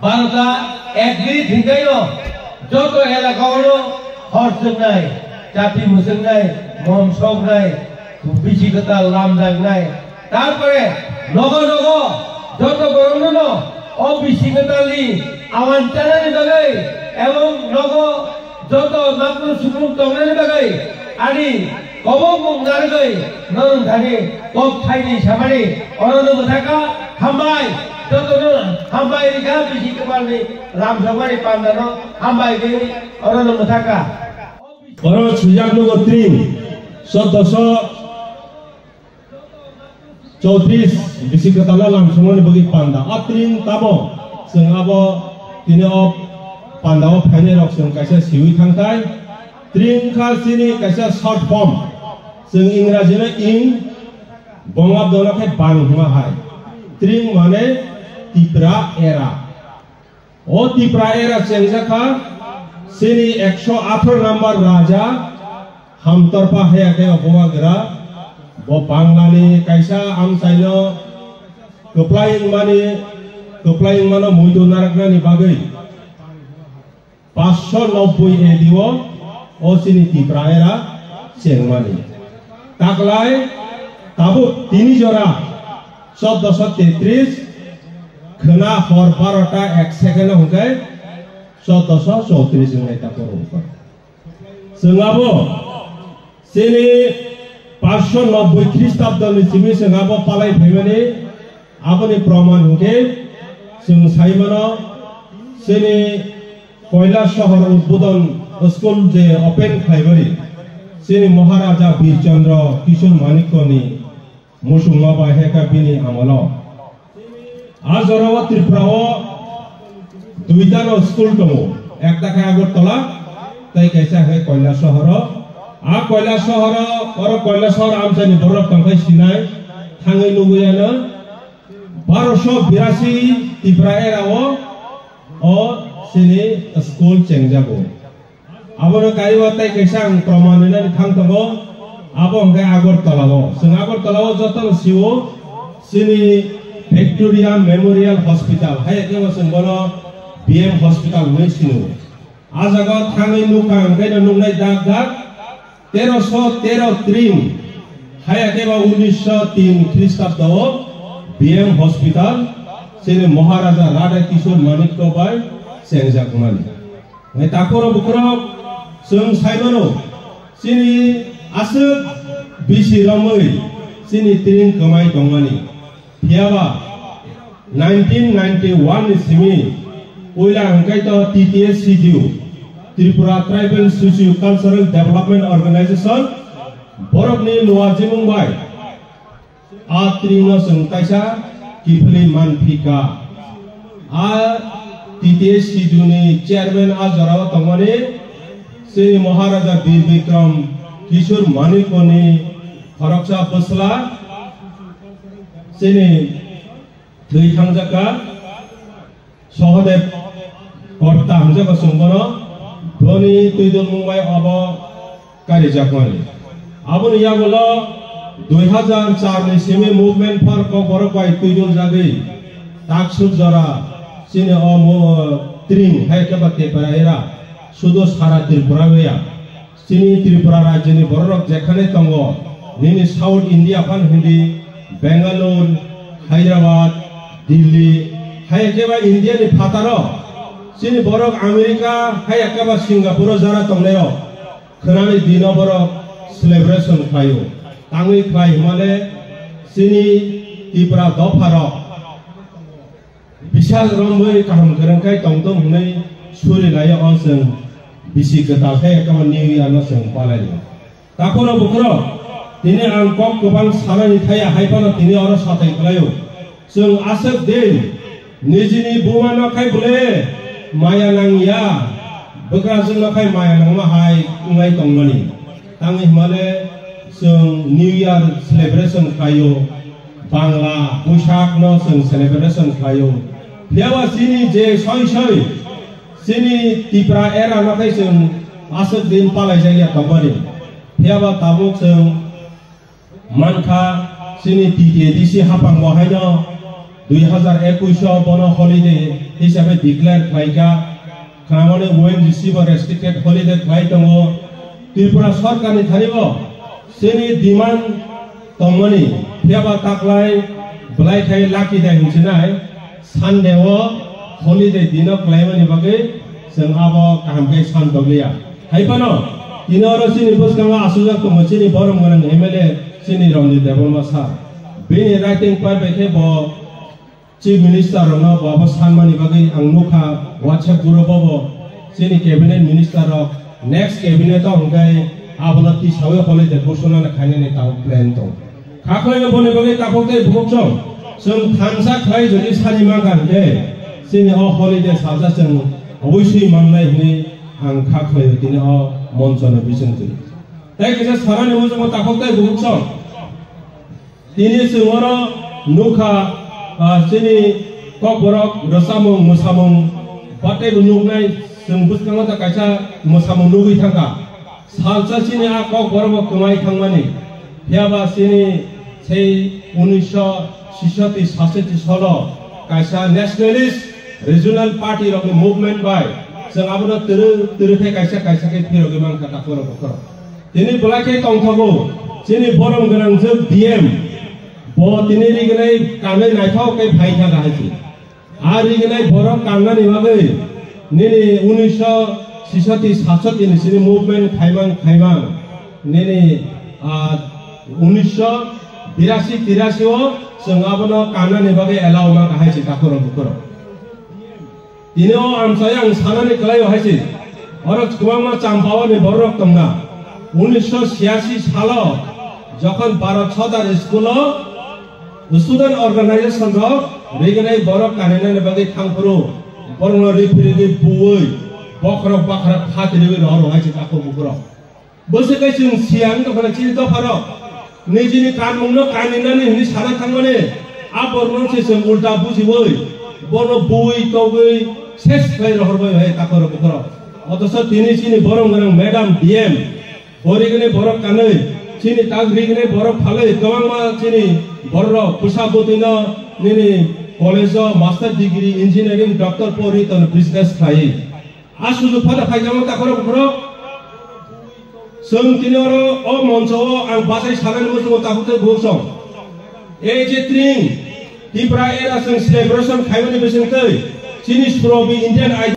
Bharota agree thwngkhaino joto elaka ono hor chwngnai, chati mwchwngnai, mom soknai, bisi kwtal lamjaknai. Tarpore nogo nogo joto borokno no o bisi kwtalni awan chanani bagwi ebong nogo joto makno sukung tongnani bagwi ani kobok mung narwgwi norok thani kok thaini samani orono mwthakha. Hambai, jotono hambai rikha, bisi kwbalni lamsokmani pandano hambai rwi orono mwthakha. Oro swijak nugo tring, soddoso chowtris bisi kwtalno lamsokmani bagwi panda. A tring tamo chwng abo tini o panda o phainai rok chwng kaisa siwi thangthai. Tring kha chini kaisa short form. Chwng Ingraji no ing, Bongabdo no khe bang hwnma hai. Tring mane Tipra era. O Tipra era chengjak kha, chini ekso atharo number raja Hamtorpa haya khe o bubagra, bo Banglani kaisa amchaino kwplai wngmani, kwplai wngmano muitu naraknani bagwi. Paanch sho nobboi A D o, o chini Tipra era chengmani. Taklai tabuk tini jora choddoso tetris, khwna hor barota ek second o hwnkhe choddoso chowtris wngnai ta borok wngkha. Chwng abo chini paanch sho nobboi Khristabdoni simi chwng abo palai phaimani, aboni proman hwnkhe chwng sai mano, chini Koilasohor Udbodon School je open khlaimani, chini Maharaja Bir Chandra Kishore Manikyani muchungma bai hai kha bini amolo. A jorao Tripura o duita no school tongo, ekta khe Agartala, tei kaisa khe Koilasohor o. A Koilasohor o, oro Koilasohor amchaini borok tongkhai sinai, thangwi nugwi ano. Barosho birasi Tripura era o, o chini school chengjago. Abono kaiwi tei kaisa ang proman rinani thang tongo, abo hwnkhe Agartala o. Chwng Agartala o jotono sio, chini Victoria Memorial Hospital, hai khe bo chwng bono B M Hospital hwnwi sino. A jaga o thangwi nukha hwnkhe no nuknai dak dak, teroso tero trim, hai khe bo unisho tin Khristabdo o B M Hospital, chini Maharaja Radha Kishore Manikya bai chengjakmani. Nai takhoro bukhorok chwng saimano, chini aswk bisi romwi chini tring kwmai tongmani. Phiyaba nineteen ninety-one ni simi puila hwnkhe to T T S C D U, Tripura Tribal Socio Cultural Development Organization, borokni luajimung bai a tring no chwng kaisa kiphilwi manphika. A T T S C D U ni chairman a jorao tongmani chini Maharaja Bir Bikram Kishore Manikyani khoroksa bwsla chini thwi thangjaka. Sahadev Korta hwnjago chwng bono, boni twidulmung bai obo karijakmani. Aboni yagulo dui hazar char ni simi Movement for Kokborok bai twiduljagwi taksuk jora chini o mo-, tring hai khe ba Tipra era sudo sara Tripura ya. Chini Tripura rajyoni bororok jekhane tongo, nini South India phan hindi, Bangalore, Hyderabad, Delhi, hai khe ba India ni phataro, chini borok America, hai khe ba Singapore o jara tongnaio, khwnani dino borok celebration khlaio. Tangwi khlai hwnmale chini Tripura dopharok bisal romwi kaham kwrwng khai tongthung hwnwi suri laio, o chwng bisi kwtal khe ekama New Year no chwng palai rwo. Takhoro bukhoro tini ang kok kwbang sanani thaya hai phano tini oro satai kwlaio. Chwng aswk din nijini buma no khai bwle maya nangya, bwkrajwk no khai maya nangma hai wnglai tongmani. Tangwi hwnmale chwng New Year celebration khlaio, Bangla Buisak no chwng celebration khlaio. Phiyaba chini je soi soi chini Tipra era no khai chwng aswk din palai jakya tongmani. Phiyaba tabuk chwng mankha chini T T A D C hapang bo haino dui hazar ekush o bono holiday hisabe declare khlaikha. Khamani O N G C bo restricted holiday khlai tongo. Tripura sorkarni thani bo chini demand tongmani, phiyaba taklai belai khai lucky day hinchinai Sunday o holiday dino klaimani bagwi chwng abo kaham khe san tokliya. Hai phano tini oro chini bwskango aswkjak tongo chini borom gwnang M L A chini Ranjit Debbarma sir. Bini writing pad bai khe bo Chief Minister rokno bo abo sanmani bagwi ang nukha WhatsApp group o bo chini cabinet minister rok next cabinet o hwnkhe abono tisawi holiday ghosona khainani tabuk plan tong. Kha khlaino boni bagwi takhuk tei bukhuk chwng, chwng thansa khlai jodi sani mankha hwnkhe chini o holiday salsa chwng oboiswi mannai hwnwi ang kha khlaio tini o moncho no bisingtwi. Tei kisa sanani muchungo takhuk tei bukhuk chwng. Tini chwng oro nukha, ah, chini kokborok rwchapmung, mwsamung, bataibo nuknai chwng bwskango ta kaisa mwsamung nugwi thangkha. Salsa chini a kokborok bo kwmai thangmani. Phiyaba chini sei unisho sisoti sasoti solo kaisa nationalist regional party rokni movement bai Chwng abono twrwi twrwi khe kaisa kaisa khe phirogwi mankha takhorok bukhorok. Tini belai khe tongthogo chini borom gwnang jwk D M. Bo tini rignai kanwi naithok khe phai thangkha hai se. A rignai borok kangnani bagwi nini unisho sisoti sasoti ni sini movement khaimang khaimang nini, ah, unisho birasi tirasi o chwng abono kangnani bagwi allow ma kahai se takhorok bukhorok. Tini o amchai ang sanani kwlai o hai se. Oro kwbangma champao ni borok tongna. Unisho siyasi salo jokhon Bharat Sadar school o student organization rok rignai borok karinani bagwi thangphuru borokno riphi rigwi buwi bokhorok bakhorok phatiriwi rohor hai se takhuk bukhurok. Bwswk khe chwng siya wngtongkha chini dopharok nijini kanmungno kaninani hwnwi sana thangmani a borokno se chwng ulta bujiwi bono buwi togwi ses khlai rohorbai hai takhorok bukhorok. Othocho tini chini borom gwnang madam D M Bo rignai borok kanwi, chini tak rignai borok phalwi kwbangma chini bororok bwsa bwtwino nini college o master degree, engineering, doctor pori tono business khlai. A sujuk phano phaijamo takhorok bukhorok. Chwng tini oro o moncho o ang bachai sanani muchungo takhuk tei bukhuk song. Ei je tring Tipra era chwng celebration khaimani bisingtwi chini Surobi Indian Idol.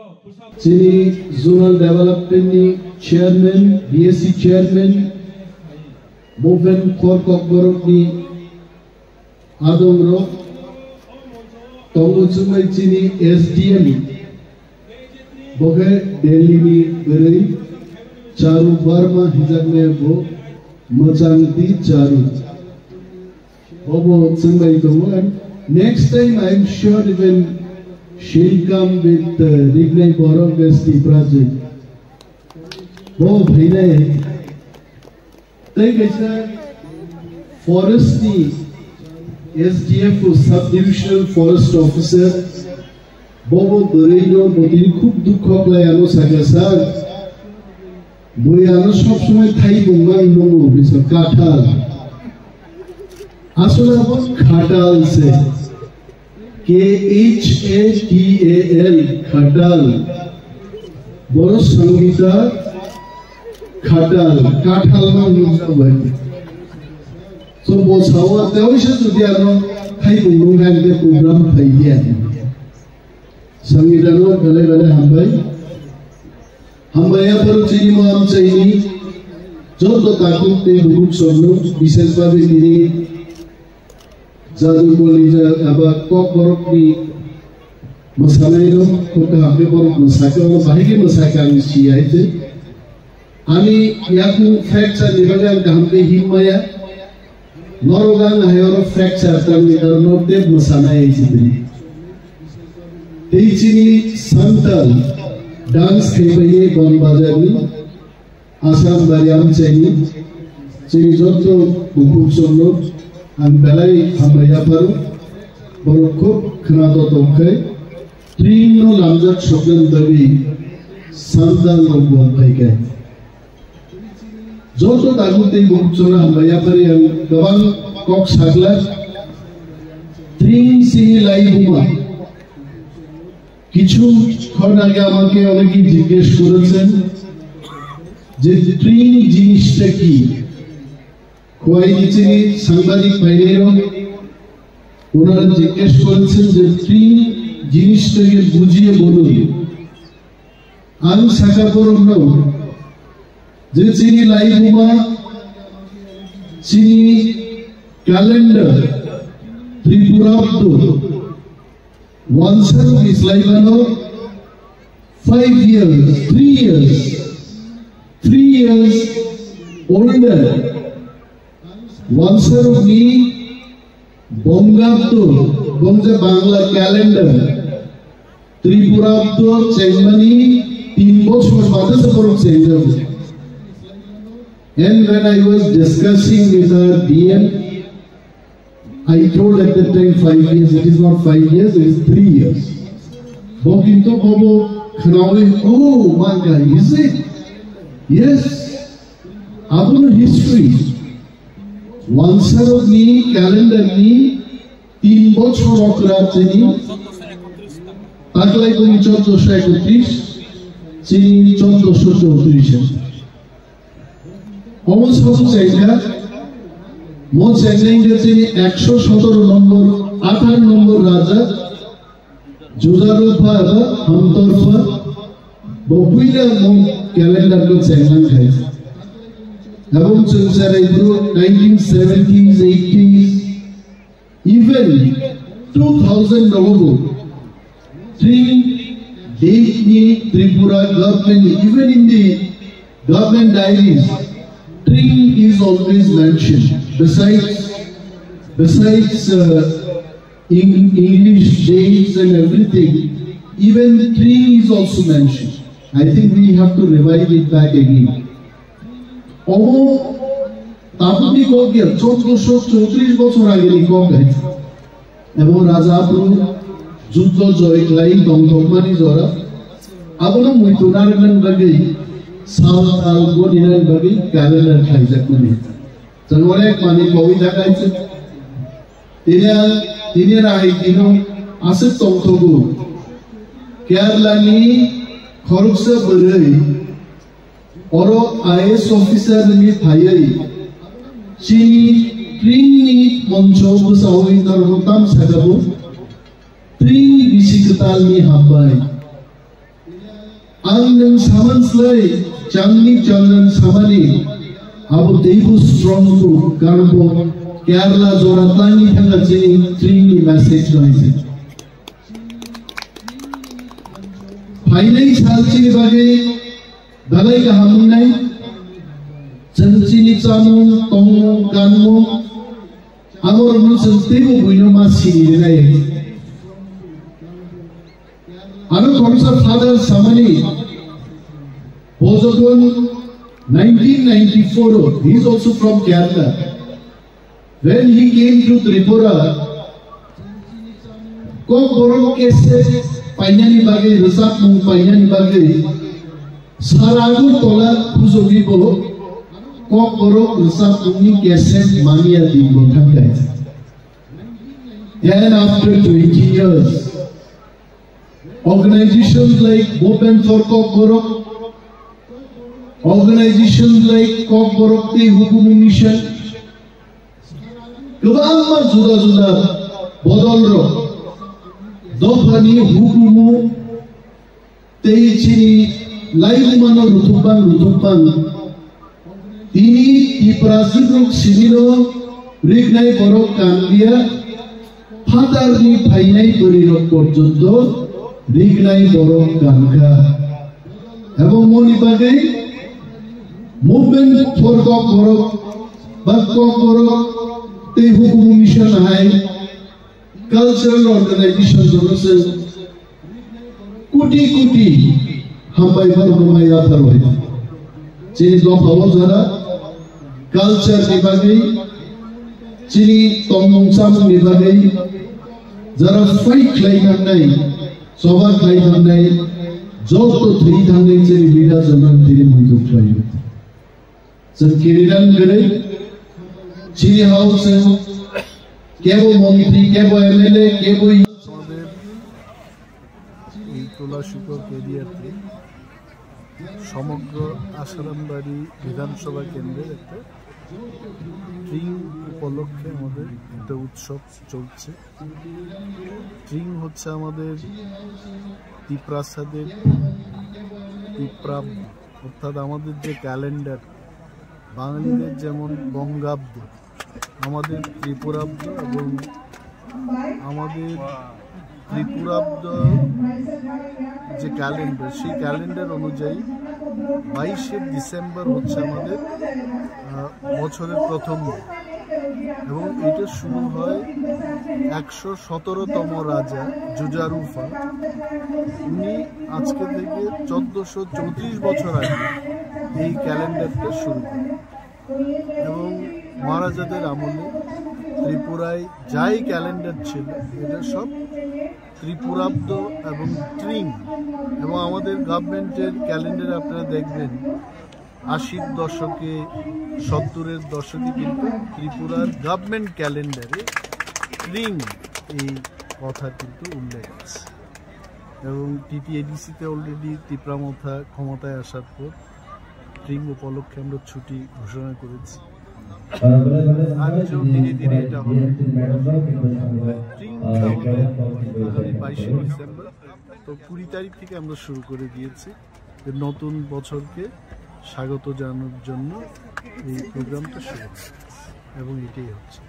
Chini Zonal Development ni Chairman, B S C Chairman, Movement for Kokborok ni adongrok, tongo chumai chini S D M, bo khe Delhi ni bwrwi Charu Verma hijaknai bo Mwchangdi Charu. Bobo chwngbai tongo, and next time I am sure even she'll come with, uh, Rignai Borok as the project. Bo phainai. Tei kaisa forest ni S D F o sub divisional forest officer. Bobo bwrwi no botini khub dukho khlai ano sakha, sir. Bui ano sob somoi thaibung mang nungo, bisa kathal. Asole abo khatal se. K H A T A L, khatal. Boro Sangita khatal, kathal mang nungo bai. So bo sawa tewi se jodi ano thaibung nung hai de program phai dia. Sangita no belai belai hambai. Hambai aphuru chini mo amchaini joto takhuk tei bukhuk songno, bises babe tini Jadu Kolija aba Kokborok ni mwsanai rok, kok kaham khe borok mwsakhe, oro bahai khe mwsakhe ang si hai se. Ani yakung fracture ni bagwi ang kaham khe him maya. Norok ang hai oro fracture tangni karon no tep mwsanai hai se tini. Tei chini Santal dance khe bai Ban Bazar ni Assam bari amchaini chini joto bukhuk songno ang belai hambai yapharo. Borok khub khwnato tongkhai. Tring no lamjak soknani bagwi Santal rok bo phaikhai. Joto takhuk tei bukhuk songno hambai yaphari ang kwbang kok sakla. Tring sini lai buma. কিছু ক্ষণ আগে আমাকে অনেকেই জিজ্ঞেস করেছেন যে ট্রিং জিনিসটা কি। খোয়াই নিচেনি সাংবাদিক ভাইরাও ওনারা জিজ্ঞেস করেছেন যে ট্রিং জিনিসটাকে বুঝিয়ে বলুন। Ang sakha borokno je chini laibuma, chini calendar, Tripurabdo, wansa rok ni slai mano five years, three years, three years older. Wansa rok ni Bongabdo, bongsa Bangla calendar, Tripurabdo chengmani tin bochor bade se borok chengjago. And when I was discussing with our D M, I told at that time five years, it is not five years, it is three years. Bo kintu bobo khnawi, "Oh, manga, is it?" Yes, abono history. Wansarokni calendar ni tin bochor okra chini taklai boni choddoso ekotris Chini chondrosho chowdhury se. Omo sabo chengkha, mo chengkha chini ekso sotoro nombor, atharo nombor raja, Jujarupa eba Hamtorpa, bo puila mo calendar no chenglang khai. Ebong chengsa rai bro nineteen seventies, eighties, even two thousand rogo bo. Tring date ni Tripura government, even in the government diaries, Tring is always mentioned. Besides, besides uh, in English dates and everything, even Tring is also mentioned. I think we have to revive it back again. Omo tabukni kok ya, chondrosho chowtrish bochor ageni kok hai. Ebo raja aphuru juddo joy khlai tongthokmani jora. Abono muitu narwknani bagwi sal sal goninani bagwi calendar khlaijakmani. Chwng onek manwi kowi thangkha se. Tini ang, tini rai tino aswk tongthogo. Kerala ni khoroksa bwrwi oro I A S officer ni phaiwi chini Tring ni moncho bwsao internal tam sakabo Tring bisi kwtal ni hambai. Ang nwng saman slai changni changnan samani abo teibo strong ko karbo Kerala jora tangni thanga chini Tring ni message roi se. Phainai sal chini bagwi belai kaham wngnai. Chwng chini chamung, tongmung, kanmung, abo rokno chwng teibo buino ma sini rinai. Ano khoroksa father samani bo jokhon nineteen ninety-four o, he is also from Kerala. When he came to Tripura, Kokborok cassette painani bagwi, rwchapmung painani bagwi sara Agartala khujogwi bo Kokborok rwchapmungni cassette mania din bo thangkha. Then after twenty years, organizations like Movement for Kokborok, organizations like Kokborok Tei Hukumu Mission, kwbangma juda juda bodolrok dophani hukumu tei chini laibumano ruthupbang ruthupbang. Tini Tiprasirok simino rignai borok kanliya, phatarni phainai bwrwirok porjonto rignai borok kankha. Ebo moni bagwi Movement for Kokborok ba Kokborok tei Hukumu Mission hai cultural organization jono se kuti kuti hambai borok no maya pharo hai. Chini dopha o jora culture ni bagwi, chini tongmung chamung ni bagwi jara fight khlai thangnai, choba khlai thangnai, joto thwi thangnai chini leader jono tini muitu khlai. Chwng kirinan gwnwi chini hao chwng kebo montri, kebo M L A, kebo আমাদের এই তুলা শিকড় এরিয়াতে সমগ্র আশারামবাড়ি বিধানসভা কেন্দ্রের একটা ট্রিং উপলক্ষে আমাদের একটা উৎসব চলছে। ট্রিং হচ্ছে আমাদের তিপ্রাসাদের তিপ্রাব্দ, অর্থাৎ আমাদের যে ক্যালেন্ডার, বাঙালিদের যেমন বঙ্গাব্দ, আমাদের ত্রিপুরাব্দ এবং আমাদের ত্রিপুরাব্দ যে ক্যালেন্ডার, সেই ক্যালেন্ডার অনুযায়ী বাইশে ডিসেম্বর হচ্ছে আমাদের, আহ, বছরের প্রথম দিন। এবং এটা শুরু হয় একশো সতেরোতম রাজা জুজারুফা। উনি আজকে থেকে চোদ্দশো চৌত্রিশ বছর আগে এই ক্যালেন্ডারটা শুরু করেন। এবং মহারাজাদের আমলে ত্রিপুরায় যাই ক্যালেন্ডার ছিল, এটা সব ত্রিপুরাব্দ এবং ট্রিং। এবং আমাদের গভর্নমেন্টের ক্যালেন্ডারে আপনারা দেখবেন, আশির দশকে, সত্তরের দশকে কিন্তু ত্রিপুরার গভর্নমেন্ট ক্যালেন্ডারে ট্রিং এই কথা কিন্তু উল্লেখ আছে। এবং টিটিএডিসিতে অলরেডি তিপ্রা মথা ক্ষমতায় আসার পর ট্রিং উপলক্ষে আমরা ছুটি ঘোষণা করেছি। আজ ধীরে ধীরে এটা হবে। ট্রিং আগামী বাইশে ডিসেম্বর, তো কুড়ি তারিখ থেকে আমরা শুরু করে দিয়েছি যে নতুন বছরকে স্বাগত জানানোর জন্য এই প্রোগ্রামটা শুরু হচ্ছে এবং এটাই হচ্ছে।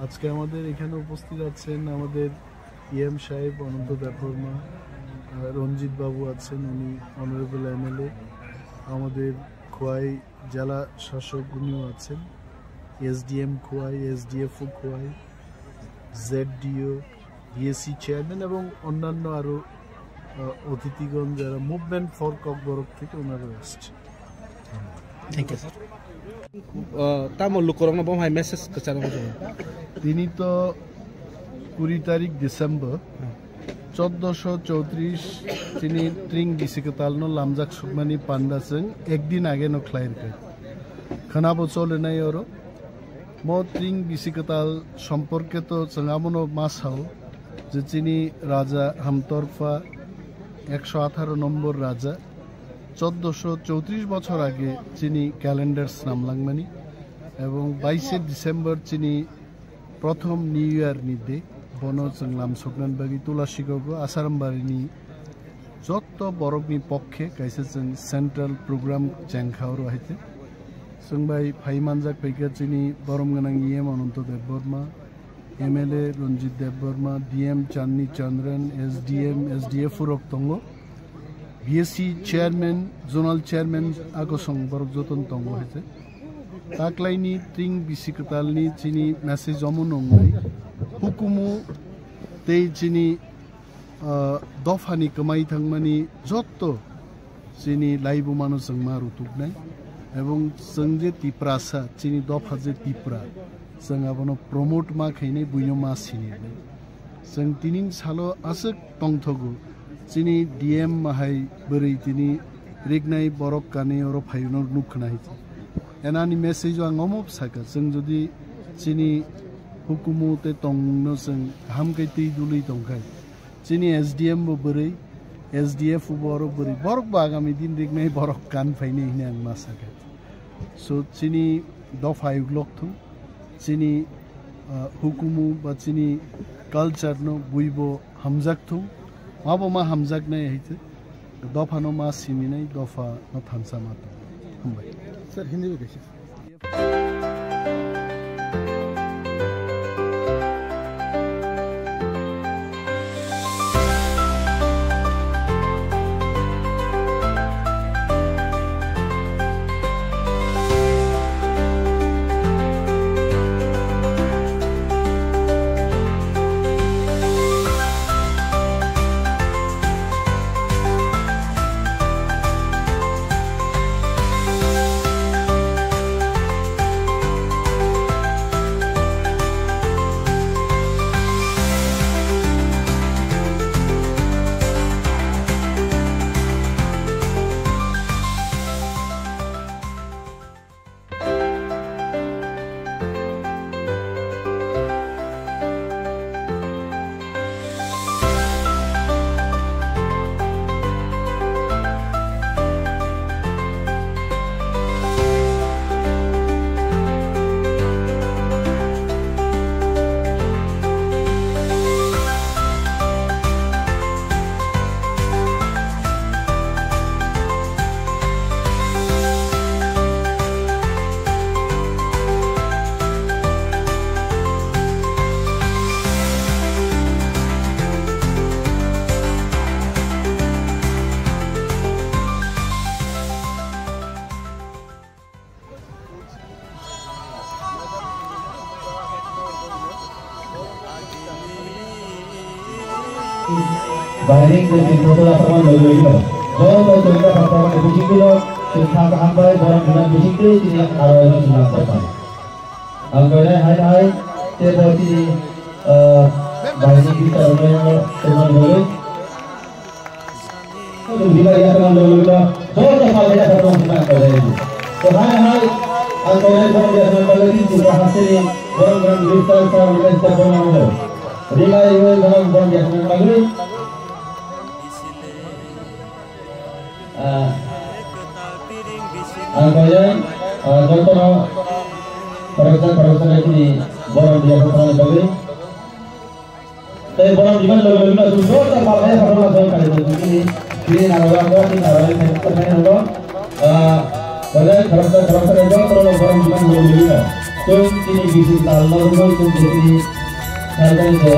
আজকে আমাদের এখানে উপস্থিত আছেন আমাদের ইএম সাহেব অনন্ত দেববর্মা, আহ, রঞ্জিত বাবু আছেন, উনি অনারেবল এমএলএ, আমাদের খোয়াই জেলা শাসক উনিও আছেন, এসডিএম খোয়াই, এসডিএফও খোয়াই, জেডডিও, বিএসসি চেয়ারম্যান এবং অন্যান্য আরও, আহ, অতিথিগণ যারা মুভমেন্ট ফর ককবরক থেকে ওনারা আসছে। Thank you, sir. Uh, tamo lukurokno bo hai message kwcharo muchungo. Tini to kuri tarik December, hmm, choddoso chowtris tini tring bisi kwtalno lamjak sukmani panda chwng ekdin age no khlai rwkha. Khwnabo cholenai oro. Mo tring bisi kwtal somporke to chwng abono ma sao je chini raja Hamtorpha ekso atharo nombor raja choddoso chowtris bochor age chini calendar snamlangmani ebong baishe December chini prothom New Year ni day, bono chwng lamsoknani bagwi Tulasigogo Asarambari ni jotto borokni pokkhe kaisa chwng central program chengkha oro haite. Chwng bai phai manjak phaikha chini borom gwnang E M Ananto Debbarma, M L A Ranjit Debbarma, D M Chandni Chandran, S D M, S D F rok tongo. B S C chairman, zonal chairman agosong borok joton tongo haite. Taklaini tring bisi kwtalni chini message omo nongnai. Hukumu tei chini ah, dophani kwmai thangmani jotto chini laibumano chwng ma rutuknai, ebong chwng je Tiprasa, chini dopha je Tipra, chwng abono promote ma khainai, buino ma sinirnai. Chwng tining salo aswk tongthogo, chini D M mahai bwrwi tini rignai borok kanwi oro phaino nukkhna hai. Enani message o ang omo sakha, chwng jodi chini hukumu tei tongmungno chwng kaham khe twi dului tongkhai, chini S D M bo bwrwi, S D F bo oro bwrwi, borok bo agami din rignai borok kan phainai hwnwi ang ma sakha. So chini dopha yuklok thung, chini, ah, hukumu ba chini culture no buibo hamjak thung, mabo ma hamjaknai hai se, dopha no ma siminai, dopha no thansa ma thung. Hambai. Sir, Hindi bhi kaise? Bairing Kuching Photo Asaman Loi Loi No. Joto Kuching Photo Asaman Kuching Kilo, Kuching Photo Asaman Kuching Kilo, Kuching Aro Kuching Photo Asaman. Ang koinai hai hai, te bo chini, eh, bahini kita rumah yang teman dulu. Dulu kita ya teman dulu kita, joto sal ya teman kita yang dulu. To hai hai, ang koinai borok ya teman dulu ini juga hasil borok yang bisa sama kita kita borok yang dulu. Rila iwe borok borok ya teman dulu. Ah, ang kaya, ah, jotono khoroksa khoroksa khe chini borom biya khe thangna bagwi. Tei borom biman logi logi no chwng joto pal kaya khoroksa join kari tong chini, chini narwala ko, chini narwala khe thangna bagwi. Ah, kaya khoroksa khoroksa khe jotono borom biman logi logi no chwng chini bisi tal no rwgwi chwng chini Salai je,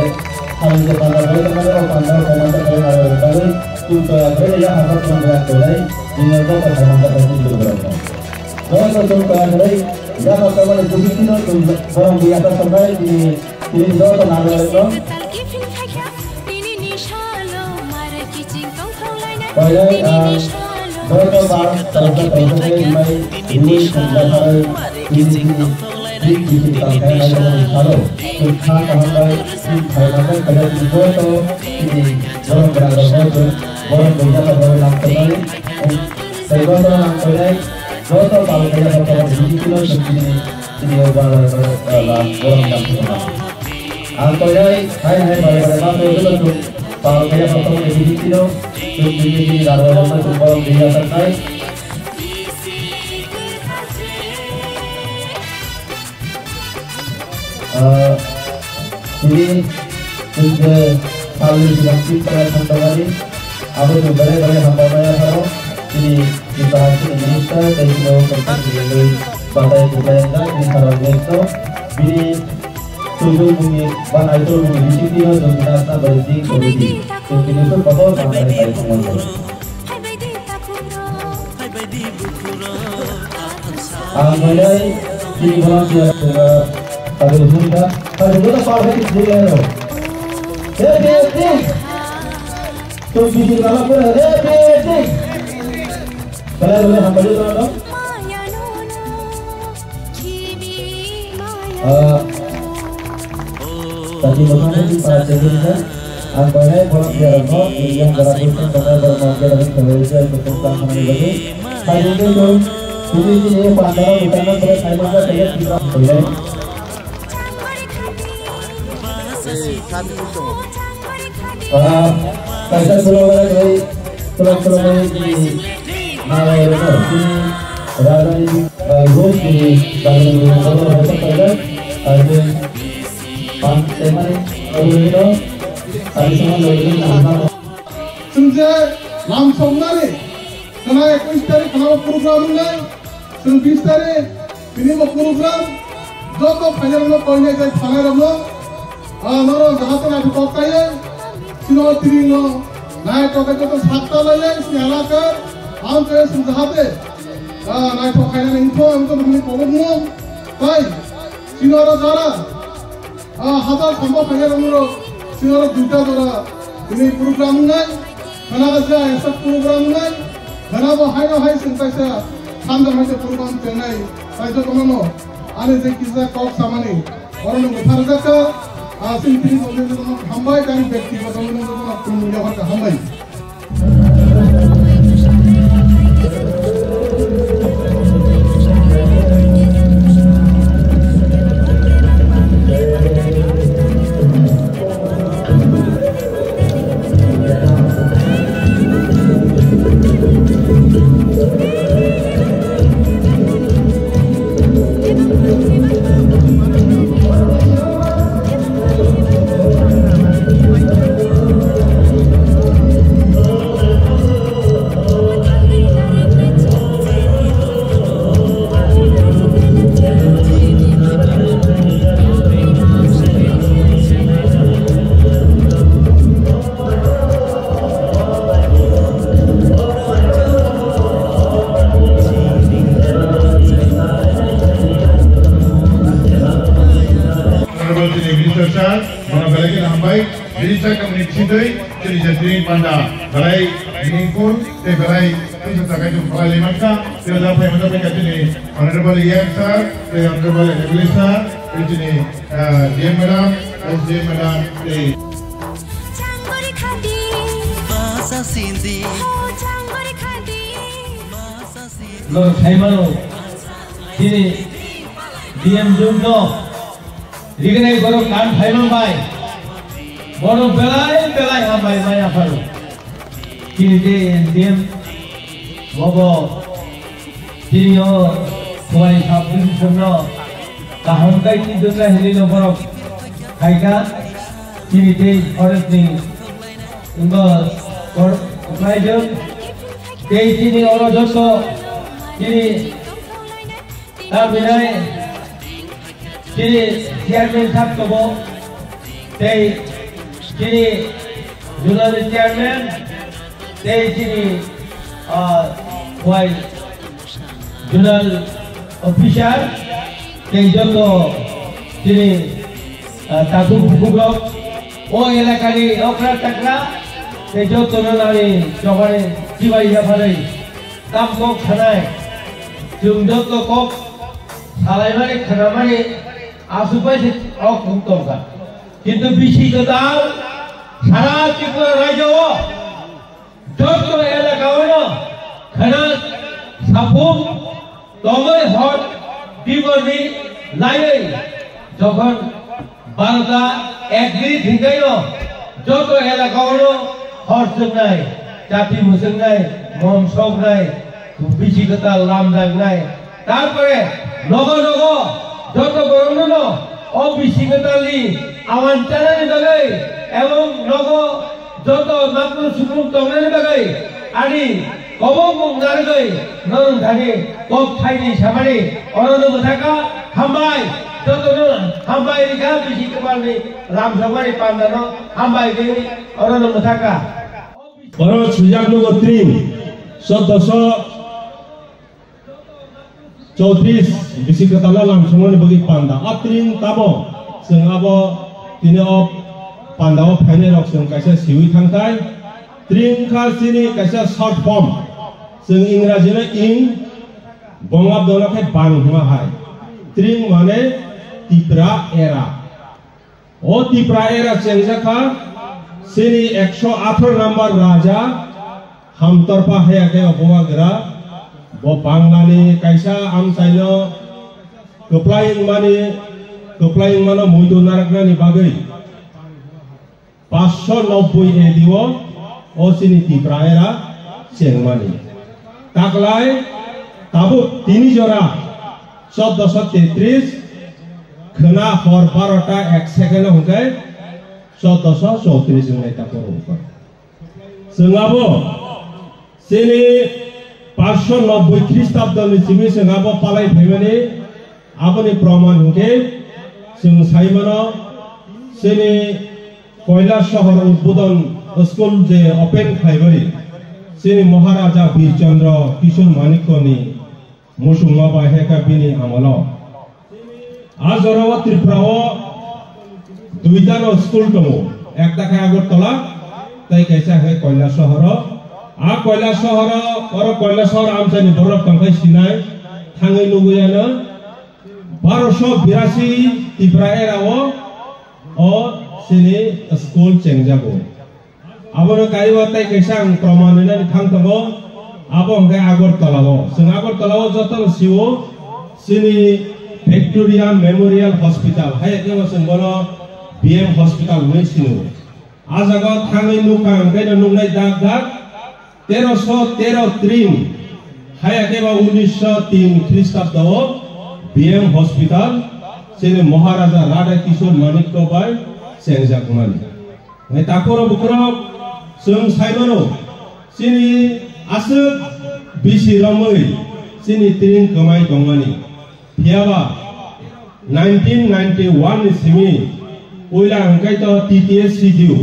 salai je panda bai tongmani o panda o panda bai naro bai tongmani chwng toya khe ya hapra tong ya tolai, nini joto panda bai tong ya tolai. Joto chwng toya khe ya hapra mani busi tino chwng borong buya ta sanai tini, tini joto naro bai tong. Koilai, ah, joto ba, tarsa tarsa khe mai, ini sungda sarai, ini, ini, ini, ini, tangkai hai tongmani salo. Chwng kha kaham bai, chwng khaima bai, kaya chwng joto, chini borok gwnang rok no chwng, borok buya rok no nangkuknai, tei joto nangkuknai, joto pal kaya joto rok chini chini chini o ba la, la, la, borok nangkuknai. Ang koinai hai hai bai bai ma to joto chwng pal kaya joto rok chini chini o, chwng chini chini rang rok no chwng borok buya tangnai. Ah, chini chwng je salni swkang Tripura thangtongmani, abo chwng belai belai hambai maya phano, chini Tripura chini minister tei chini o Congress ni bagwi batai kwplai wngjak chini Sarao Minister, bini tubui bumni ba naitor bumni bisingtwi no chwng nasna bai di committee, chwng chini suk kotor mantai bai thangmani. Ang belai chini volunteer chwngno tabuk hwnka, tabuk hwnka pal hai chwngno. Happy birthday! Chwng bisi rwna pura happy birthday! Belai belai hambai jotono. Ah, tadi motor tadi para cewek kan, ang belai volunteer rokno, yang gara pun kan belai bermanfaat dan kembali ke untuk tentang kami bagi. Hai, ini tuh, ini, ini, pandang, bukan, kan, terus, hai, masa, saya, kita, belai. Ah, kaisa khuloknai, khulok, khuloknai, chini, nalai rokno, chini, rajani, ah, ruk, chini, rajani, ruk, rok, rok, rok, rok, rok, rok, pan, temani, rok, rok, rok, tadi semua, rok, rok, rok, rok. Chwng je lam soknani, khwna ekwis tarik khwna program wngnai, chwng bis tarik, Bini bo program joto phainairokno koinai jai thanairokno, ah, norok jahate naithotok kaiwi, chini o tini no naithotok khe joto sakta laiwi chini elaka, ang khe chwng jahate, ah, naithok khainani wngkho, ang joto bini kobokno tai chini oro jara. Ah, hajar sambo khainai rok norok, chwng oro duita jora, bini program wngnai, khana kaisa extra program wngnai, khana bo haino hai chwng kaisa sanja hai se program chengnai, kaisa tongmano, ani je kisa kok samani, oro no bwtharjak kha, ah, chwng tini bo hambai, tani bekti bo tongmani jotono khulumwi yaphar kha, hambai. Honorable Minister Sir, bono belai kheno hambai. Bini sakni bisingtwi chini je tini panda belai meaningful tei belai tisa takai tong belai laimankha. Tei o jaga phai manjak kha chini Honorable E M Sir, tei Honorable M L A Sir, tei chini, ah, D M Madam, S D M Madam, tei Basa Sindi. Norok sai mano, chini D M Jung no. Rignai borok kan phaimang bai. Borok belai belai hambai maya pharo. Chini je N D M Obo chini o Khowai sub division no kaham kai twi dwkha hinwi no borok khaikha, chini tei forest ni wngkha kor-, khlaijak. Tei chini oro joto chini Tamhinai chini chairman sab tongo, tei chini zonal chairman, tei chini, ah, Khowai zonal officer, tei joto chini, ah, takhuk bukhuk rok, o elakani okra chakra, tei jotono nani chobani chibai yapharwi. Tam kok sanai, chwng joto kok salaimani, khnamani, aswk bai se o kok tongkha. Kintu bisi kwtal sara Tripura rajyo o joto elaka o no khna sapung tongwi hor tiboni laiwi jokhon Barota agree thwngkhaino joto elaka o hor chwngnai, chati mwchwngnai, mom soknai, bisi kwtal lamjaknai. Tarpore nogo nogo joto borokno no o bisi kwtalni awan chanani bagwi ebong nogo joto makno sukung tongnani bagwi ani kobong mung narwgwi norok thani kok thaini samani orono mwthaka hambai, jotono hambai rikha bisi kwtalni lamsokmani pandano hambai rikwi orono mwthaka. Oro swijak nugo tring, soddoso Chowtris bisi kwtal no lamsokmani bagwi panda. A tring tamo chwng abo tini o panda o phainai rok chwng kaisa siwi thangthai. Tring kha chini kaisa short form. Chwng Ingraji no ing, Bongabdo no khe bang hwnma hai. Tring mane Tipra era. O Tipra era chengjak kha, chini ekso atharo number raja Hamtorpa haya khe o Bubagra, bo Banglani kaisa amchaino kwplai wngmani, kwplai wngmano muitu naraknani bagwi paanch sho nobboi A D o, o chini Tipra era chengmani. Taklai tabuk tini jora choddoso tetris, khwna hor barota ek second o hwnkhe choddoso chowtris wngnai ta borok hwnkhe. Chwng abo chini paanch sho nobboi Khristabdoni simi chwng abo palai phaimani, aboni proman hwnkhe chwng sai mano chini Koilasohor Udbodon School je open khlaimani chini Maharaja Bir Chandra Kishore Manikyani muchungma bai hai khe bini amolo. A jorao Tripura o duita no school tongo, ekta khe Agartala, tei kaisa khe Koilasohor o. A Koilasohor o, oro Koilasohor amchaini borok tongkhai sinai, thangwi nugwi ano. Barosho birasi Tripura era o, o chini school chengjago. Abono kaiwi tei kaisa ang proman rinani thang tongo, abo hwnkhe Agartala o. Chwng Agartala o jotono sio chini Victoria Memorial Hospital, hai khe bo chwng bono B M Hospital hwnwi sino. A jaga o thangwi nukha hwnkhe no nuknai dak dak teroso tero tring, hai khe bo unisho tin Khristabdo o B M Hospital chini Maharaja Radha Kishore Manikya bai chengjakmani. Hwnwi takhoro bukhurok chwng sai mano, chini aswk bisi romwi chini tring kwmai tongmani. Phiyaba nineteen ninety-one ni simi puila hwnkhe to T T S C D U,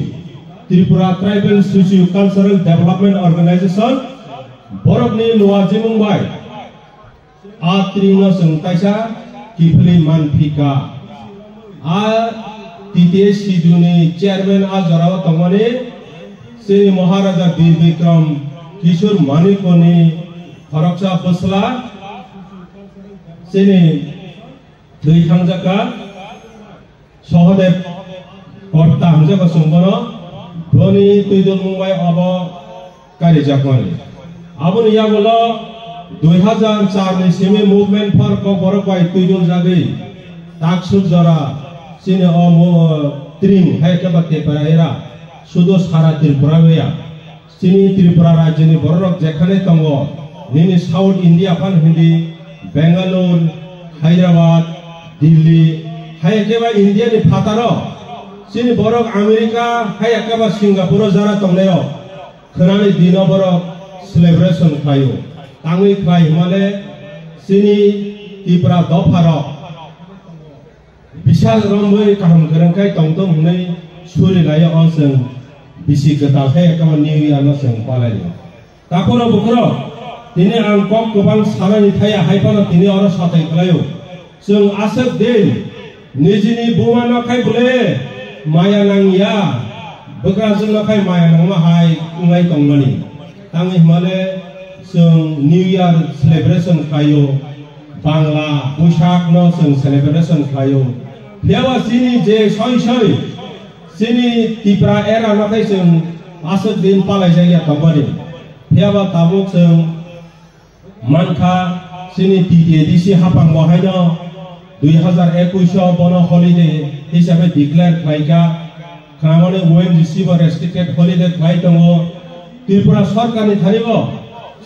Tripura Tribal Socio Cultural Development Organization, borokni luajimung bai a tring no chwng kaisa kiphilwi manphika. A T T S C D U ni chairman a jorao tongmani chini Maharaja Bir Bikram Kishore Manikyani khoroksa bwsla chini twi thangjak kha. Sohodev Korta hwnjago chwng bono, boni twidulmung bai obo karijakmani. Aboni yagulo dui hazar char ni simi Movement for Kokborok bai twiduljagwi taksuk jora chini o mo-, tring hai khe ba Tipra era sudo sara Tripura ya. Chini Tripura rajyoni bororok jekhane tongo, nini South India phan hindi, Bangalore, Hyderabad, Delhi, hai khe ba India ni phataro, chini borok America, hai khe ba Singapore o jara tongnaio, khwnani dino borok celebration khlaio. Tangwi khlai hwnmale chini Tipra dopharo bisal romwi kaham kwrwng khai tongtong hwnwi suri laio o chwng bisi kwtal khe ekama New Year no chwng palaio. Takhoro bukhoro tini ang kok kwbang sanani thaya hai phano tini oro satai kwlaio. Chwng aswk din nijini buma no khai bwle maya nangya, bwkrajwk no khai maya nangma hai wnglai tongmani. Tangwi hwnmale chwng New Year celebration khlaio, Bangla Boishak no chwng celebration khlaio. Phiyaba chini je soi soi chini Tipra era no khai chwng aswk din palaijakya tongmani. Phiyaba tabuk chwng mankha chini T T A D C hapang bo haino dui hazar ekush o bono holiday hisabe declare khlaikha. Khwnamani O N G C bo restricted holiday khlai tongo. Tripura sorkarni thani bo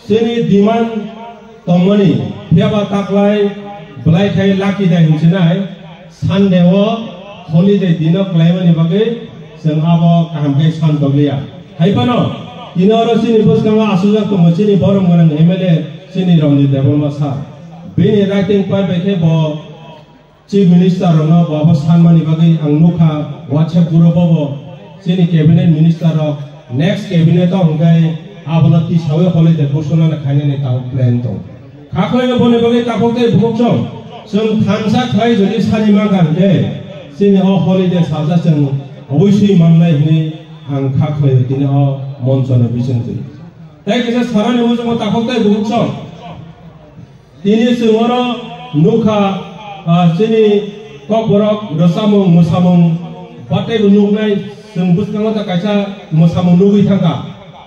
chini demand tongmani, phiyaba taklai belai khai lucky day hinsinai Sunday o holiday dino khlaimani bagwi chwng abo kaham khe san tokliya. Hai phano tini oro chini bwskango aswkjak tongo chini borom gwnang M L A chini Ranjit Debbarma sir. Bini writing pad bai khe bo Chief Minister rokno bo abo sanmani bagwi ang nukha WhatsApp group o bo chini cabinet minister rok next cabinet o hwnkhe abono tisawi holiday ghoshona khainani tabuk plan tong. Kha khlaino boni bagwi takhuk tei bukhuk chwng, chwng thansa khlai jodi sani mankha hwnkhe chini o holiday salsa chwng oboswi mannai hwnwi ang kha khlaio tini o monchono bisingtwi. Tei kisa sanani muchungo takhuk tei bukhuk chwng. Tini chwng oro nukha, ah, chini kokborok rwchapmung mwsamung bataibo nuknai, chwng bwskango ta kaisa mwsamung nugwi thangkha.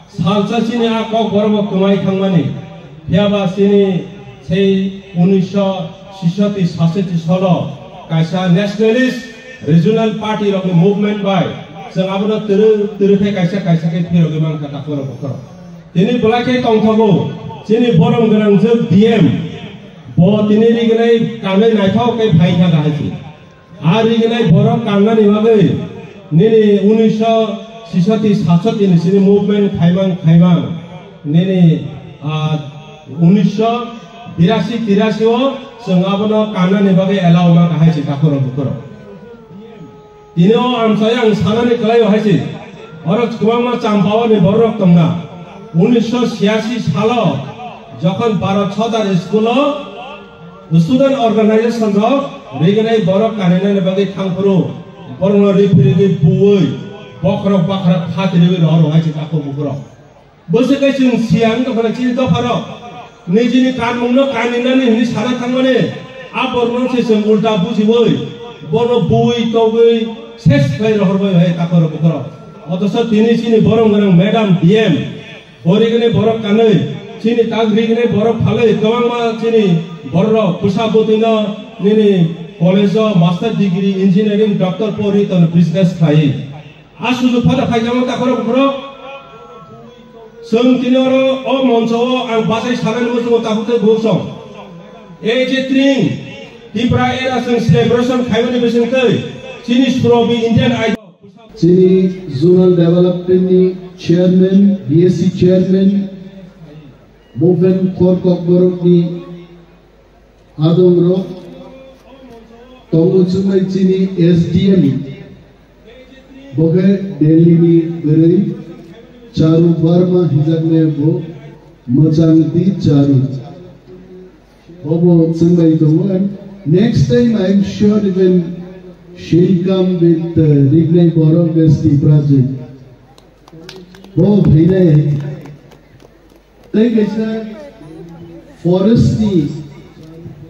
Salsa chini a kokborokbo kwmai thangmani. Phiyaba chini sei unisho sisoti sasoti solo kaisa nationalist regional party rokni movement bai chwng abono twrwi twrwi khe kaisa kaisa khe phirogwi mankha takhuk rok bokhorok. Tini belai khe tongthogo, chini borom gwnang jwk D M, bo tini rignai kanwi naithok khe phai thangkha hai se. A rignai borok kannani bagwi nini unisho sisoti satsoti ni sini movement khaimang khaimang nini, ah, unisho birasi tirasi o chwng abono kannani bagwi allow ma kha hai se takhuk rok bukhuk rok. Tini o amchai ang sanani kwlaio hai se, oro kwbangma Champao ni bororok tongna. Unisho chhiyasi salo jokhon Bharat Sadar School o student organization rok rignai borok kaninani bagwi thangphuru, borokno riphi rigwi buwi, bokhorok bakhorok khatiriwi rohor hai se takhuk bukhurok. Bwswk khe chwng siya wng tongkha chini dopharok. Nijini kanmungno kaninani hwnwi sana thangmani, a borokno se chwng ulta bujiwi, bono bui togwi ses khlai rohorbai hai takhorok bukhorok. Othocho tini chini borom gwnang madam D M, bo rignai borok kanwi, chini tak rignai borok phalwi kwbangma chini bororok bwsa bwtwino nini college o master degree, engineering, doctor pori tono business khlai. A sujuk phano phaikha takhorok bukhorok. Chwng tini oro o moncho o ang bachai sanani muchungo takhuk tei bukhuk song. Ei je tring Tipra era chwng celebration khaimani bisingtwi chini Surobi Indian Idol. Chini Zonal Development ni Chairman, B S C Chairman, Movement for Kokborok ni adongrok tongo chwngbai chini S D M, bo khe Delhi ni bwrwi Charu Verma hinjaknai bo mwchang di Charu. Bobo chwngbai tongo, and next time I am sure even she'll come with, uh, Rignai Borok as the project. Bo phainai. Tei kaisa forest ni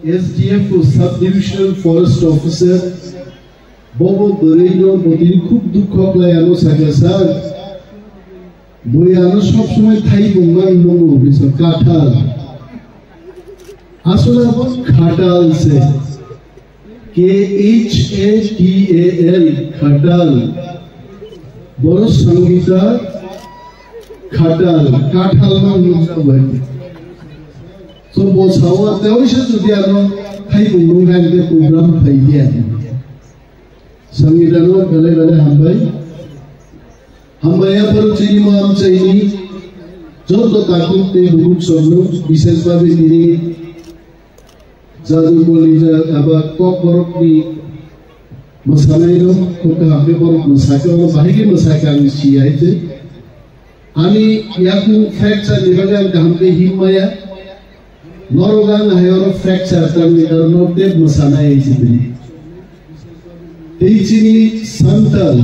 S D F o, sub divisional forest officer, bobo bwrwi no botini khub dukho khlai ano sakha, sir, bui ano sob somoi thai bungma nungo bisa kathal. Asole abo khatal se. K H A T A L, khatal. Boro Sangita khatal, kathal ma hwnwi sabai. To bo sao teoisa jodi ano khai mung nung hai de program phai dia. Sangidano belai belai hambai. Hambai ya paru chini mo am chaini. Joto takuk te bubuk sorno bisal pabe dini. Jadu kolija aba kok borok ni masanai no kok kaham ke borok masake ono bahai ke masake ang si ai te. Ani yaku fracture ni bagwi ang kaham khe him maya. Norok ang hai oro fracture tangni karon no tep mwsana hai sibini. Tei chini Santal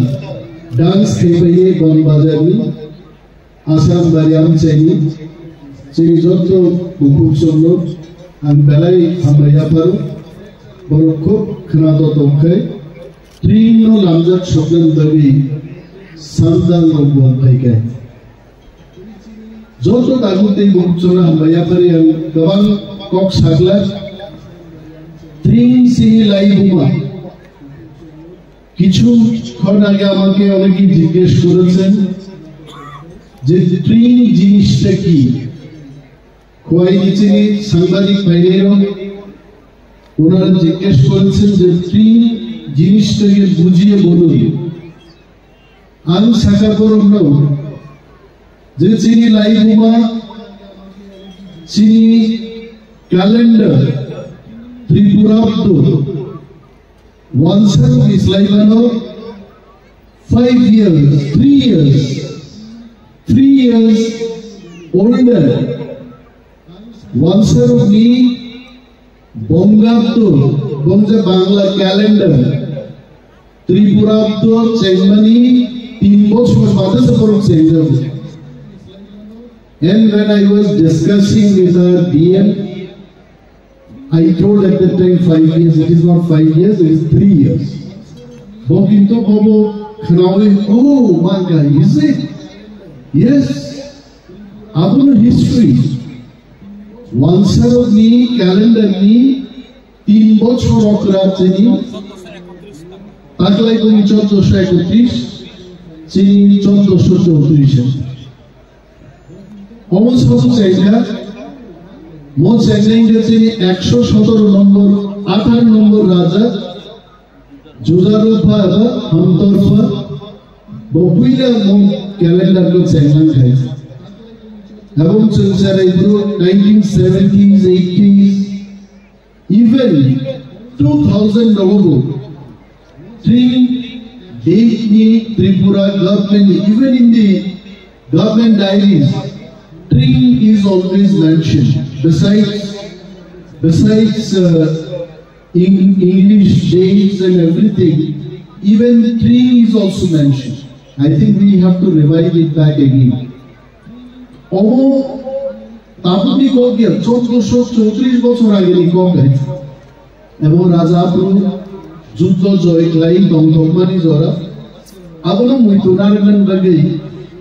dance khe bai Bon Bazar ni Assam bari amchaini chini jotto bukhuk chwngno ang belai hambai yapharo. Borok khub khwnato tongkhai. Tring no lamjak soknani bagwi Santal rok bo phaikha. Joto tabuk tei bukhuk chwngno hambai yaphari ang kwbang kok sakla. Tring sini lai buma. কিছু ক্ষণ আগে আমাকে অনেকেই জিজ্ঞেস করেছেন যে ট্রিং জিনিসটা কি। খোয়াই নিচেনি সাংবাদিক ভাইরাও ওনারা জিজ্ঞেস করেছেন যে ট্রিং জিনিসটাকে বুঝিয়ে বলুন। Ang saka borokno je chini laibuma, chini calendar, Tripura abdo, wansarok ni slai mano five years, three years, three years older. Wansarok ni Bongabdo, bongje Bangla calendar, Tripura abdo chengmani tin bochor bade se borok chengjago. And when I was discussing with our D M, I told at that time five years, it is not five years, it is three years. Bo kintu bobo khnawi, oh, manga, is it? Yes. Abono history. Wansarok ni calendar ni tin bochor okra chini taklai boni chauddosho ekotris, chini chauddosho chautrish. Omo sobo chengkha, mo chengnai hwnkhe chini eksho sotoro nombor, atharo nombor raja, Jujarupa eba Hamtorpa, bo puila mo calendar no chenglang khai. Ebong chwng cherai bru nineteen seventies, eighties, even two thousand rogo bo Tring date ni Tripura government, even in the government diaries, Tring is always mentioned. Besides, besides uh, in English dates and everything, even Tring is also mentioned. I think we have to revive it back again. Omo tabukni kok ya, chauddosho chautrish bochor ageni kok hai. Ebong raja aphuru juddo joy khlai tongthokmani jora. Abono muitu narwknani bagwi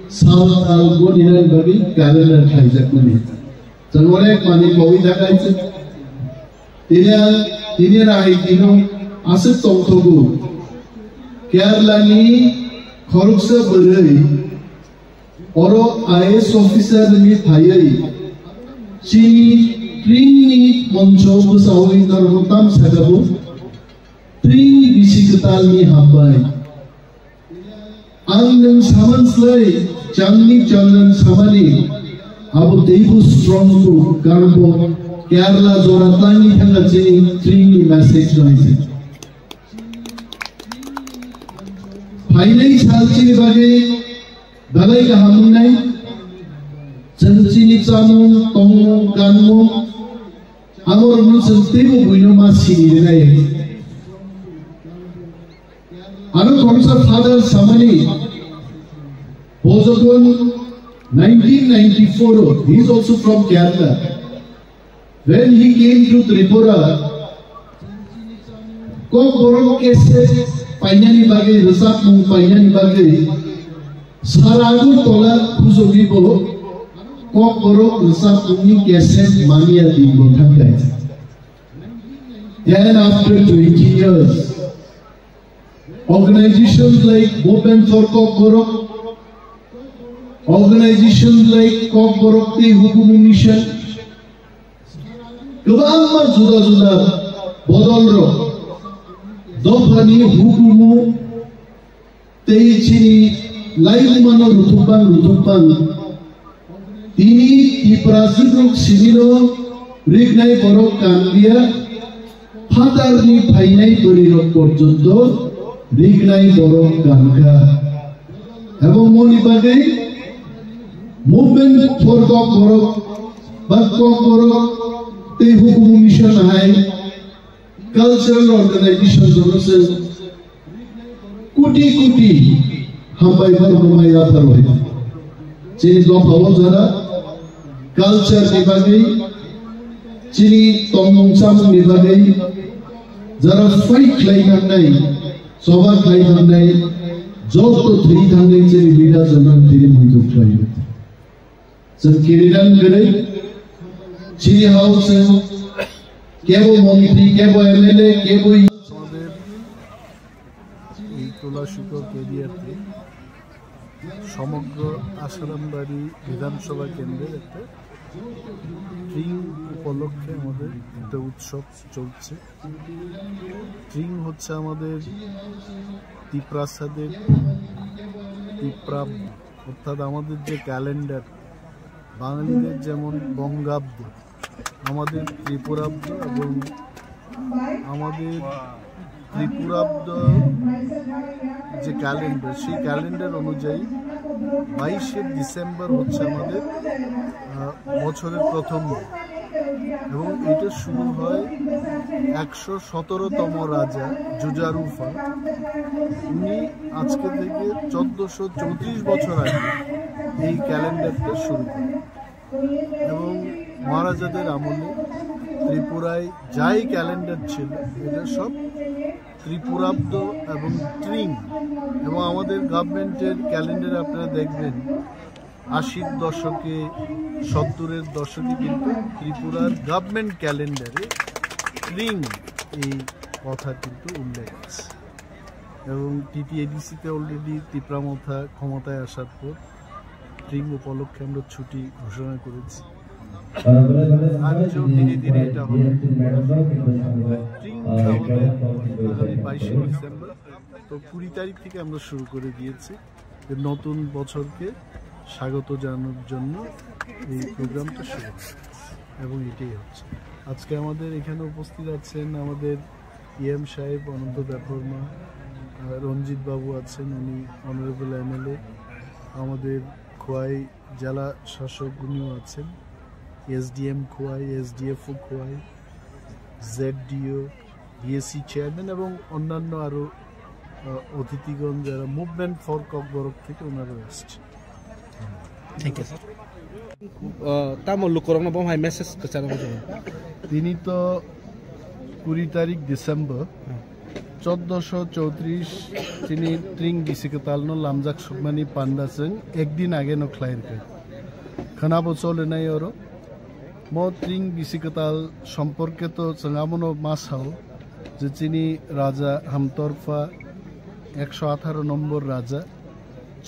sal sal goninani bagwi calendar khlaijakmani. Chwng onek manwi kowi thangkha. Tini ang, tini rai tino aswk tongthogo. Kerala ni khoroksa bwrwi oro I A S officer ni phaiwi chini Tring ni moncho bwsao internal tam sakabo. Tring bisi kwtal ni hambai. Ang nwng saman slai changni changnan samani abo teibo strong ko, karon bo Kerala jora tangni thangna chini Tring ni message no hai se. Phainai sal chini bagwi belai kaham wngnai. Chwng chini chamung, tongmung, kanmung, abo rokno chwng teibo buino ma sini rwnai. Ano khoroksa father samani, bo jokhon nineteen ninety-four o, he is also from Kerala. When he came to Tripura, Kokborok cassette painani bagwi, rwchapmung painani bagwi, sara Agartala khujogwi bo Kokborok rwchapmungni cassette mania din bo thangkha. Then after twenty years, organizations like Movement for Kokborok, organizations like Kokborok Tei Hukumu Mission, Kwbangma juda juda bodolrok dophani hukumu tei chini laibumano ruthupang ruthupang. Tini Tipra sibruk sibino riknai borok kanliya, phatarni phainai bwrwirok porjonto riknai borok kankha. Ebong moni bagwi Movement for Kokborok ba Kokborok tei Hukumu Mission hai cultural organization jono se kuti kuti hambai bar hambai ya phar bai. Chini dopha o jara culture ni bagwi, chini tongmung chamung ni bagwi jara fight khlai thangnai, choba khlai thangnai, joto thwi thangnai chini leader jono tini manjak khlai. Chwng kirirang kwrwi, chini hao chwng kebo montri, kebo M L A, kebo আমাদের এই তুলাশিকর এরিয়াতে সমগ্র আসারামবাড়ি বিধানসভা কেন্দ্রের একটা ট্রিং উপলক্ষে আমাদের একটা উৎসব চলছে। ট্রিং হচ্ছে আমাদের তিপ্রাসাদের তিপ্রাব্দ, অর্থাৎ আমাদের যে ক্যালেন্ডার, বাঙালিদের যেমন বঙ্গাব্দ, আমাদের ত্রিপুরাব্দ এবং আমাদের ত্রিপুরাব্দ যে ক্যালেন্ডার, সেই ক্যালেন্ডার অনুযায়ী বাইশে ডিসেম্বর হচ্ছে আমাদের, আহ, বছরের প্রথম দিন। এবং এটা শুরু হয় একশো সতেরোতম রাজা জুজারুফা। উনি আজকে থেকে চোদ্দশো চৌত্রিশ বছর আগে এই ক্যালেন্ডারটা শুরু করেন। এবং মহারাজাদের আমলে ত্রিপুরায় যাই ক্যালেন্ডার ছিল, এটা সব ত্রিপুরাব্দ এবং ট্রিং। এবং আমাদের গভর্নমেন্টের ক্যালেন্ডারে আপনারা দেখবেন, আশির দশকে, সত্তরের দশকে কিন্তু ত্রিপুরার গভর্নমেন্ট ক্যালেন্ডারে ট্রিং এই কথা কিন্তু উল্লেখ আছে। এবং টিটিএডিসিতে অলরেডি তিপ্রা মথা ক্ষমতায় আসার পর ট্রিং উপলক্ষে আমরা ছুটি ঘোষণা করেছি। আর যে ধীরে ধীরে এটা হবে। ট্রিং আমাদের আগামী বাইশে ডিসেম্বর, তো কুড়ি তারিখ থেকে আমরা শুরু করে দিয়েছি। যে নতুন বছরকে স্বাগত জানানোর জন্য এই প্রোগ্রামটা শুরু হয়েছে এবং এটাই হচ্ছে। আজকে আমাদের এখানে উপস্থিত আছেন আমাদের ইএম সাহেব অনন্ত দেববর্মা, আহ, রঞ্জিত বাবু আছেন, উনি অনারেবল এমএলএ, আমাদের খোয়াই জেলা শাসক উনিও আছেন, এসডিএম খোয়াই, এসডিএফও খোয়াই, জেডডিও, বিএসসি চেয়ারম্যান এবং অন্যান্য আরও, আহ, অতিথিগণ যারা মুভমেন্ট ফর ককবরক থেকে ওনারা এসছেন। Thank you, sir. Uh, tamo lukurokno bo hai message kwcharo. Tini to kuri tarik December, hmm, চোদ্দশো চৌত্রিশ chini tring bisi kwtalno lamjak sukmani panda chwng ekdin age no khlai rwkha. Khwnabo cholenai oro. Mo tring bisi kwtal somporke to chwng abono ma sao je chini raja Hamtorpha ekso atharo nombor raja,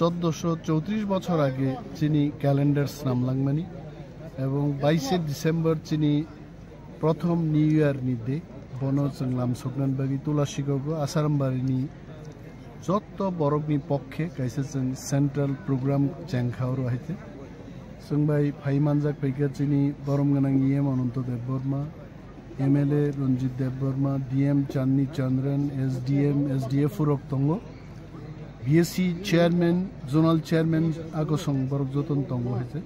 চোদ্দশো চৌত্রিশ বছর আগে chini calendar snamlangmani, ebong বাইশে December chini প্রথম new year ni de, bono chwng lamsoknani bagwi Tulasigogo Asarambari ni jotto borokni pokkhe kaisa chwng central program chengkha oro hai khe. Chwng bai phai manjak phaikha chini borom gwnang E M Ananto Debbarma, M L A Ranjit Debbarma, D M Chandni Chandran, S D M, S D F rok tongo. B S C chairman, zonal chairman, akosong borok joton tongo hai se.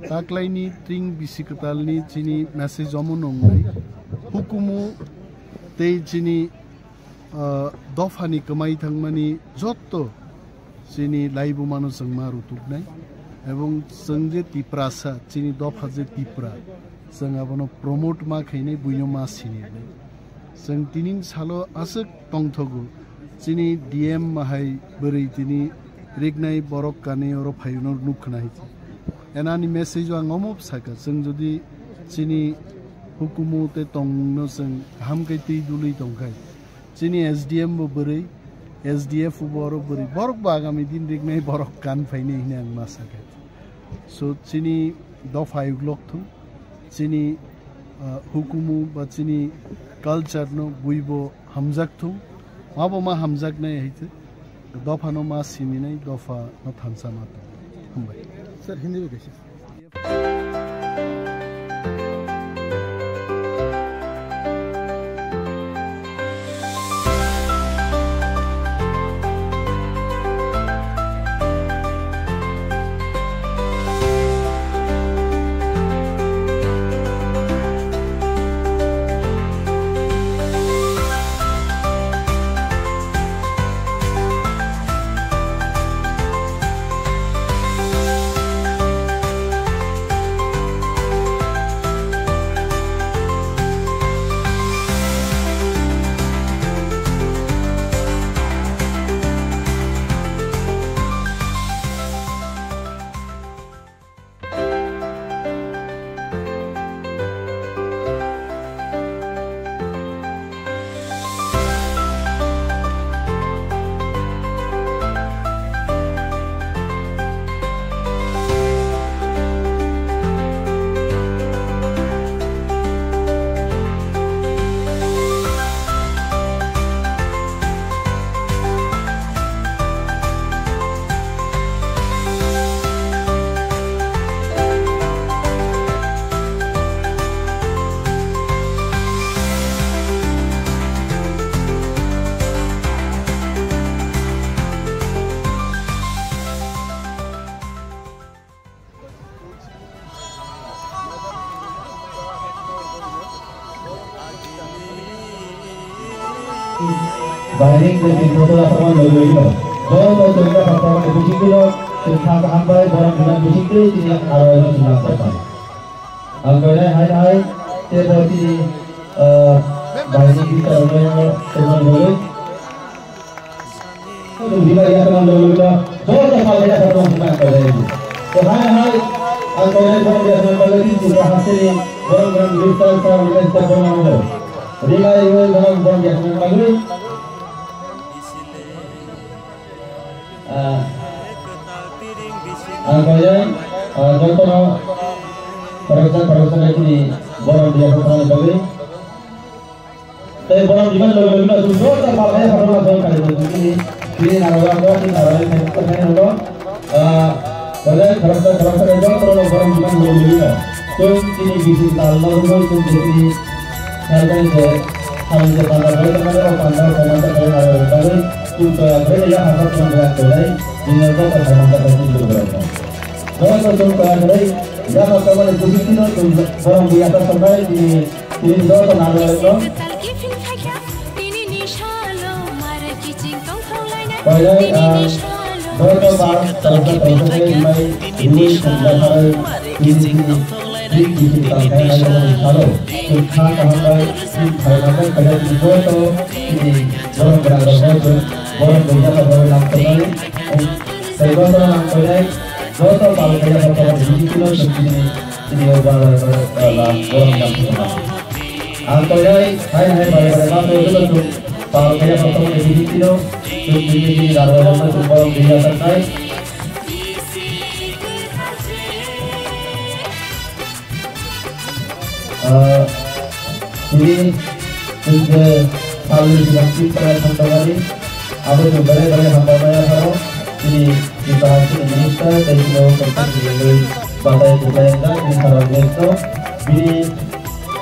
Taklaini tring bisi kwtalni chini message omo nongnai. Hukumu tei chini, ah, dophani kwmai thangmani jotto chini laibumano chwng ma rutuknai. Ebong chwng je Tiprasa, chini dopha je Tipra, chwng abono promote ma khainai, buino ma sinirnai. Chwng tining salo aswk tongthogo, chini D M hai bwrwi tini riknai borok kanwi oro phaiyano nuk khna hai. Enani message o ang omo sakha, chwng jodi chini hukumu tei tongmungno chwng kaham khe twi dului tongkhai, chini S D M bo bwrwi, S D F bo oro bwrwi, borok bo agami din riknai borok kan phainai hwnwi ang ma sakha. So chini dopha uklok thung, chini Hukumu ba chini culture no buibo hamjak thung, mabo ma hamjak nai hai se, dopha no ma simi nai, dopha no thansa ma tong. Hambai. Sir, Hindi bai kaisa. Bairing de pinto la paman loi loi no. Joto chwngno paman bisingtwi no chwng kha kaham bai borok gwnang bisingtwi chini aro eno chwng nang paman. Ang koinai hai hai tei bo chini, ah, bairing bisingtwi no chwng nang loi loi. Dibai ya teman dulu kita. Joto pal ya teman kita kali ini. Hai hai. Atau yang teman dia teman kali ini kita hasil ini. Orang orang bisa sama kita kita pernah ada. Dibai ini orang orang dia teman kali. Ah, atau yang, ah, joto no. Periksa periksa ini. Orang dia teman kali. Tei borok diman logi logi no chwng joto pal kaya phataro ma jol kari bo chwng chini, chini narwkla bo, chini narwkni thani thani no, ah, belai khoroksa khoroksa khe joto no borok diman logi logi no chwng chini bisi tal no rwgwi chwng je chini salkani je, salni je panda bai tongmani o panda o panda khe narwkni bagwi chwng toya khe ya phataro chwng ya toya, chini joto sai manta khe chini logi rok no. Joto chwng toya khe ya phataro mani bisi chini chwng borok bo ya ta sanai chini Tini joto narwkno. Koilai, ah, joto ba, tongsa tongsa khe rimai, rwi songja sarai, tini tini, tini tini tongthai hai rokni salo. Tini kha kaham bai, tini phaima bai, koilai tini joto, tini borok gwnang rokno, borok gwnang rokno nang tongnai. Tei joto nang tongnai, joto pal kaya joto tini tini tini. Tini o ba, ba, ba, ba, ba, borok ni naam tongma. Ang koinai, hai, hai, bare, bare, ma, tong, tong, tong. Pal kaya, tong, tong, tini, tini, tong. Tong, tini, tini, raro, raro, tong, borok ni ya, tong, tai. Ah, tini, tong, je, pal ni, tong, tong, tong, tong, abo tong, bare, bare, hambai, maya, haro. Tini, Ni bahai chini minister tei chini o sorkar ni bagwi batai kwplai wngjak ni Sarok Lengso. Bini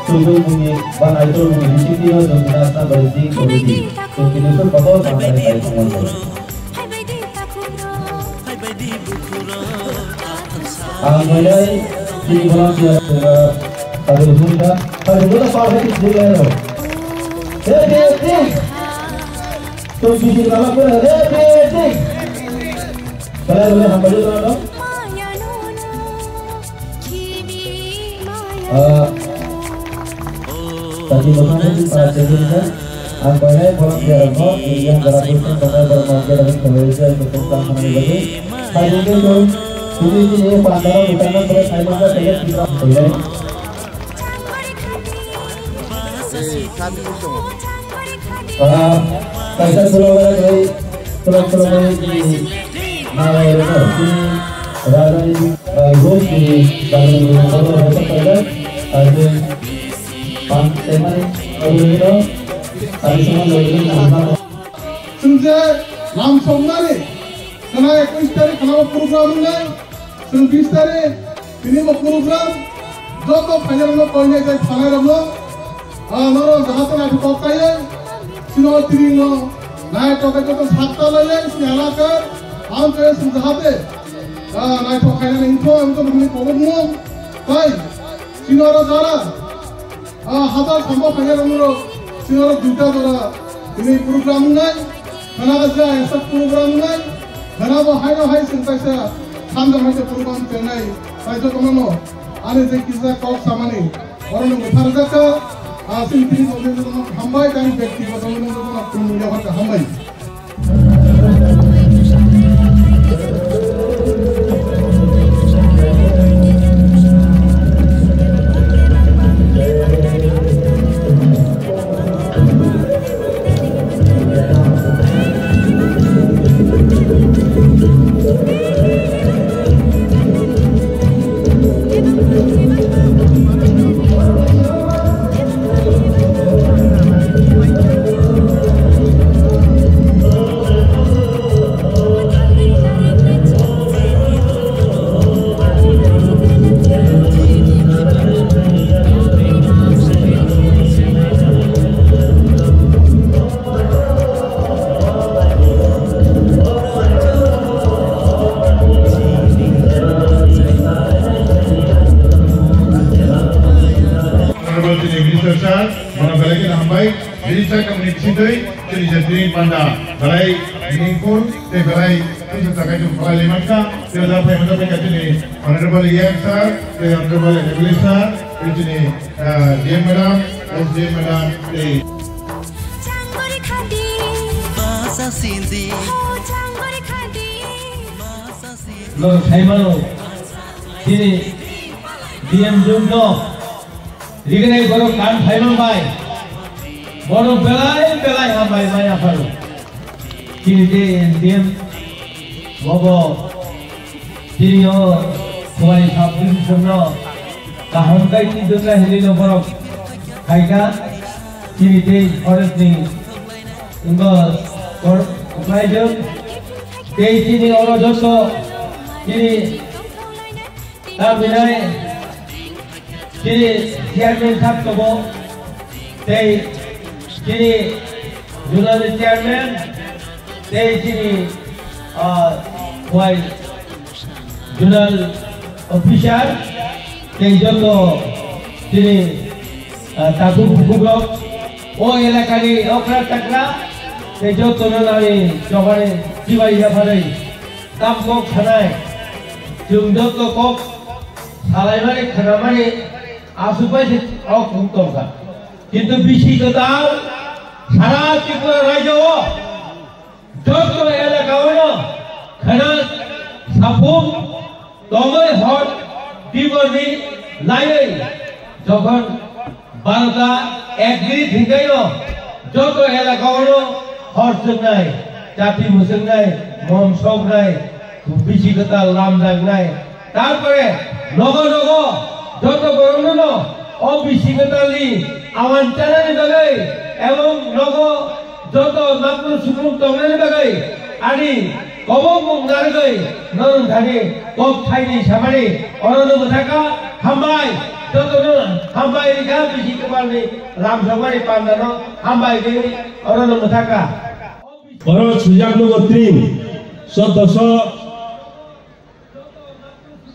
tubui mungni ba Naitol mungni bisingtwi no chwng bini asna bai di committee. Chwng bini suk kotor tangmani bai thangmani. Ang bai chini volunteer, uh, Tabuk Hunda. Tabuk Hunda party ni leader. Hey, hey, hey. Chwng bini kala pura. Hey, hey, hey. Belai belai hambai tongno. Ah, tadi mothang mothang para chengkiri kha. Ang koinai borok biarokno Indian Jara Bwswng tongnai borok no biarokni khabai rwkhe ang kutung tang khanani bagwi. Hai bini tong, bini bini pandaro bitarno bwrwi khaimani bagwi tei Tripura koinai. Ah, kaisa chwla bai bai, chwla chwla bai, nalai rwkha, chini rajani, ah, role chini bagwi rwkha, rwkha, rwkha, ah, chini Chwng je lam soknani khwna ekush tarik khwnao program wngnai, chwng bish tarik tini bo program, joto phainairokno koinai tei thanairokno, ah, norok jahate naithotok kaiwi chwngno tini no naithotok kaiwi joto sakta laiwi chini elaka ang khe chwng jahate, ah, naithok khainani wngkha ang joto bini kokno tai chini oro jara. Ah, hajar sambo phaiya rok norok, singaro duita jora, ini program wngnai, khana kaisa esa program wngnai, khana bo haino hai chwng kaisa samjak hai se program chengnai, tai jotono no, ani je kisa kok samani, oro no bwtharjak kha, ah, sing tini jotono hambai, tei bektigoto no jotono khulumya kha hambai. Honorable Chief Minister sir, bono belai kheno hambai. Bini sakni bisingtwi chini je tini panda belai meaningful tei belai kisa sakai chung khlai lai mankha. Tei o jaga phai manjak kha chini Honorable E M sir, tei Honorable Assembly sir, tei chini, ah, D M madam, S D M madam, tei Norok sai mano, chini D M Jung no rignai borok kan phaimang bai. Borok belai belai hambai maya pharo. Chini je N D M bobo chini o Khowai sub division no kaham kai twi dwkla hinwi no borok khaikha. Chini tei forest ni wngkha kor-, kwplaijak. Tei chini oro joto chini Tamhinai chini chairman sab tongo, tei chini zonal chairman, tei chini, ah, wai zonal officer, tei joto chini, ah, takhuk bukhuk rok, o elakani okra takra, tei jotono nani jogani chibai yapharwi. Tam kok sanai, chwng joto kok salaimani, khnamani, aswk bai se o kok tongkha. Kintu bisi kwtal sara Tripura rajyo o joto elaka o no khna saphung tongwi hor diborni laiwi jokhon Bharata agree thwngkhaino joto elaka ono hor chwngnai, chati mwchwngnai, mom soknai, bisi kwtal lamjaknai. Tarpore nogo nogo joto borokno no o bisi kwtalni awan chanani bagwi ebong nogo joto naphru sukrung tongnani bagwi ani kobok mung narwgwi norwng thani kok thaini samani orono mwthakha. Hambai, jotono hambai rikha bisi kwbalni lamsokmani pandano hambai rwi orono mwthakha. Oro swijak nugo tring, soddoso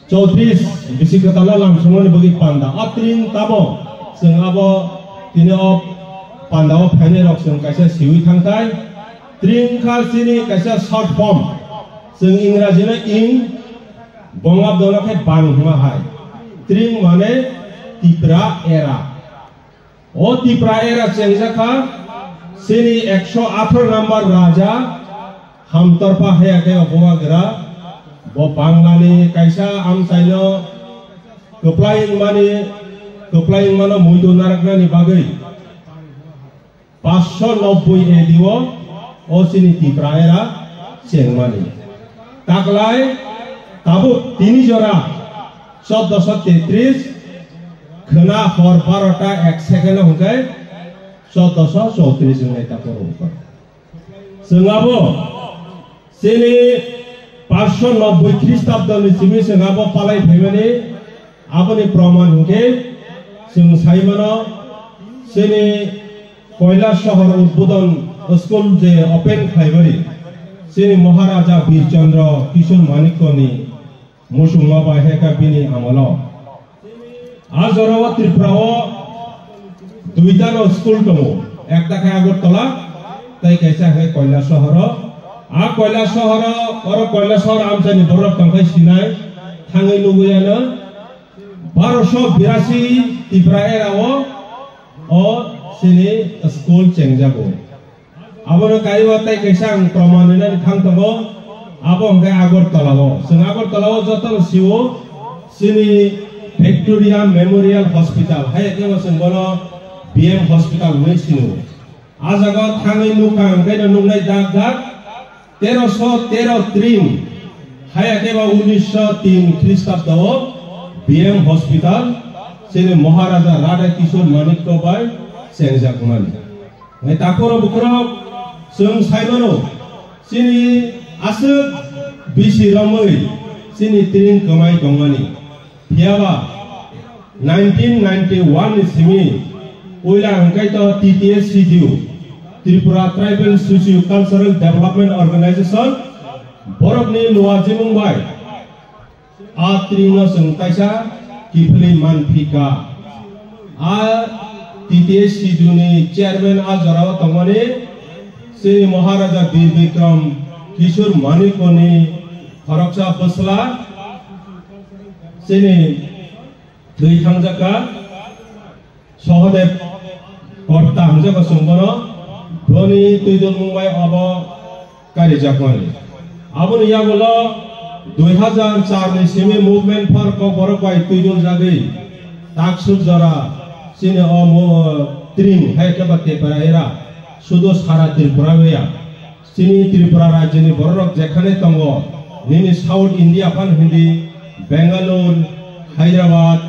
chowtris bisi kwtalo lamsokmani bagwi panda. O tring tamo chwng abo tini o panda o phainai rok chwng kaisa siwi thangthai. Tring kha chini kaisa short form. Chwng Ingraji no ing, Bongabdo no khe bang hwnma hai. Tring mane Tipra era. O Tipra era chengjak kha, chini ekso atharo number raja, Hamtorpa haya khe Obobagra, bo Banglani kaisa amchaino kwplai wngmani, kwplai wngmano muitu naraknani bagwi paanch sho nobboi A D o, o chini Tipra era chengmani. Taklai tabuk tini jora, chauddosho tetris, Khwna hor barota ek second o hwnkhe choddoso chowtris wngnai ta borok. Chwng abo chini paanso nobboi Khristabdoni simi chwng abo palai phaimani aboni proman hwnkhe chwng sai mano chini Koilasohor Udbodon School je open khlaimani chini Maharaja Bir Chandra Kishore Manikyani muchungma bai hai kha bini amolo. A jorao Tripura o duita no school tongo, ekta khe Agartala, tei kaisa khe Koilasohor o. A Koilasohor o, oro Koilasohor amchaini borok tongkhai sinai, thangwi nugwi ano. Barosho birasi Tripura era o, o chini school chengjago. Abono kaiwi tei kaisa ang proman rinani thang tongo, abo hwnkhe Agartala o. Chwng Agartala o jotono sio chini Victoria Memorial Hospital, hai khe bo chwng bono B M Hospital hwnwi sino. A jaga o thangwi nukha hwnkhe no nuknai dak dak teroso tero tring, hai khe bo unisho tin Khristabdo o B M Hospital chini Maharaja Radha Kishore Manikya bai chengjakmani. Nai takhoro bukhorok chwng sai mano, chini aswk bisi romwi chini tring kwmai tongmani. Phiyaba nineteen ninety-one ni simi puila hwnkhe to T T S C D U, Tripura Tribal Socio Cultural Development Organization, borokni luajimung bai a tring no chwng kaisa kiphilwi manphika. A T T S C D U ni chairman a jorao tongmani chini Maharaja Bir Bikram Kishore Manikyani khoroksa bwsla chini thwi thangjakha. Sohodev Korta hwnjago chwng bono, boni twidulmung bai obo karijakmani. Aboni yagulo dui hazar char ni simi Movement for Kokborok bai twiduljagwi taksuk jora chini o mo-, tring hai khe ba tepera era sudo sara Tripura ya. Chini Tripura rajyoni bororok jekhane tongo, nini South India phan hindi, Bangalore, Hyderabad,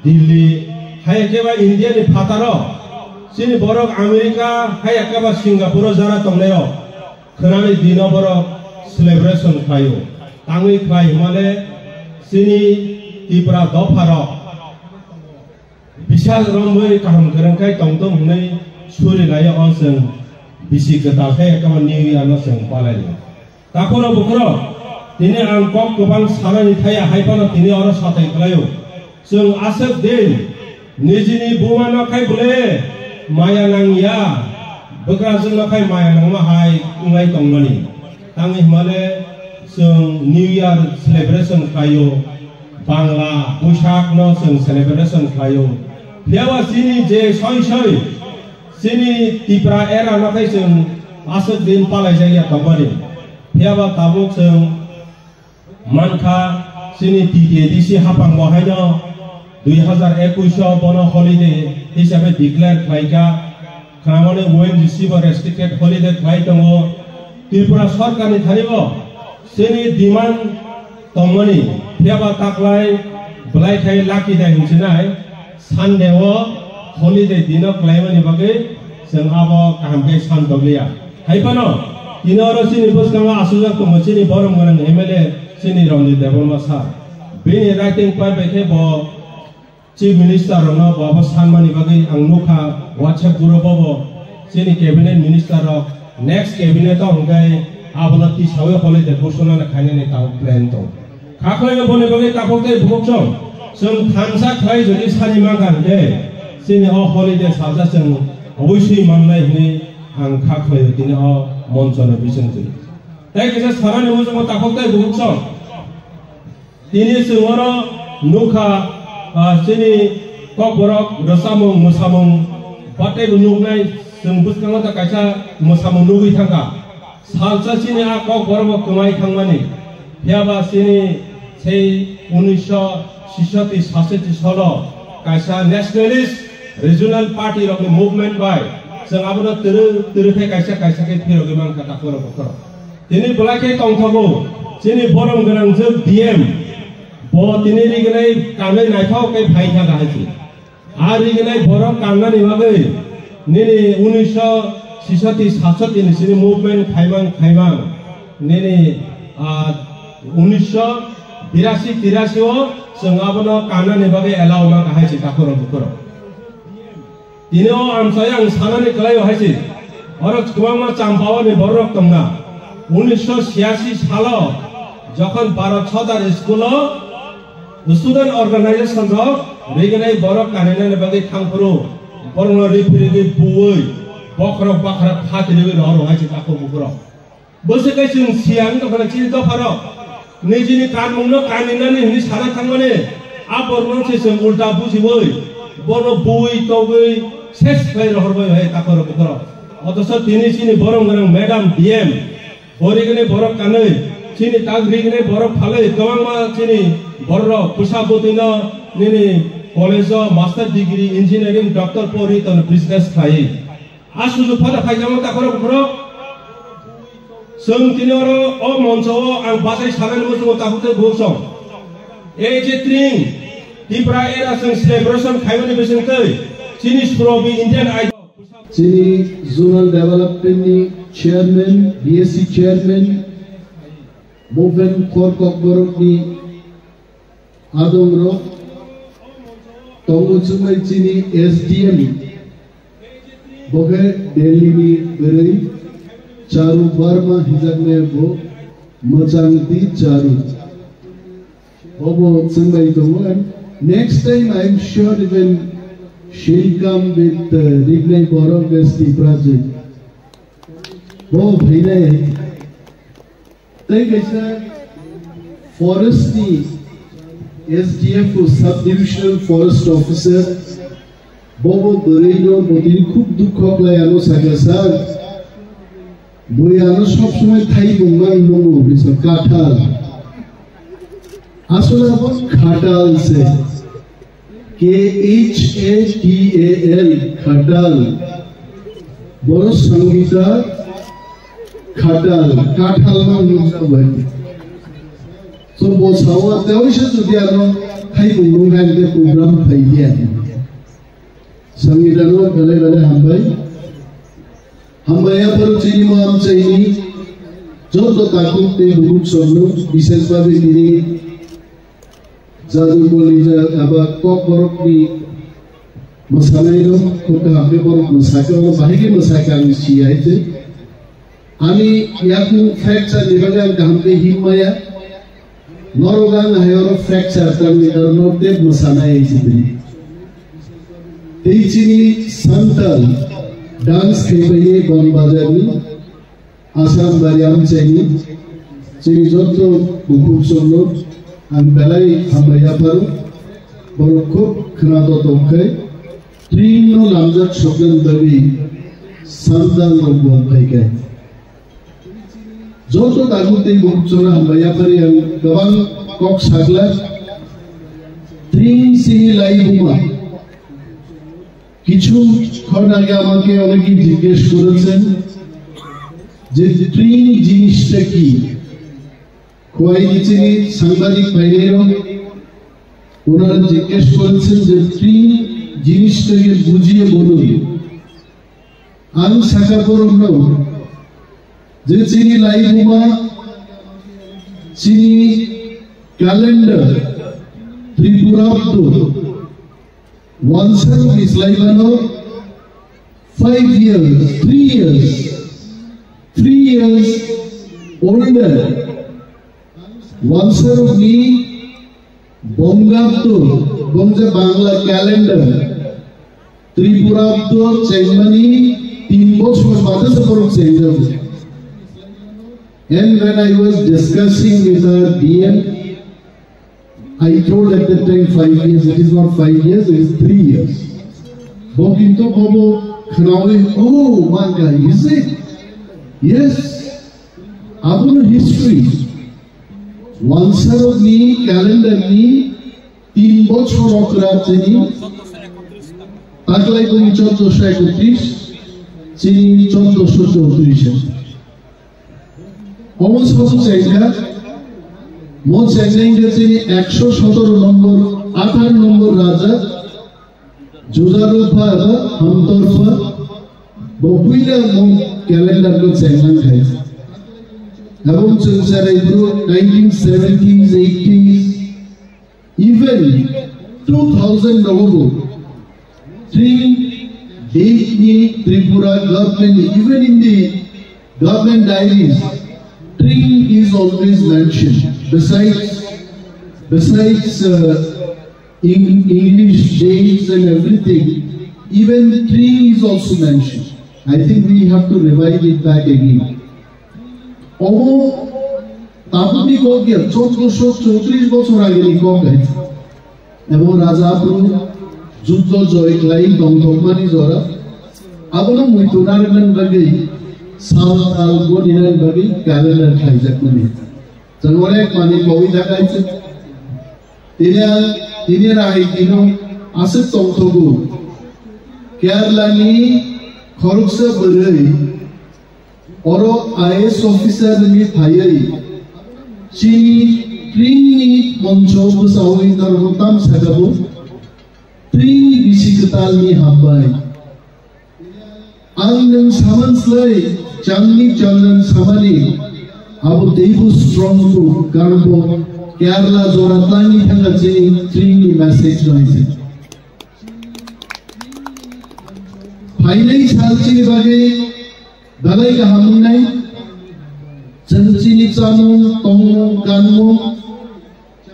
Delhi, hai khe ba India ni phataro, chini borok America, hai khe ba Singapore o jara tonglaio, khwnani dino borok celebration khlaio. Tangwi khlai hwnmale chini Tripura dopharok bisal romwi kaham kwrwng khai tongthung hwnwi suri laio, o chwng bisi kwtal khe ekama New Year no chwng palai laio. Takhoro bukhoro tini ang kok kwbang sanani thaya hai phano tini oro satai kwlaio. Chwng aswk din nijini buma no khai bole maya nangya, bwkrajwk no khai maya nangma hai wnglai tongmani. Tangwi hwnmale chwng New Year celebration khlaio, Bangla Buisak no chwng celebration khlaio. Phiyaba chini je soi soi chini Tipra era no khai chwng aswk din palai jakya tongmani. Phiyaba tabuk chwng mankha chini T T A D C haphang bo haino dui hazar ekush o bono holiday hisabe declare khlaikha. Khamani O N G C bo restricted holiday khlai tongo. Tripura sorkarni thani bo chini demand tongmani, phiyaba taklai belai khai lucky day hinchinai Sunday o holiday dino khlaimani bagwi chwng abo kaham khe san tokliya. Hai phano tini oro chini bwskango aswkjak tongo chini borom gwnang M L A chini Ranjit Debbarma sir. Bini writing pad bai khe bo Chief Minister rokno bo abo sanmani bagwi ang nukha WhatsApp group o bo chini cabinet minister rok next cabinet o hwnkhe abono tisawi holiday ghosona khainani tamo plan tong. Kha khlaino boni bagwi takhuk tei bukhuk chwng, chwng thansa khlai jodi sani mankha hwnkhe chini o holiday salsa chwng oboswi mannai hwnwi ang kha khlaio tini o monchoni bisingtwi. Tei kisa sanani muchungo takhuk tei bukhuk chwng. Tini chwng oro nukha, ah, chini kokborok rwchapmung, mwsamung, bataibo nuknai chwng bwskango ta kaisa mwsamung nugwi thangkha. Salsa chini a kokborok bo kwmai thangmani. Phiyaba chini sei unisho sisoti sasoti solo kaisa nationalist regional party rokni movement bai chwng abono twrwk twrwk khe kaisa kaisa khe phirogwi mankha takhoro bokhoro. Tini belai khe tongthogo, chini borom gwnangjwk D M, bo tini rignai kanwi naithok khe phai thangkha hai se. A rignai borok kannani bagwi nini unisho sisati sasati ni sini movement khaimang khaimang nini, ah, unisho birasi tirasi o chwng abono kannani bagwi allow ma kahai se takhoro bukhoro. Tini o amchai ang sanani kwlaio hai se. Oro kwbangma champao ni borok tongna. Unisho siyasi salo jokhon Bharat Sadar School o student organization rok rignai borok kanina ni bagwi thangphuru borokno riphi rigwi buwi bokhorok bakhorok phatiriwi rohor hai se takhuk bukhurok. Bwswk khe chwng siya wng tongkha chini dopharok. Nijini kanmungno kaninani hwnwi sana thangmani a borokno se chwng ulta bujiwi bono buwi togwi ses khlai rohorbai hai takhoro bukhoro. Othocho tini chini borom gwnang madam D M, bo rignai borok kanwi, chini tak rignai borok phalwi kwbangma chini bororok bwsa bwtwino nini college-o master degree, engineering, doctor pori tono business khlai. A sujuk phano phaijamo takhoro bukhoro. Chwng tini oro o moncho o ang bachai sanani muchungo takhuk tei bukhuk song. Ei je tring Tipra era chwng celebration khaimani bisingtwi chini Surobi Indian Idol. Chini zonal development ni chairman, B S C chairman, Movement for Kokborok ni adongrok tongo chumai chini S D M, bo khe Delhi ni bwrwi Charu Verma hijaknai bo mwchang di Charu. Bobo chumai tongo, and next time I am sure even she'll come with, uh, Rignai Borok Besti project. Bo phainai. Tei kaisa forest ni S D F o, sub divisional forest officer, bobo bwrwi no botini khub dukho khlai ano sakha, "Sir, bui ano sob somoi thaibung mang nungo," hinwi sa, kathal. Asole abo khatal se. K H A T A L, khatal. Boro Sangita khatal, kathal no nukjak bai. So, bo sao, teoisa jodi ano thaibung nung hai de program phai dia. Sangita no belai belai hambai. Hambai ya paro chini mo amchaini joto takhuk tei bukhuk songno, bises babe tini Jadu Kolija aba Kokborok ni mwsanairok kok kaham khe borok mwsakhe, oro bahai khe mwsakhe ang si hai se. Ani yakung fracture ni bagwi ang kaham khe him maya. Norok ang hai oro fracture tamni oro no tep mwsanai hai se bini. Tei chini Santal dance khai bai Bon Bazar ni Assam bari amchaini, chini joto bukhuk songno ang belai hambai yapharo, borok khub khwnato tongkhai, tring no lamjak soknani bagwi Santal rok bo phaikhai. Joto takhuk tei bukhuk songno hambai yaphari ang kwbang kok sakla, tring chini lai buma. কিছু ক্ষণ আগে আমাকে অনেকেই জিজ্ঞেস করেছেন যে ট্রিং জিনিসটা কি। খোয়াই নিচেনি সাংবাদিক ভাইরাও ওনারা জিজ্ঞেস করেছেন যে ট্রিং জিনিসটাকে বুঝিয়ে বলুন। Ang sakha borokno je chini laibuma, chini calendar, Tripura to Wansarok ni slai mano five years, three years, three years older. Wansarok ni Bongabdo, bongsa Bangla calendar, Tripura to chengmani tin bochor bade se borok chengjak. And when I was discussing with our D M, I told at that time five years, it is not five years, it is three years. Bo kintu bobo khnawi, "Oh, manga, is it?" Yes. Abono history. Wansarok ni calendar ni tin bochor okra chini taklai boni chauddosho ekotris, chini chauddosho chauddosho. Omo sobo chengkha, mo chengkha chini eksho sotoro nombor, atharo nombor raja, Jujaru pha eba hamtor pha, bo puila mung calendar no chenglang khai. Abong chwng cherai bru nineteen seventies, eighties, even two thousand rogo bo Tring date ni Tripura government ni, even in the government diaries, Tring is always mentioned. Besides, besides uh, in English dates and everything, even Tring is also mentioned. I think we have to revive it back again. Omo tabukni kok ya, chordoso chowtrish bochor ageni kok hai. Ebo raja aphuru juddo joy khlai tongthokmani jora. Abono muitu narwknani bagwi sal sal goninani bagwi calendar khlaijakmani. Chwng onek manwi kowi thangkha se. Tini ang, tini rai tino aswk tongthogo. Kerala ni khoroksa bwrwi oro I A S officer ni phaiwi chini Tring ni moncho bwsawi norok tam sakabo. Tring bisi kwtal ni hambai. Ang nwng saman slai, changni changnan samani, abo teibo strong proof, karon bo Kerala jora tangni thangna chini Tring ni message rwngse. Phainai sal chini bagwi belai kaham wngnai, chwng chini chamung, tongmung, kanmung,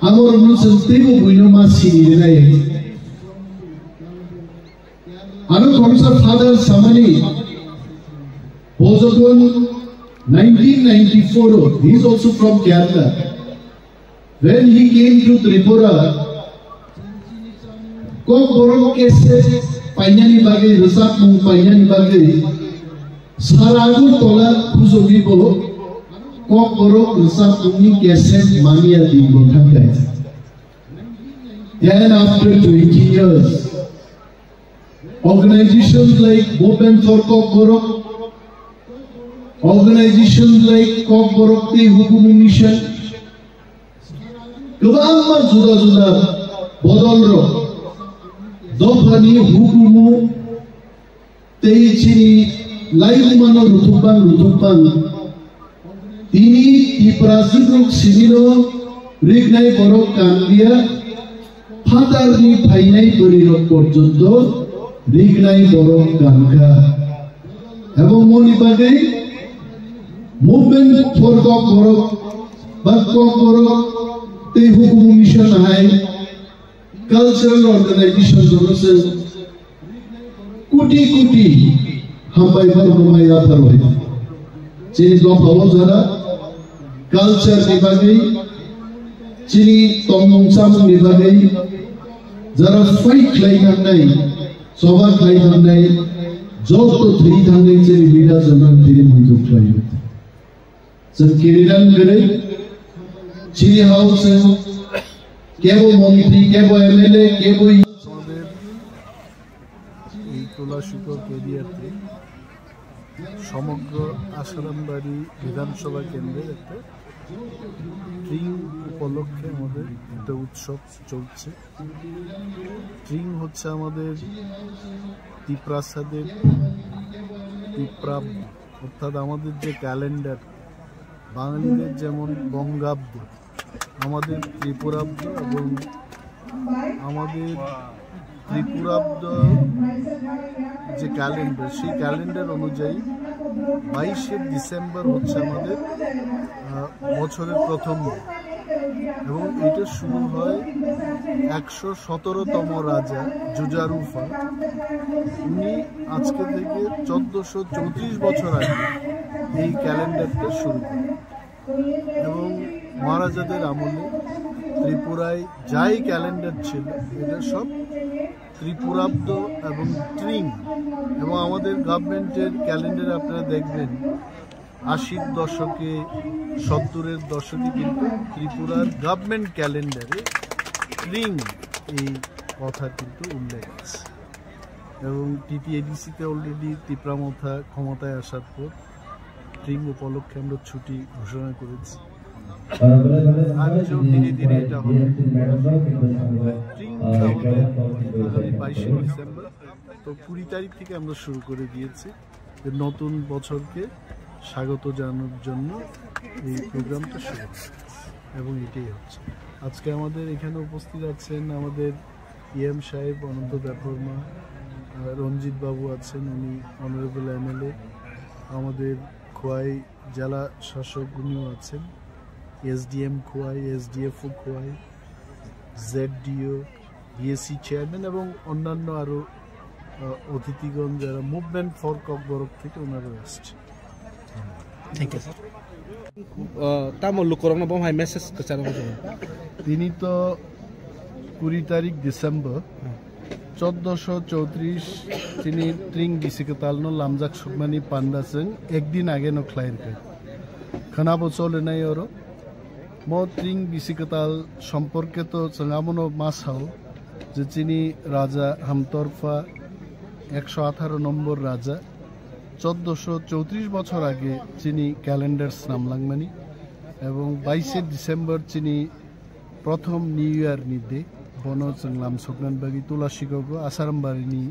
amorokno chwng teibo buino ma sini rwnai. Ano khoroksa father samani, bo jokhon nineteen ninety-four o, he is also from Kerala. When he came to Tripura, Kokborok cassette painani bagwi, rwchapmung painani bagwi, sara Agartala khujogwi bo Kokborok rwchapmungni cassette mania din bo thangkha. Then after twenty years, organizations like Movement for Kokborok, organizations like Kokborok tei Hukumu Mission, kwbangma juda juda bodolrok dophani hukumu tei chini laibumano ruthukbang ruthukbang. Tini Tiprasirok sinino rignai borok kanliya, phatarni phainai bwrwirok porjonto rignai borok kankha. Abo moni bagwi Movement for Kokborok ba Kokborok tei Hukumu Mission hai cultural organization jono se kuti kuti hambai borok no maya pharo hai. Chini dophao jara culture ni bagwi, chini tongmung chamung ni bagwi jara fight khlai thangnai, choba khlai thangnai, joto thwi thangnai chini leader jono tini muitu khlai. Chwng kiridan kwrwi chini house kebo montri, kebo M L A, kebo আমাদের এই তুলা শিকড় এরিয়াতে সমগ্র আশারামবাড়ি বিধানসভা কেন্দ্রের একটা ট্রিং উপলক্ষে আমাদের একটা উৎসব চলছে। ট্রিং হচ্ছে আমাদের তিপ্রাসাদের তিপ্রাব্দ, অর্থাৎ আমাদের যে ক্যালেন্ডার, বাঙালিদের যেমন বঙ্গাব্দ, আমাদের ত্রিপুরাব্দ এবং আমাদের ত্রিপুরাব্দ যে ক্যালেন্ডার, সেই ক্যালেন্ডার অনুযায়ী বাইশে ডিসেম্বর হচ্ছে আমাদের, আহ, বছরের প্রথম দিন। এবং এটা শুরু হয় একশো সতেরোতম রাজা জুজারুফা। উনি আজকে থেকে চোদ্দশো চৌত্রিশ বছর আগে এই ক্যালেন্ডারটা শুরু করেন। এবং মহারাজাদের আমলে ত্রিপুরায় যাই ক্যালেন্ডার ছিল, এটা সব ত্রিপুরাব্দ এবং ট্রিং। এবং আমাদের গভর্নমেন্টের ক্যালেন্ডার আপনারা দেখবেন, আশির দশকে, সত্তরের দশকে কিন্তু ত্রিপুরার গভর্নমেন্ট ক্যালেন্ডারে ট্রিং এই কথা কিন্তু উল্লেখ আছে। এবং টিটিএডিসিতে অলরেডি তিপ্রামথা ক্ষমতায় আসার পর ট্রিং উপলক্ষে আমরা ছুটি ঘোষণা করেছি। আজও ধীরে ধীরে এটা হবে। ট্রিং তাহলে বাইশে ডিসেম্বর। তো কুড়ি তারিখ থেকে আমরা শুরু করে দিয়েছি যে নতুন বছরকে স্বাগত জানানোর জন্য এই প্রোগ্রামটা শুরু হচ্ছে। এবং এটাই হচ্ছে। আজকে আমাদের এখানে উপস্থিত আছেন আমাদের ইএম সাহেব অনন্ত দেববর্মা, আহ, রঞ্জিত বাবু আছেন, উনি অনারেবল এমএলএ, আমাদের খোয়াই জেলা শাসক উনিও আছেন, এসডিএম খোয়াই, এসডিএফও খোয়াই, জেডডিও, বিএসসি চেয়ারম্যান এবং অন্যান্য আরও, আহ, অতিথিগণ যারা মুভমেন্ট ফর ককবরক থেকে ওনারা আসছে। Thank you, sir. Uh, tamo lukurokno bo hai message kwcharo hwnwi? Tini to kuri tarik December, chwdosho chowtris chini tring bisi kwtalno lamjak sukmani panda chwng ekdin age no khlai rwkha. Khwnabo cholinai oro. Mo tring bisi kwtal somporke to chwng abono ma sao je chini raja Hamtorpha ekso atharo nombor raja chwdosho chowtris bochor age chini calendar snamlangmani ebong baishe December chini prothom New Year ni day, bono chwng lam soknani bagwi Tulashikok o Asarambari ni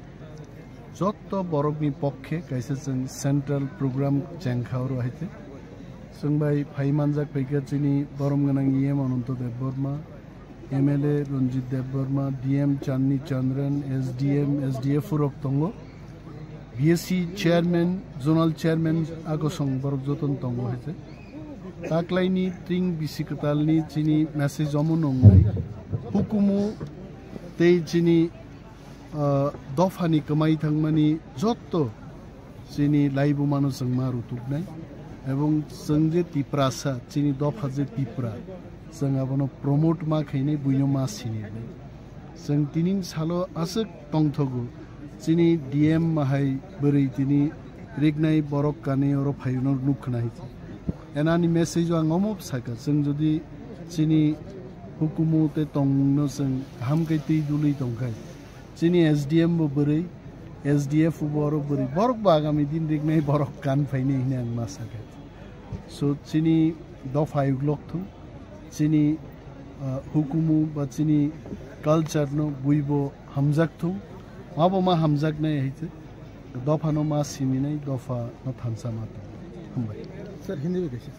jotto borokni pokkhe kaisa chwng central program chengkha oro hai te. Chwng bai phai manjak phaikha chini borom gwnang E M Ananto Debbarma, M L A Ranjit Debbarma, D M Chandni Chandran, S D M, S D F rok tongo. B S C chairman, zonal chairman, akosong borok joton tongo hai te. Taklaini tring bisi kwtalni chini message omo nongnai. Hukumu tei chini, ah, dophani kwmai thangmani jotto chini laibumano chwng ma rutuknai. Ebong chwng je Tiprasa, chini dopha je Tipra, chwng abono promote ma khainai, buino ma sinirnai. Chwng tining salo aswk tongthogo, chini D M mahai bwrwi tini riknai borok kanwi oro phaino nuk khna hai. Enani message o ang omo sakha, chwng jodi chini hukumu tei tongmungno chwng kaham khe twi dului tongkhai, chini S D M bo bwrwi, S D F bo oro bwrwi, borok bo agami din riknai borok kan phainai hwnwi ang ma sakha. So chini dopha yuglok thung, chini, ah, hukumu ba chini culture no buibo hamjak thung, mabo ma hamjaknai hai se, dopha no ma sininai, dopha no thansa ma thung. Hambai. Sir, Hindi bhi kaise?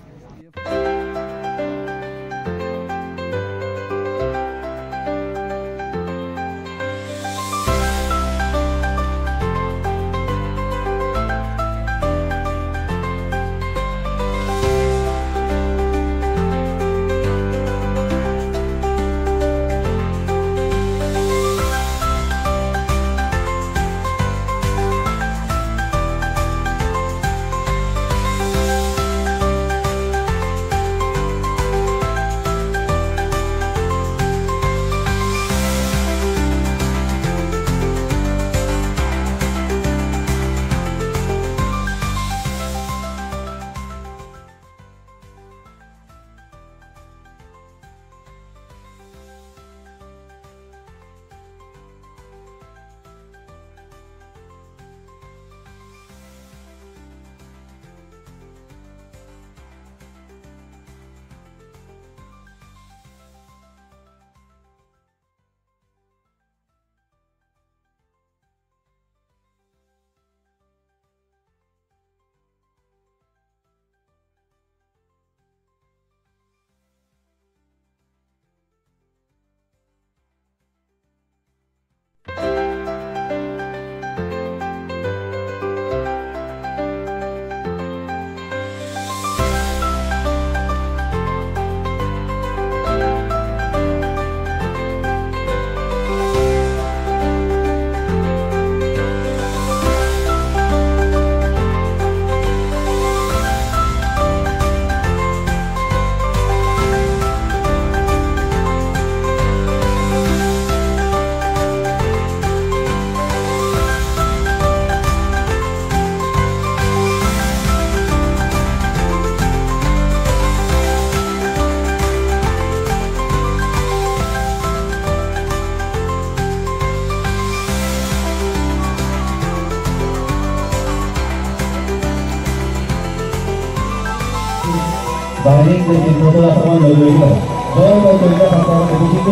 Baring dari Kota Asrama Loi Loi Kita. Baru mau cerita tentang individu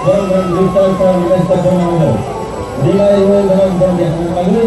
borok borok riksa riksa riksa riksa borok nangmano. Dila ibo borok borok ya nangmano.